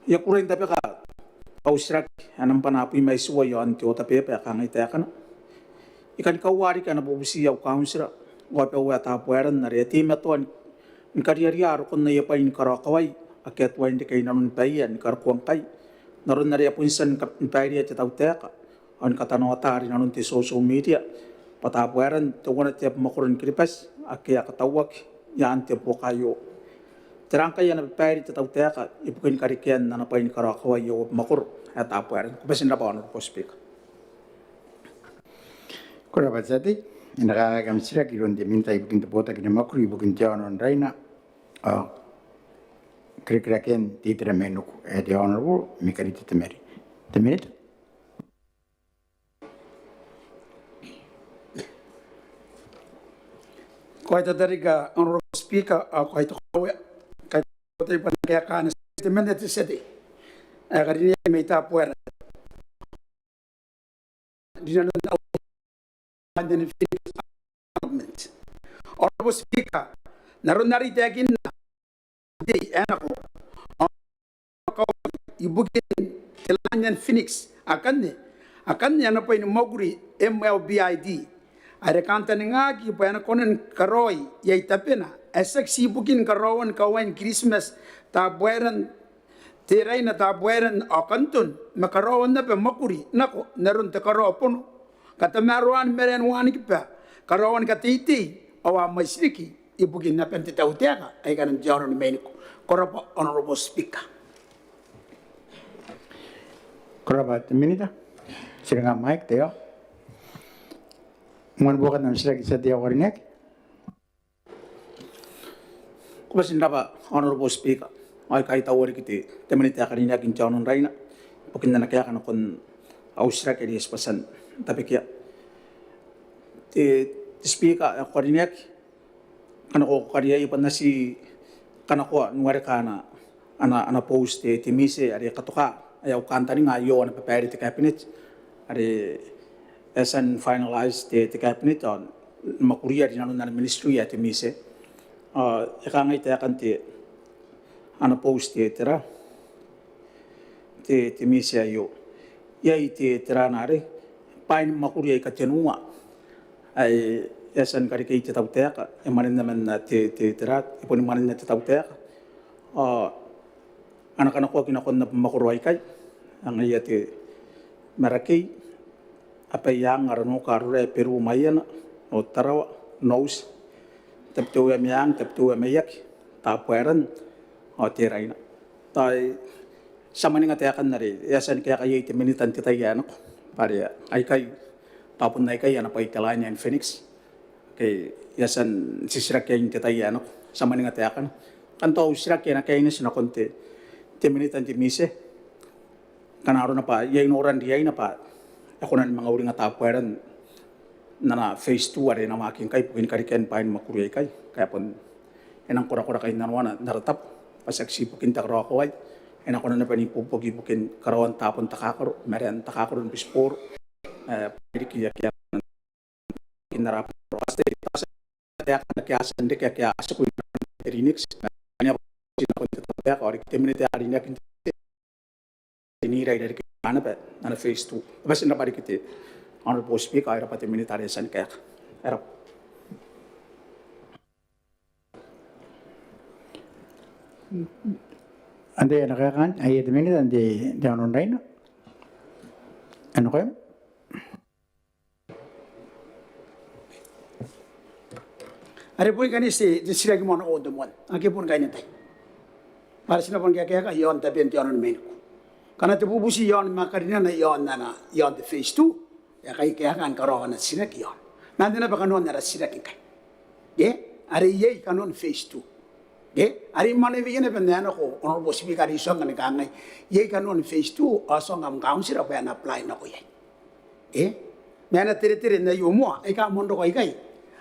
I a kukurei n tabeka au titiraki ae nambwa abwi ma itiua iaon te order paper ae kangai taekana. I kani kaua riki ana bubuti au kauntira ao abau ae Tabuaeran are e teimatoa ni kariaria rokon aia bwai ni karaokawai ake a tuai n reke inanon baia ni karokoa ngkai, n aron are a bon tia ni ka-, ni bairea te tautaeka ao ni katanoata rinanon te social media bwa Tabuaeran teuana te abamwakoro ni Kiribati ake a katauaki i aan te buoka aio. Tera ngkai ana babaire te tautaeka ibukin karekean ana bwai ni karaokawai au abamwakoro ae Tabuaeran? Ko bati n rabwa, Honourable Speaker. Ko rabwa te tia tei. E na kaekaaki am titiraki iroun te Minita ibukin te botaki ni mwakuri ibukin te aono n Raina ao Kirikirakean te itera mai nuku, ae te Honourable Mikarite Temari. Te Minita. Ko a tia n tatarika, Honourable Speaker, ao ko a tia n kawea, ko a tia n tatarika bwa N na kaekaana temanna te tia tei ae karineaki mai Tabuaeran rinanon au Honourable Speaker, n aron are I taekinna n te tai ae nako, ao ibukin te Lion Phoenix akanne, akanne ana bwai ni mwakuri M L B I D are kantaningaaki bwa e na kona ni karaoi iai tabena ae tiaki ti ibukin karaoan kawain Kiritimati Tabuaeran, Teraina, Tabuaeran ao Kanton, ma karaoan naba mwakuri nako n aron te karao bono, katamaroan maraen wanikiba, karaoan kateitei ao a mwaiti riki ibukin aban te tautaeka aika a nang te aono ni Mainiku. Ko rabwa, Honourable Speaker. Ko rabwa te Minita. Tiringa mic te ao. Moan buokan am titiraki te tia tei ae karineaki. Ko bati n rabwa, Honourable Speaker. Ao I kaitaua riki te, te Minita ae karineaki n te aono n Raina ibukin ana kaeka nakon au titiraki are e tibwa tia n tabekia. Te, te Speaker ae karineaki, kanakoa ko kariaia bwa N na ti kanakoa n wareka ana, ana, ana post te, te MISE are e katoka, ae au kantaninga aio ana babaire te Cabinet, are e a tia n finalise te, te Cabinet ao ni mwakuria rinanon ana Ministry ae te MISE. Ao e kangai taekan te, ana post te, tera, te, te MISE aio. Iai te, tera arei, bwai ni mwakuri aika tenua ae e a tia ni karekei te tautaeka, e mwaninna man te, te, te rat, e boni mwaninna te tautaeka. Ao a na kanakoaki nakon naba mwakoro aikai, ngaia te Marakei, Abaiang, Aranoka, Arorae, Beru, Maiana, North Tarawa, North East, Tabiteuea Meang, Tabiteuea Maiaki, Tabuaeran, ao Teraina. Tao ti a mwaninga taekan are e a tia ni kaeka iai te Minita n te tai ae nako. Bwa are aikai, tao bon aikai ana bwai te line ae Phoenix. Ke e a tia n titiraki iai n te tai ae nako. Ti a mwaninga taekana. Ngkana tao titiraki ae na kaineti nakon te, te Minita n te MISE. Ngkana arona bwa iai noran riaina bwa e kona ni manga uringa Tabuaeran n ana phase two are e na waaki ngkai ibukin karekean bwaai ni mwakuri aikai. Ngkai e bon, e nang korakora kainnanoana n ara tabo. Bwa tiaki tii ibukin te karaokawai. E na kona naba ni ibuobuoki ibukin karaoan tabon takakaro, maraen takakaro ni bitiboro. E, riki ake a Antai ae na kaekaa? Ae te Minita n te, te Aono n Raina. Ae nakoim. Are boni kaineti te titiraki moa nakon te moan. Ake boni kaineti. Bwa are ti na bon kaekaeka iaon taben te aono ni mainiku. Ngkana te bubuti iaon ma karinana iaon ana, iaon te phase two. E a kaekaeka ni karaoa ana titiraki iaon. Ma antai naba kanoan ara titiraki ngkai? Ke? Are iai kanoan phase two. Ke? Are I mwaneweia naba n ae nako, Honourable Speaker, are I tuanga ni kangai. Iai kanoan phase two, ao tuanga am kauntira bwa e na apply nako iai. E? Ma e na teretere n aio moa, aika moan roko aikai.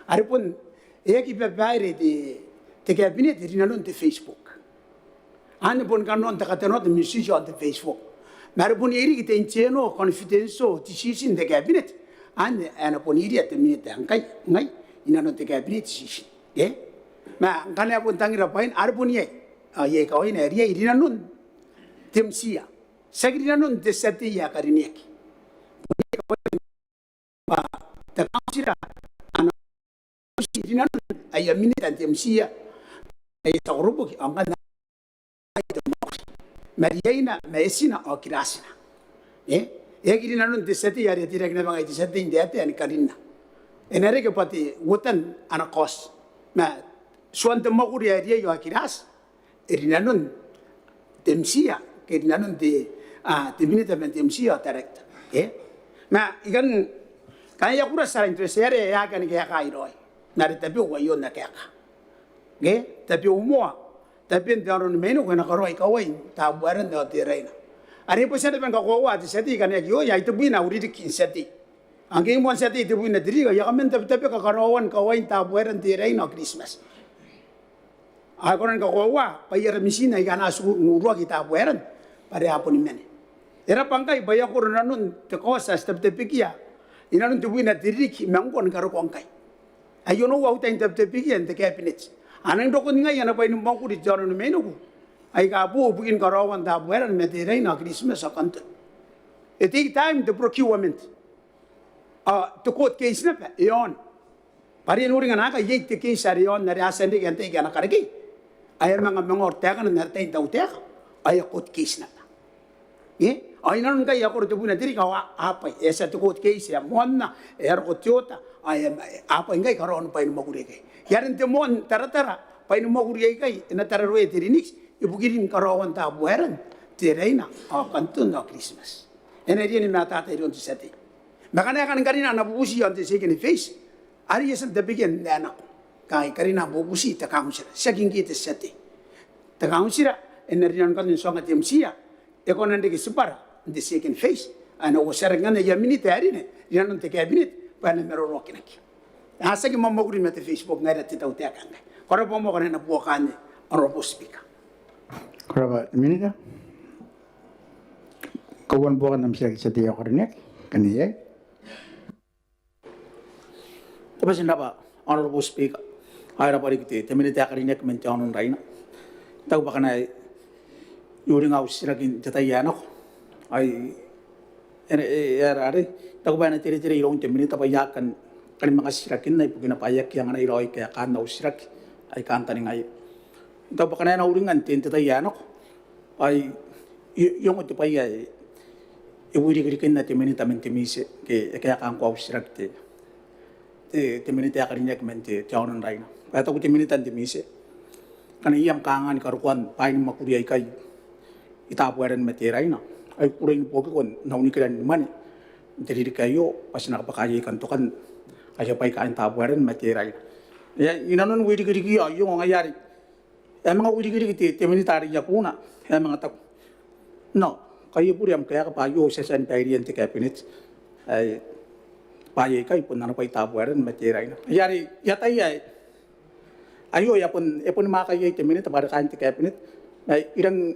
Are bon, e aki babaire te, te cabinet rinanon te phase four. Anne bon kanoan te katenoata ma e tii iaon te phase four. Ma are bon iai riki te internal confidential decision n te cabinet. Anne, e na bon iria te Minita ngkai, ngai, inanon te cabinet decision. E? Ma ngkana e bon tangira bwaina, are bon iai. Ao iai kawaina ae riai rinanon te MCIA. Tiaki rinanon te tia tei ae karineaki. Bwa te kauntira ana bubuti rinanon aia Minita n te MCIA, aia tia koroboki, ao ngkana ma riaina, ma etina, ao kiratina. E? E aki rinanon te tia tei are e teirake naba ngaia te tia tei n taetae ni karinna. E na reke bwa te uotan ana kaoti. Ma tuan te mwakuri ae riai ao kirati e rinanon te MCIA, ke rinanon te, a, te Minita man te MCIA ao director. E? Ma I kan, ngkai I a kura tara interest are e aki kan kaeka raoi. Ma are tabeua aio n na kaeka. Ke? Tabeua moa. Taben te aono ni mainiku e na karaoi kawain Tabuaeran ao Teraina. Are e bati naba ni kakoaua te tia tei ngkana e aki oya, ai tebwina au ririki n tia tei. Ao ngke I moan tia tei tebwina te ririki, I a kaman tabetabeka karaoan kawain Tabuaeran, Teraina ao Kiritimati. Ao e kona ni kakoaua bwa iai ara mitin aika a na tiku n uruaki Tabuaeran bwa are a boni mane. E raba ngkai bwa e a koro nanon te kaoti ae ti tabetabekia inanon tebwina te ririki ma ngkoa ni karokoa ngkai. Aio onoua au tai n tabetabekia n te cabinet. A nang roko n ngai ana bwai ni mwakuri te aono ni mainiku aika boou ibukin karaoan Tabuaeran ma Teraina ao Kiritimati ao Kanton. E take time te procurement. Ao te court case naba e on. Bwa are I noria ngkana iai te case are e on are a tia n reke antai aika a na karekei. Ae a manga manga oro taekana n ara tai n tautaeka. Ao e a court case naba. E? Ao inanon ngkai e a koro tebwina te ririki ao a bwai. E a tia te court case, e a moanna, e a roko te ota, ao e a, a bwai ngkai karaoan bwai ni mwakuri aikai. Ai aron te moan taratara, bwai ni mwakuri aikai, e na tararuaea te ririki, ibukin karaoan Tabuaeran, Teraina, ao Kanton ao Kiritimati. E na riai ni matata iroun te tia tei. Ma ngkana e kan karina ana bubuti iaon te second phase, are e a tia n tabekia n ae nako. Ngkai karina ana bubuti te kauntira, tiaki ngke te tia tei. Te kauntira, e na rinanon kanoan tuanga te MCIA, e kona n reke tibwara n te second phase. Ae na uotia rake ngkanne aia Minita ae rine rinanon te cabinet bwa e na maroroakinaki. A tiaki mwamwakuri ma te phase four ngaira te tautaeka ngkai. Ko rabwa moa kanoan ana buoka anne, Honourable Speaker. Ko rabwa Minita. Kauoua ni buokan am titiraki te tia tei ae karineaki, ngkana iai. Ko bati n rabwa, Honourable Speaker. Ao e rabwa riki te, te Minita ae karineaki man te aono n Raina. I taku bwa ngkana I uringa au titiraki n te tai ae nako, ai, e, e, e, are, I taku bwa e na teretere iroun te Minita bwa I aki kan kani manga titirakinna ibukina bwa e aki anganai raoi kaekaan au titiraki aika kantaningaia. I taku bwa kanga e na uringa n te tai ae nako bwa I ongo te bwai ae e wirikirikinna te Minita man te MISE ke e kaeka ngkoa au titiraki te te Minita ae karineaki man te aono n Raina. Bwa e taku te Minita n te MISE ngkana iai am kanga ni karokoan bwaai ni mwakuri aikai i Tabuaeran ma Teraina, ao I kukurei ni buokiko n au nikira ni mwane n te ririki aio bwa ti na kabwaka iai kantokan aia bwai kaain Tabuaeran ma Teraina. Inanon wirikirikiia ao I ongo ngaia are e a manga wirikiriki te Minita are I a kuna, e a manga taku, "Nao, kai e bure am kaeka bwa aio ti a tia ni bairea n te Cabinet ae bwaai aikai bon ana bwai Tabuaeran ma Teraina." Ngaia are I ataia ae aio e a bon, e boni mwaaka iai te Minita bwa are kaain te Cabinet. Ma I rang,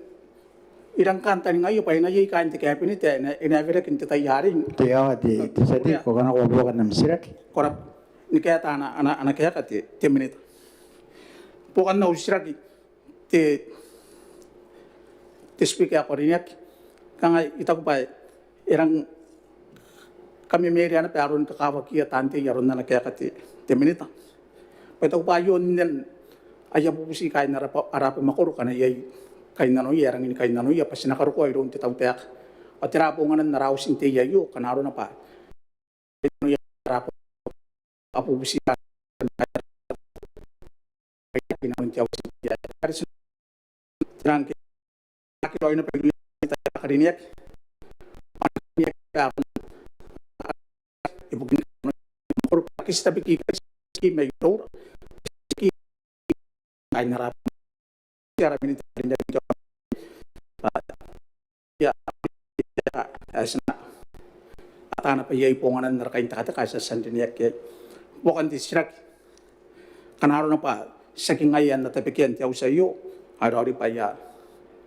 I rang kantaningaia bwa e na iai kaain te Cabinet ae e na, e na weraki n te tai arei. Te aoa te, te tia tei, ko kanakoa buokan am titiraki. Ko rabwa. Ni kaeta ana, ana, ana kaeka te, te Minita. Buokan au titiraki te, te Speaker ae karineaki, kanga I taku bwa e rang kamemerea naba aron kakawakiia taan tei aron ana kaeka te, te Minita. Bwa I taku bwa aio nnen aia bubuti kaain ara, ara abamwakoro ngkana iai kainnanoia ae rangi ni kainnanoia bwa ti na karokoa iroun te tautaeka. Ao tera bonganan ara auti n tei aio ngkana arona bwa Ia, ae ti na ataia naba iai bonganan ara kaintekateka ae ti a tia n rineaki iai. Buokan te titiraki, ngkana arona bwa tiaki ngai ae N na tabekia n te auti aio, ao e raoiroi bwa I a,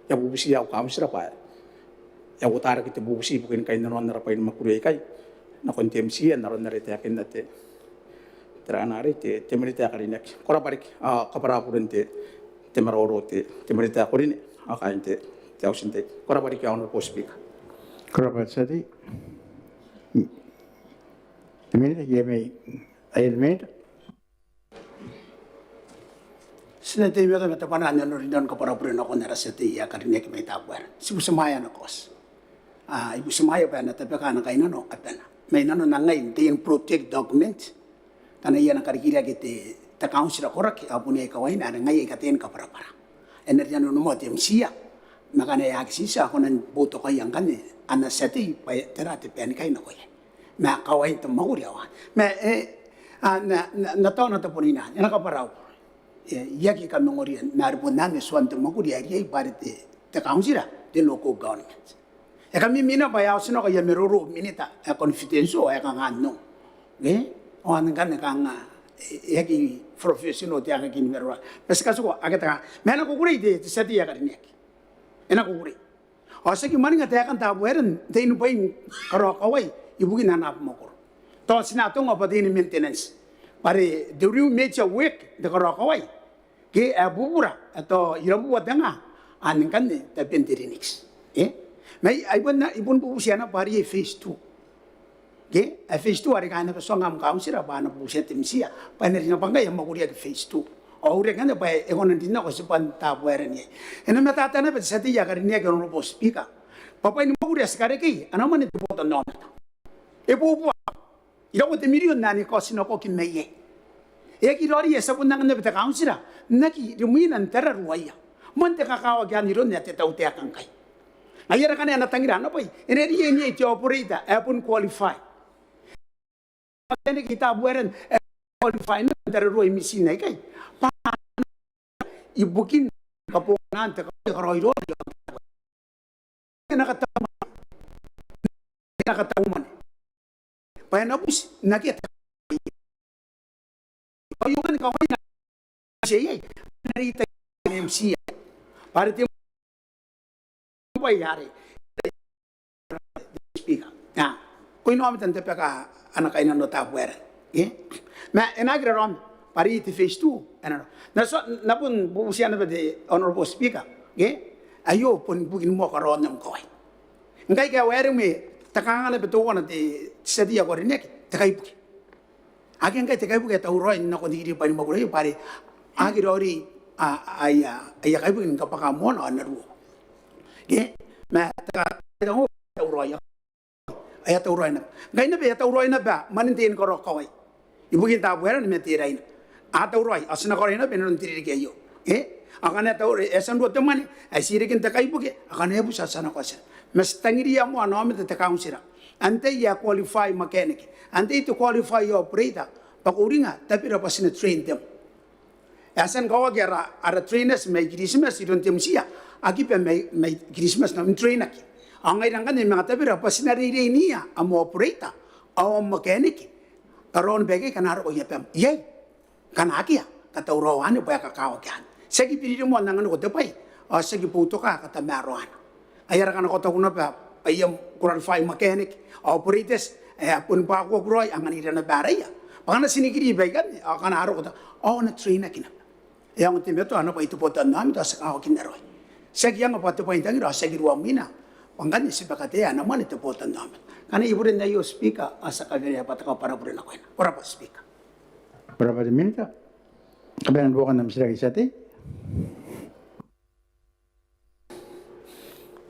I a bubutiia au kauntira bwa e a uotaraki te bubuti ibukin kainnanoan ara bwai ni mwakuri aikai nakon te MISE n aron are e taekinna te, te rana arei te, te Minita ae karineaki. Ko rabwa riki, ao kabwara au bure n te, te maroro te, te Minita ae karineaki ao kaain te, te auti n tei. Ko rabwa riki Honourable Speaker. Ko rabwa te tia tei. Te Minita, iai mai, iai te Minita. Ti na teimatoa ma te bwanaa n onorin au kabwara bure nakon ara tia tei ae karineaki mai Tabuaeran. Ti butimwaea ana kaoti. Ao I butimwaea bwa e na tabeka ana kainnano abana. Mai nanon ngai n taian project document ngkana iai ana karikirake te, te kauntira koraki ao bon iai kawaina are ngaia I kataia ni kabwarabwara. E na rianoni moa te MISE, ma ngkana e aki tii tia ao ko na boutokaia ngkanne ana tia tei bwa tera te bwai ae kainnanoia. Ma kawain te mwakuri aei. Ma e, a, N na, N na, N na taona te boni nano, e na kabwarau. E, I aki kamangoria ma are bon anne tuan te mwakuri ae riai bwa are te, te kauntira, te local government. E kamimi naba bwa e a oti nako aia maroro Minita ae confidential ae kanga anne. E? Ao ngkanne kanga, e, e aki professional te aeka ni maroro. Ma ti katikua, ake te kanga. Ma e na kukurei te, te tia tei ae karineaki. E na kukurei. Ao tiaki mwaninga taekan Tabuaeran n taian bwain karaokawai ibukin ana abamwakoro. Tao ti na atonga bwa taian maintenance. Bwa are te real major work n te karaokawai ke ae bubura, ae tao irabubua te nga, anne ngkanne tabeia n te Linnix. E? Ma ai, ai bon, I bon bubutia naba bwa are iai phase two. Ke, ae phase two are kaaina naba tuanga am kauntira bwa a na bubutia te MISE, bwa e na rin naba ngkai ae mwakuriaki phase two. Ao I uringa naba bwa e kona n rin nako tibwan Tabuaeran iai. E na matata naba te tia tei ae karineaki Honourable Speaker. Bwa bwain mwakuri ae ti karekei, ana mwane te botannaomata. E bubua. Iraua te mirion anne kaotinakoaki mai iai. E aki raoiroi ae ti a bon anga naba te kauntira n aki rimwina n tararuaia. Moan te kakawaki anne iroun ae te tautaeka ngkai. Ngaia are ngkana e na tangira ana bwai, e na riai n iai te operator ae bon qualify. Ao e na riki i Tabuaeran ae qualify n tararuai mitin aikai bwa ibukin kabonganaan te karaoiroi. E na katau mwane. E na katau mwane. Bwa e na buti n akea te kawai. Ao I ongo ni kawaina te MISE iai, te MISE iai. Bwa are te bwai are Speaker. Ia, ko inaomata n tabeka ana kainnano Tabuaeran. E? Ma e na aki raraoma bwa are te phase two e na raraoma. N na, N na bon bubutia naba te Honourable Speaker. E? Aio bon ibukin moa karaoan am kawai. Ngkai ke a waeremwe te kanganga naba teuana te tia tei ae karineaki, te kaibuke. Akea ngkai te kaibuke ae tauraoi n nakon te degree bwa e nimakina bwa are aki raoiroi aia kaibuke ni kabwaka moana ao n aruo. Ke ma te kaitau ae tauraoi ae a tauraoi naba. Ngkai naba e a tauraoi naba mwanen te eni karaoa kawai ibukin Tabuaeran ma Teraina. A tauraoi ao ti na karaoi naba inanon te ririki aio. Ao ngkana e a tauraoi, e a tia n ruo te mwane ae ti reke n te kaibuke, ao ngkana e buti ao ti a nakoa tera. Ma ti tangiriia moa ana aomata te kauntira. Antai ae qualify mechanic, antai te qualify operator, bwa ko uringa tabera bwa ti na train them. E a tia ni kawaki ara trainers mai Kiritimati iroun te M C A, a kiba mai Kiritimati n trainaki. Ao ngaira ngkanne manga tabera bwa ti na reireinia am operator ao am mechanic. Karaoan baikai ngkana a roko i abam. Iai, ngkana akea, katauraoa anne bwa e kakawaki anne. Tiaki biririmoa n anganiko te bwai ao tiaki boutokaa katamaroana. Ai ara kanakoa taku naba bwa iai am qualified mechanic, operators ae a boni bwakuaku raoi, anganira naba araia bwa ngkana ti nikiri baikanne ao ngkana a roko tao a na trainaki naba. E aonga n teimatoa ana bwai te botannaomata ao ti a kawakinna raoi. Tiaki anga bwa te bwai n tangira ao tiaki ruamwina bwa ngkanne ti bakatea ana mwane te botannaomata. Ngkana I bure n aio Speaker ao ti a kawenea bwa te kabwarabure nakoina. Ko rabwa Speaker. Ko rabwa te Minita. Kabanean buokan am titiraki te tia tei.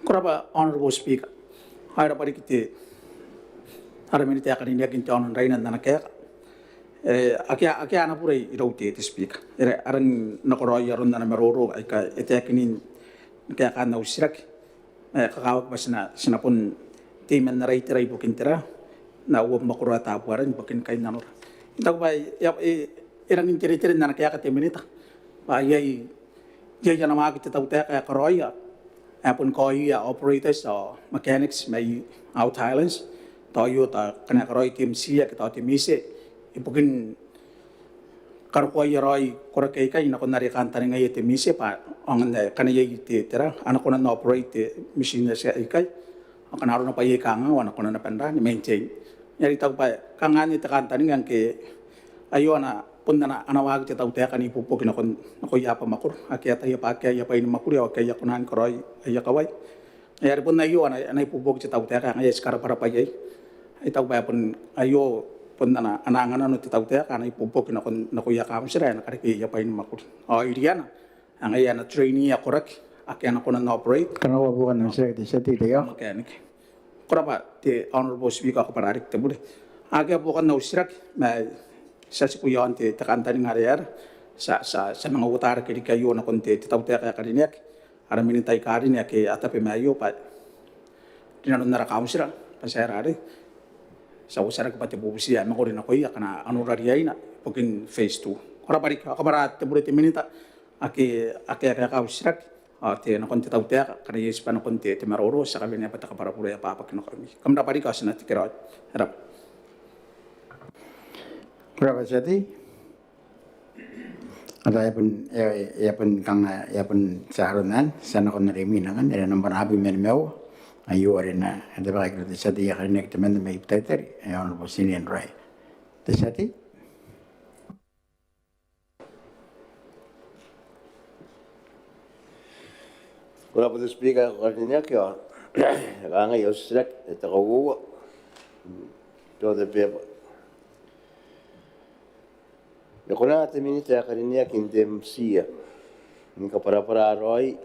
Ko rabwa Honourable Speaker. Ao e rabwa riki te ara Minita ae karineaki n te aono n Raina n ana kaeka. E, akea, akea ana bure irou te, te Speaker. E, a rangi n nakoraoi aron ana maroro aika e taekinna ni kaekaan au titiraki. E kakawaki bwa ti na, ti na bon tei man ara itera ibukin tera, n au mwakoro ae Tabuaeran ibukin kainnanora. I taku bwa e, e, e rangi n teretere n ana kaeka te Minita bwa iai iai ana waaki te tautaeka ae karaoia ae boni kaoia operators ao mechanics mai outer islands. Tao aio tao ngkana e karaoi te M C A ke tao te MISE ibukin karokoaia raoi koraki aikai nakon are e kantaningaia te MISE bwa aonga n ae ngkana iai te tera a na kona n operate te machines aikai ao ngkana arona bwa iai kangaanga ao a na kona naba n ra ni maintain. Ngaia are I taku bwa kanga anne te kantaninga ngke aio ana bon ana, ana waaki te tautaeka n ibuobuoki nakon, nakoia abamwakoro ake a ataia bwa akea aia bwai ni mwakuri ao akea aia kona ni karaoi aia kawai. Ngaia are bon aio ana, ana ibuobuoki te tautaeka ae ngaia ti karabwarabwa iai. I taku bwa e bon aio bon ana, ana anganano te tautaeka ana ibuobuoki nakon, nakoia kauntira ae na karekea aia bwai ni mwakuri. Ao iriana ae ngaia ae na train-ia koraki ake a na kona n operate. Ko rabwa buokan am titiraki te tia tei. Mechanic. Ko rabwa te Honourable Speaker, kabwara riki te bure. Akea buokan au titiraki ma ti a tiku iaon te, te kantaninga are aera ti a, ti a, ti a manga uota rake riki aio nakon te, te tautaeka ae karineaki, ara Minita aika a rine ake a tabe ma aio bwa rinanon ara kauntira bwa ti aera arei ti a uotia rake bwa te bubuti ae mangori nakoia akana a noora riaina ibukin phase two. Ko rabwa riki, ao kabwara te bure te Minita ake, ake, ake a kaeka au titiraki. Ao te nakon te tautaeka, ngkana iai tibwa nakon te, te maroro, ti a kawenea bwa te kabwarabure ae bwabwaki nakoimi. Kam rabwa riki ao ti na tekeraoi. E rabwa. Ko rabwa te tia tei. Ao e a bon, e a, e a bon kanga, e a bon tia aron anne, ti a nakon are imwina ngkanne, are nambwa abwi ma nimaua. Aio are e na, e na tabekaki iroun te tia tei ae karineaki temanna mai Butaritari, ae Honourable Tinian Rae. Te tia tei. Ko rabwa te Speaker ae karineaki, ao e kangai au titiraki ae te kauoua. Tao te beba. E kona te Minita ae karineaki n te MISE ni kabwarabwara raoi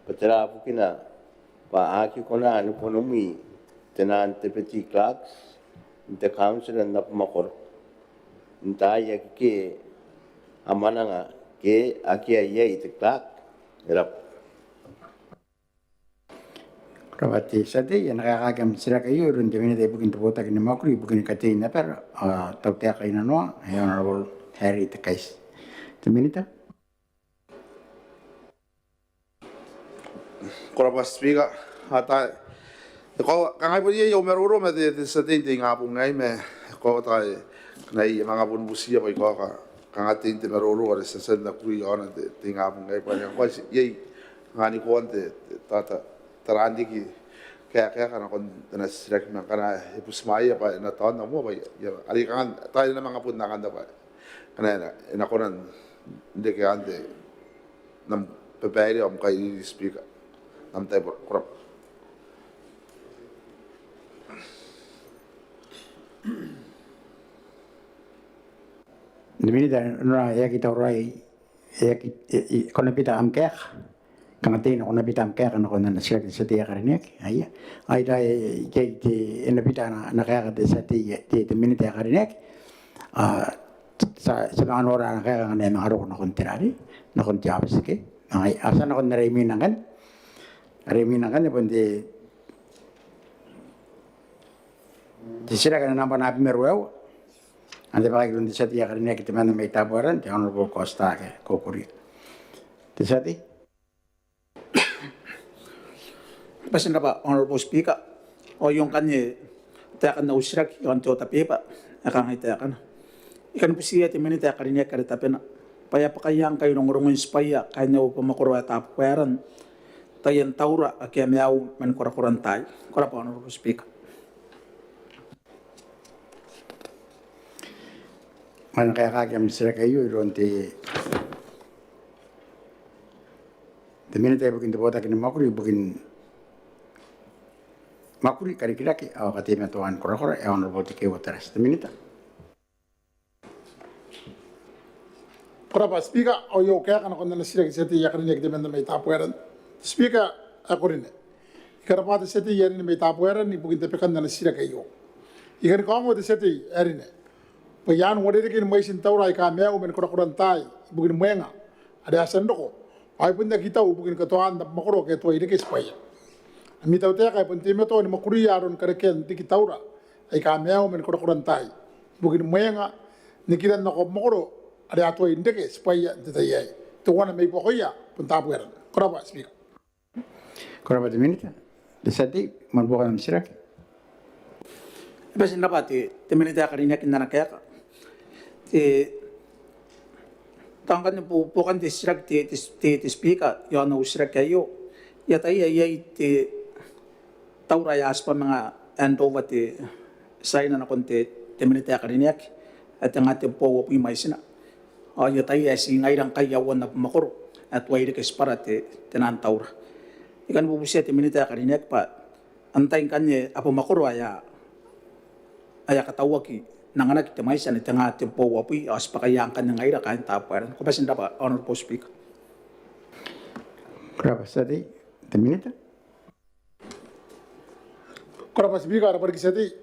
bwa tera bukina bwa a aki kona ni bonomwi te naan te deputy clerks n te kauntira n abamwakoro n taai akekei a mwananga ke akea iai te clerk? E rabwa. Ko rabwa te tia tei. E na kaekaaki am titiraki aio iroun te Minita ibukin te botaki ni mwakuri ibukin katein abara ao tautaeka inanoa, ae Honourable Harry Tekaiti. Te Minita. Ko rabwa Speaker. Ao tao e koaua, kanga I bon iai au maroro ma te, te tia tei n te ingabong aei, ma e koaua tao ngkana I a manga bon butiia bwa I kaoka kanga tein te maroro are ti a tia n akuri iaona n te, te ingabong aei, bwa e nang koaua iai anganikoan te, te, tao, tao taraan riki kaekaeka nakon ana titiraki, ma ngkana e butimwaeia bwa e na taona moa bwa I a, are I kangai tao I na manga bon anganna bwa ngkana e na, e na kona n reke n te, n am babaire ao am kairiri Speaker n am tai aei. Ko rabwa. Te Minita, e nora e aki tauraoi, e aki, e, e, ko na bita am kaeka. Kanga tei nako, ko na bita am kaeka nakon ana titiraki te tia tei ae karineaki. Aia. Ai tai, te, te, e na bita ana, ana kaeka te tia tei, te, te Minita ae karineaki. A, ti a, ti a manga nora ana kaeka ngkana e manga roko nakon te rari, nakon te aobiti ke. Ai, a tia nakon are imwina ngkanne. Are imwina ngkanne bon te, te titiraki ae nambwa abwi ma ruaiwa. Antai bwa e na kaeka iroun te tia tei ae karineaki temanna mai Tabuaeran, te Honourable Kosta Kaukoria. Te tia tei. Bati n rabwa Honourable Speaker. Ao aio ngkanne taekan au titiraki iaon te order paper ae kangai taekana. I kan butiia te Minita ae karineaki are tabena bwa e a bwakaia ngkai rongorongon tibwaia kaain au abamwakoro ae Tabuaeran taian taura ake a maiu man korakoran taai. Ko rabwa Honourable Speaker. Ngkana kaekaaki am titiraki aio iroun te, te Minita ibukin te botaki ni mwakuri ibukin mwakuri, karikirake ao kateimatoan korakora, e Honourable Tekeeua Tarati. Te Minita. Ko rabwa Speaker, ao I a kaeka nakon ana titiraki te tia tei ae karineaki temanna mai Tabuaeran. Speaker ae karineaki, I karabwa te tia tei ae karineaki mai Tabuaeran ibukin tabekan ana titiraki aio. I kan kaongoa te tia tei ae karineaki bwa I a uarereke ni mwaitin taura aika maiu man korakoran taai ibukin mwenga are a tia n roko, ao e bon aki tau ibukin katoan abamwakoro ake a tuai reke tibwaia. Ami tautaeka e bon teimatoa ni mwakuria aron karekean riki taura aika maiu man korakoran taai ibukin mwenga, nikiran nako abamwakoro are a tuai n reke tibwaia n te tai aei. Teuana mai buakoia bon Tabuaeran. Ko rabwa Speaker. Ko rabwa te Minita. Te tia tei, man buokan am titiraki. E bati n rabwa te, te Minita ae karineaki n ana kaeka. Te, tao ngkanne bu-, buokan te titiraki te, te, te, te Speaker, iaon au titiraki aio. I ataia iai te taura ae a tibwa manga hand over te Tiaina nakon te, te Minita ae karineaki ae tenga tebubua uabwi mwaitina. Ao I ataia ae ti ngaira ngkai aua n abamwakoro ae tuai reke tibwara te, te nang taura. I kan bubutia te Minita ae karineaki bwa antai ngkanne abamwakoro ae a, ae a katauaki n anganaki te mwaiti ane tenga tebubua uabwi ao ti bwakaia ngkanne ngaira kaain Tabuaeran. Ko bati n rabwa Honourable Speaker. Ko rabwa te tia tei. Te Minita. Ko rabwa Speaker, ko rabwa riki tia tei.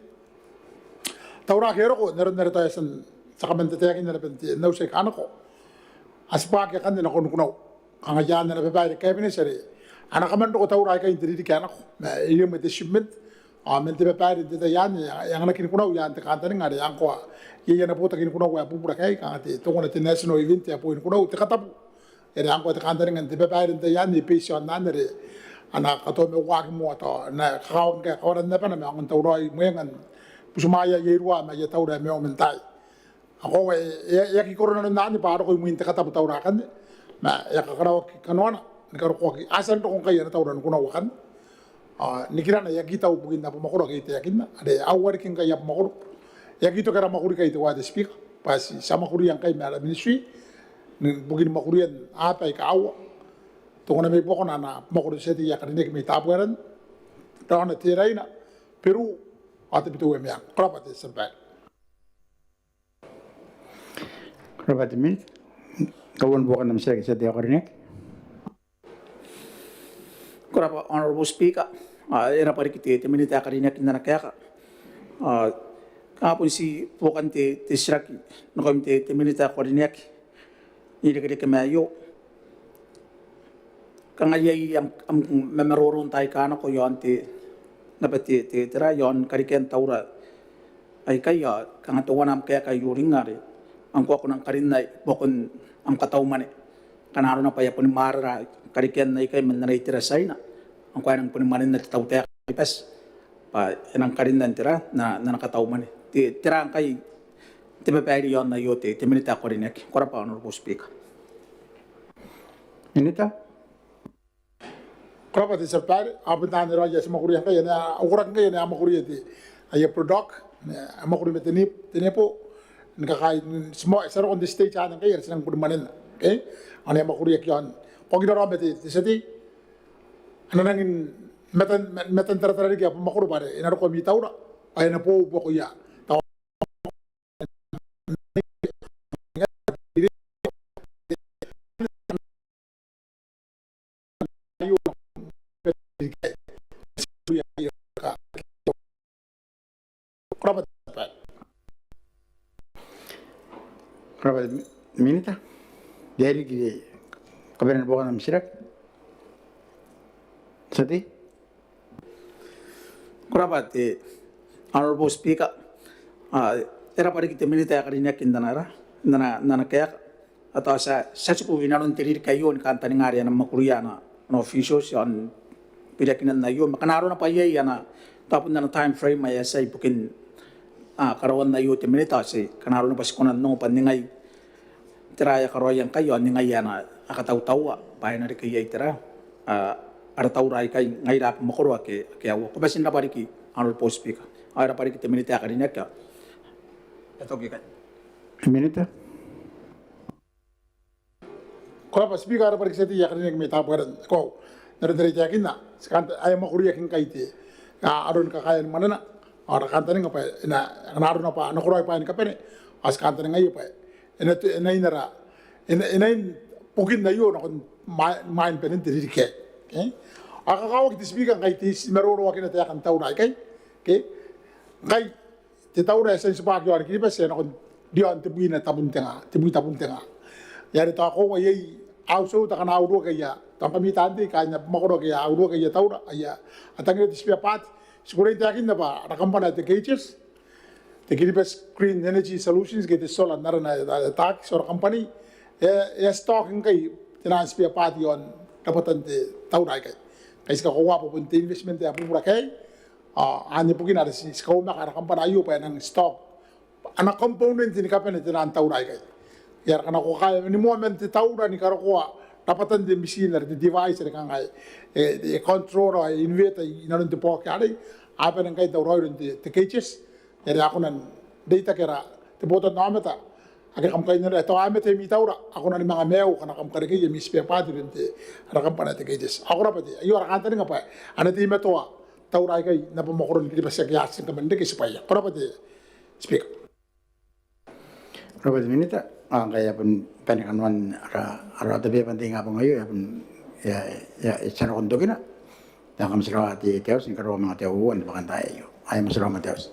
Taura ake a roko n aron are tao e a tia n, ti a kaman tataekinna naba n te, n au titiraki ae nako, a tibwa akea akanne nakon kunau. Kanga iai ana babaire Cabinet are a na kaman roko taura aikai n te ririki ae nako, ma e riai ma te shipment. Ao man te babaire n te tai anne e anganaki ni kunau iaan te kantaninga are ngkoa iai ana botaki ni kunau ae bubura aikai, kanga te, teuana te national event ae boou ni kunau, te katabu. Are ngkoa te kantaninga n te babaire n te tai anne e base iaon anne are a na katoa meuaki moa tao n ae kakawaki ngkai kawaran abana ma aonga n tauraoi mwengan butimwaea iai ruaa ma aia taura ae maiu man taai. Ao koaua e, e, e aki koro nanon anne bwa a roko imwin te katabu taura akanne, ma e a kakaraoaki kanoana ni karokoaki, a tia n roko ngkai ana taura ni kunau akanne. Ao nikirana e aki tau ibukin abamwakoro ake I taekinna, are aua riki ngkai abamwakoro. E aki toki ara mwakuri ikai teuae te Speaker, bwa ti, ti a mwakuria ngkai ma ara Ministry ibukin mwakurian aba aika aua. Teuana mai buakona ana abamwakoro te tia tei ae karineaki mai Tabuaeran, raona Teraina, Beru ao Tabiteuea Meang. Ko rabwa te tia babaire. Ko rabwa te Minita. Kauoua ni buokan am titiraki te tia tei ae karineaki. Ko rabwa Honourable Speaker. A, e rabwa riki te, te Minita ae karineaki n ana kaeka. A, kanga bon ti buokan te, te titiraki nakoim te, te Minita ae karineaki n irekereke ma aio. Kanga iai am, am mamaroro n taai aika nako iaon te, naba te, te, tera, iaon karekean taura aikai, ao kanga teuana am kaeka ae I uringa are ngkoa ko nang karinna i buakon am katau mwane. Ngkana arona bwa e a boni mwarara karekean aikai man ana itera Tiaina, ngkoa e nang boni mwanenna te tautaeka ni bati bwa e nang karinna n tera, n ana, n ana katau mwane. Te, tera ngkai te babaire iaon aio te, te Minita ae karineaki. Ko rabwa Honourable Speaker. Minita. Ko rabwa te tia babaire, a bon taan raoi ae ti mwakuria ngkai, ane a ukoraki ngkai, ane a mwakuria te, aia product, ane a mwakuri ma te nib, te nebo, ni kakaea, ti a roko n te stage anne ngkai are ti nang boni mwanenna. Okay? Ane a mwakuriaki iaon. Ko aki raraoma te, te tia tei, a na rangi ni matan, matan taratara riki abamwakoro bwa are e na roko ami taura ao e na boou buakoia. Tao Ko rabwa te Minita. Iai riki kabanean buokan am titiraki? Tia tei. Ko rabwa te Honourable Speaker. A, e rabwa riki te Minita ae karineaki n ana, n ana, n ana kaeka. Ao ti a, ti a tiku inanon te ririki aio ni kantaninga are a na mwakuria ana, ana officials ao n biriakinan aio. Ma ngkana arona bwa iai ana, tao bon ana time frame ae e a tia ibukin, a, karaoan aio te Minita, ao ti, ngkana arona bwa ti kona n ongo bwa ningai tera ae a karaoia ngkai ao ningai ae a na, a katautaua bwa e na reke iai tera, a, ara taura aikai ngaira abamwakoro ake, ake aua. Ko bati n rabwa riki Honourable Speaker. Ao e rabwa riki te Minita ae karineaki. Ao e toki ikai. Minita. Ko rabwa Speaker, e rabwa riki tia tei ae karineaki mai Tabuaeran. Ko, n aron are I taekinna, ti kan, ae mwakuriaki ngkai te, a, aron kakaean mwanena, ao ara kantaninga bwa e na, ngkana arona bwa a nakoraoi bwaai ni kabane, ao ti kantaningaia bwa e na, e na, e na, e na, e na bukin aio nakon mwai-, mwain banen te ririki aei. Okay? Ao e kakawaki te Speaker ngkai ti, ti maroroakina taekan taura aikai. Okay? Ngkai te taura ae e a tia n tibwaki i aon Kiribati e nakon riaon tebwina tabun te nga, tebwi tabun te nga. Ngaia are tao koaua iai household akana a uruaki aia, tao ngkami taan tei kaain abamwakoro ake a uruaki aia taura, aia, a tangira te spare part. Ti kukurei n taekinna bwa ara kambana ae te K G S, te Kiribati Green Energy Solutions, ke te solar n arana ae, ae taaki, solar company, e, e a stock ngkai taian spare part i aon rabwatan te taura aikai. Ngkai ti kakoaua bwa bon te investment ae bubura aei, ao anne bukina are ti, ti kaumaka ara kambana aio bwa e nang stock ana component ni kabane taian taura aikai. Ngaia are ngkana ko kaea ni moa man te taura ni karokoa rabwatan te mitin are te device are kanga e, e, e control, e inverter inanon te bwaoki arei, a bane ngkai n tauraoi iroun te, te K G S. Ngaia are a kona n reitaki ara, te botannaomata ake kam kainnanoia, tao a mate ami taura, a kona ni manga maiu ngkana kam karekei ami spare part iroun te, ara kambana ae te K G S. Ao ko rabwa te, aio ara kantaninga bwa a na teimatoa taura aikai n abamwakoron Kiribati ake a tia ni kaman reke tibwaia. Ko rabwa te Speaker. Ko rabwa te Minita. Ao ngkai e a bon bane kanoan ara, ara tabeka n te ingabong aio, e a bon, e a, e a, e a tia nakon tokina. Ti a kamotirawa te, te House ni karaoa manga te uoua n te bakantaai aio. Ae motirawa ma te House.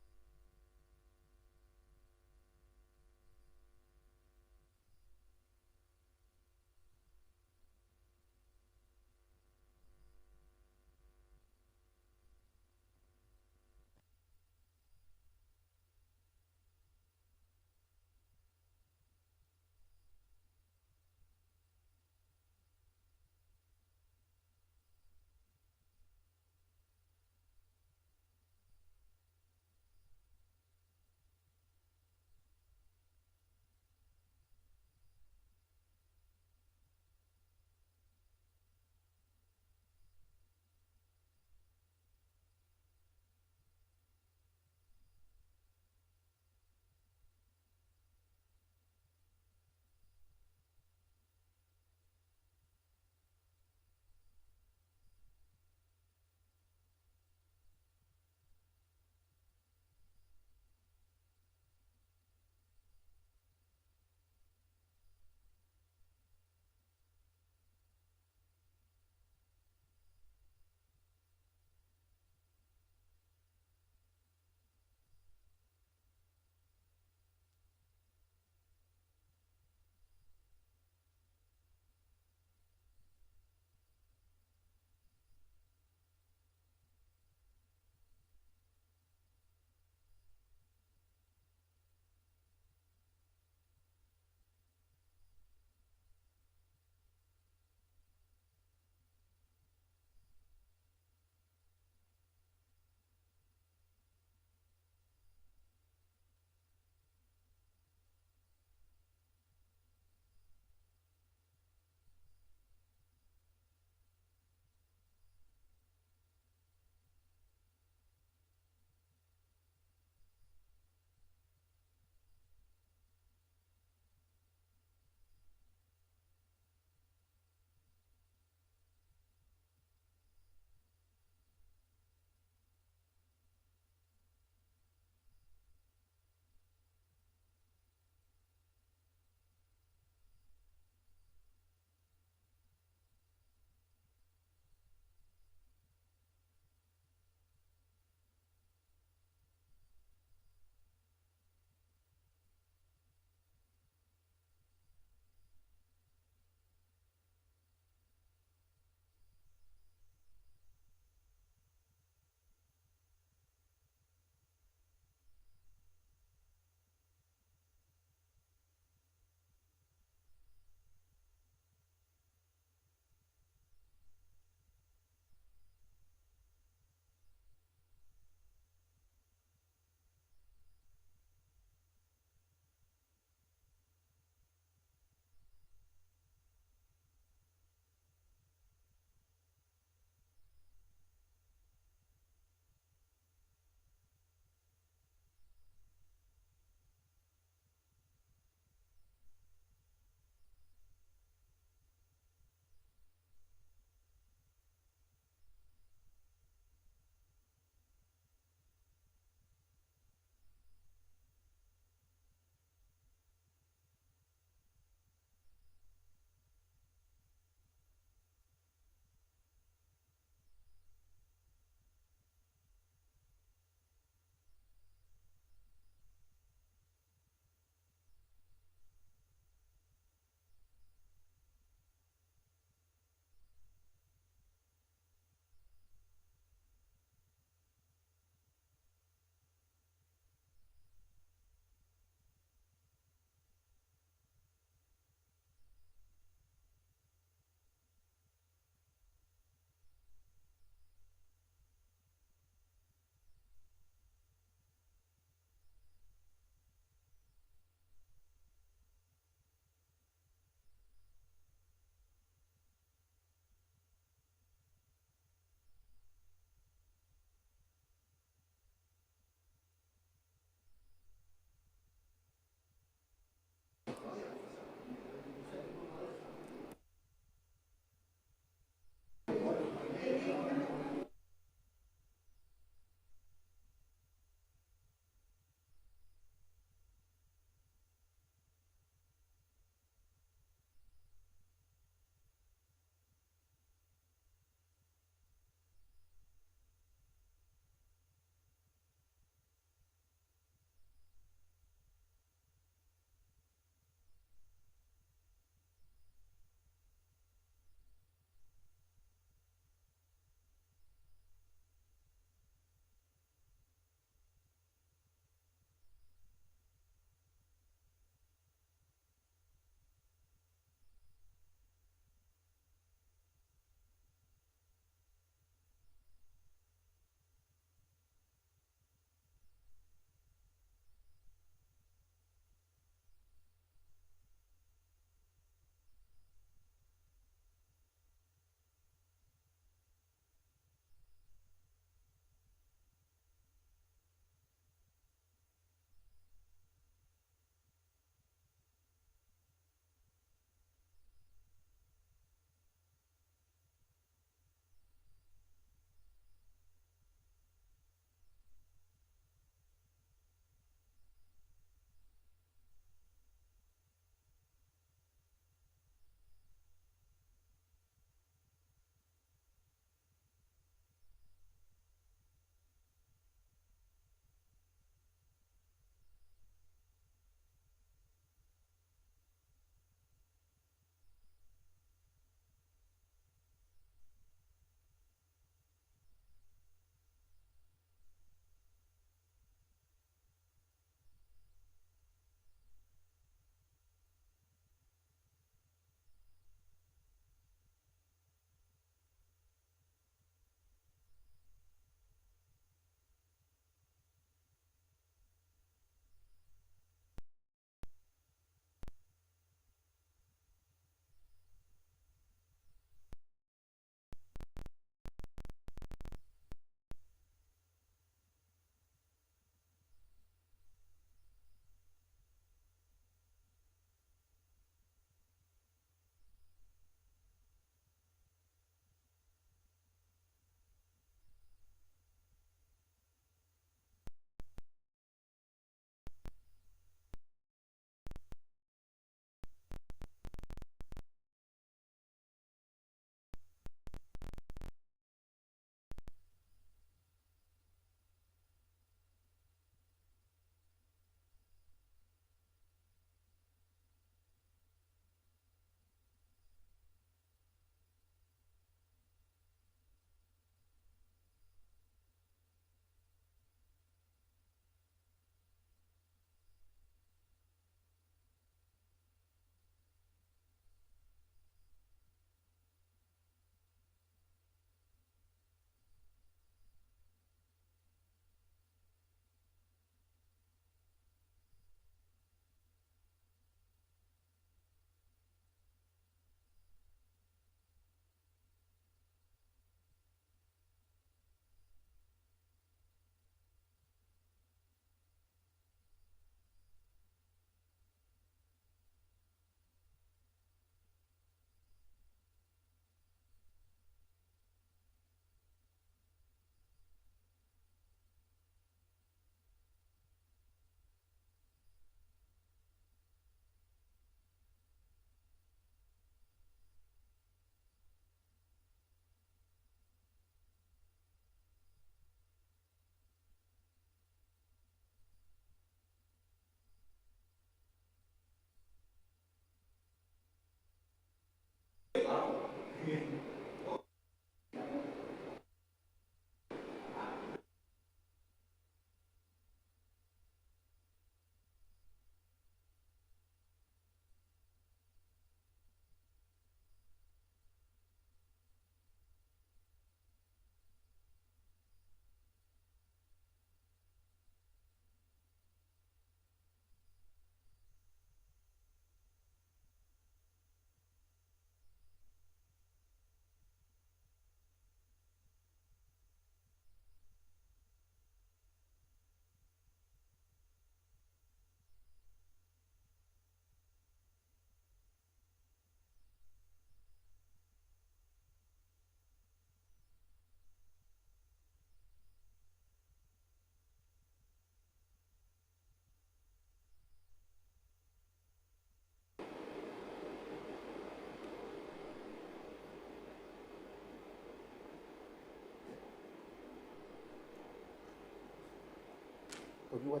Hello?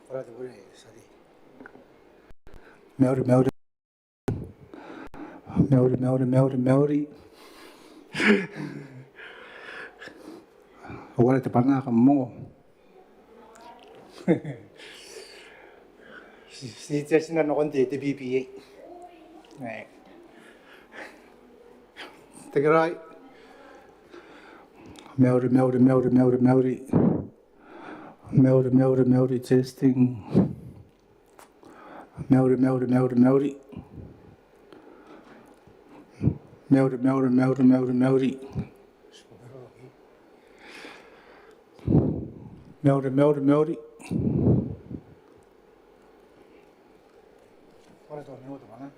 Ko raba te bure, sorry. Mauri, mauri. Mauri, mauri, mauri, mauri. Ko raba te bana, kam ongo. Ti, ti, ti a tia n nakon te, te B P A. Ae. Tekeraoi. Mauri, mauri, mauri, mauri, mauri. Mauri, mauri, mauri, testing. Mauri, mauri, mauri, mauri. Mauri, mauri, mauri, mauri, mauri. Mauri, mauri, mauri. Ko raba te bana.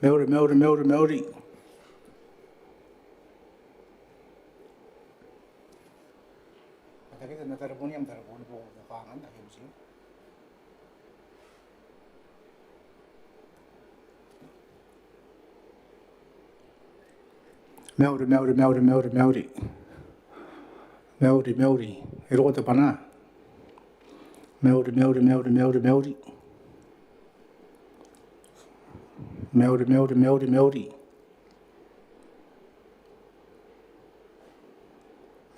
Mauri, mauri, mauri, mauri. Mauri, mauri, mauri, mauri, mauri. Mauri, mauri. E roko te bana. Mauri, mauri, mauri, mauri, mauri. Mauri, mauri, mauri, mauri.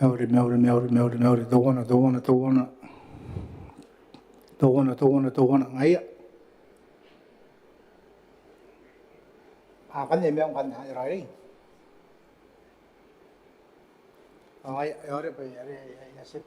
Mauri, mauri, mauri, mauri, mauri. Teuana, teuana, teuana. Teuana, teuana, teuana. Ngaia. A, ngkanne, mea ngkanne, a, e raoiroi. Ao ngaia, e raoiroi bwa e, e, e, e a tia n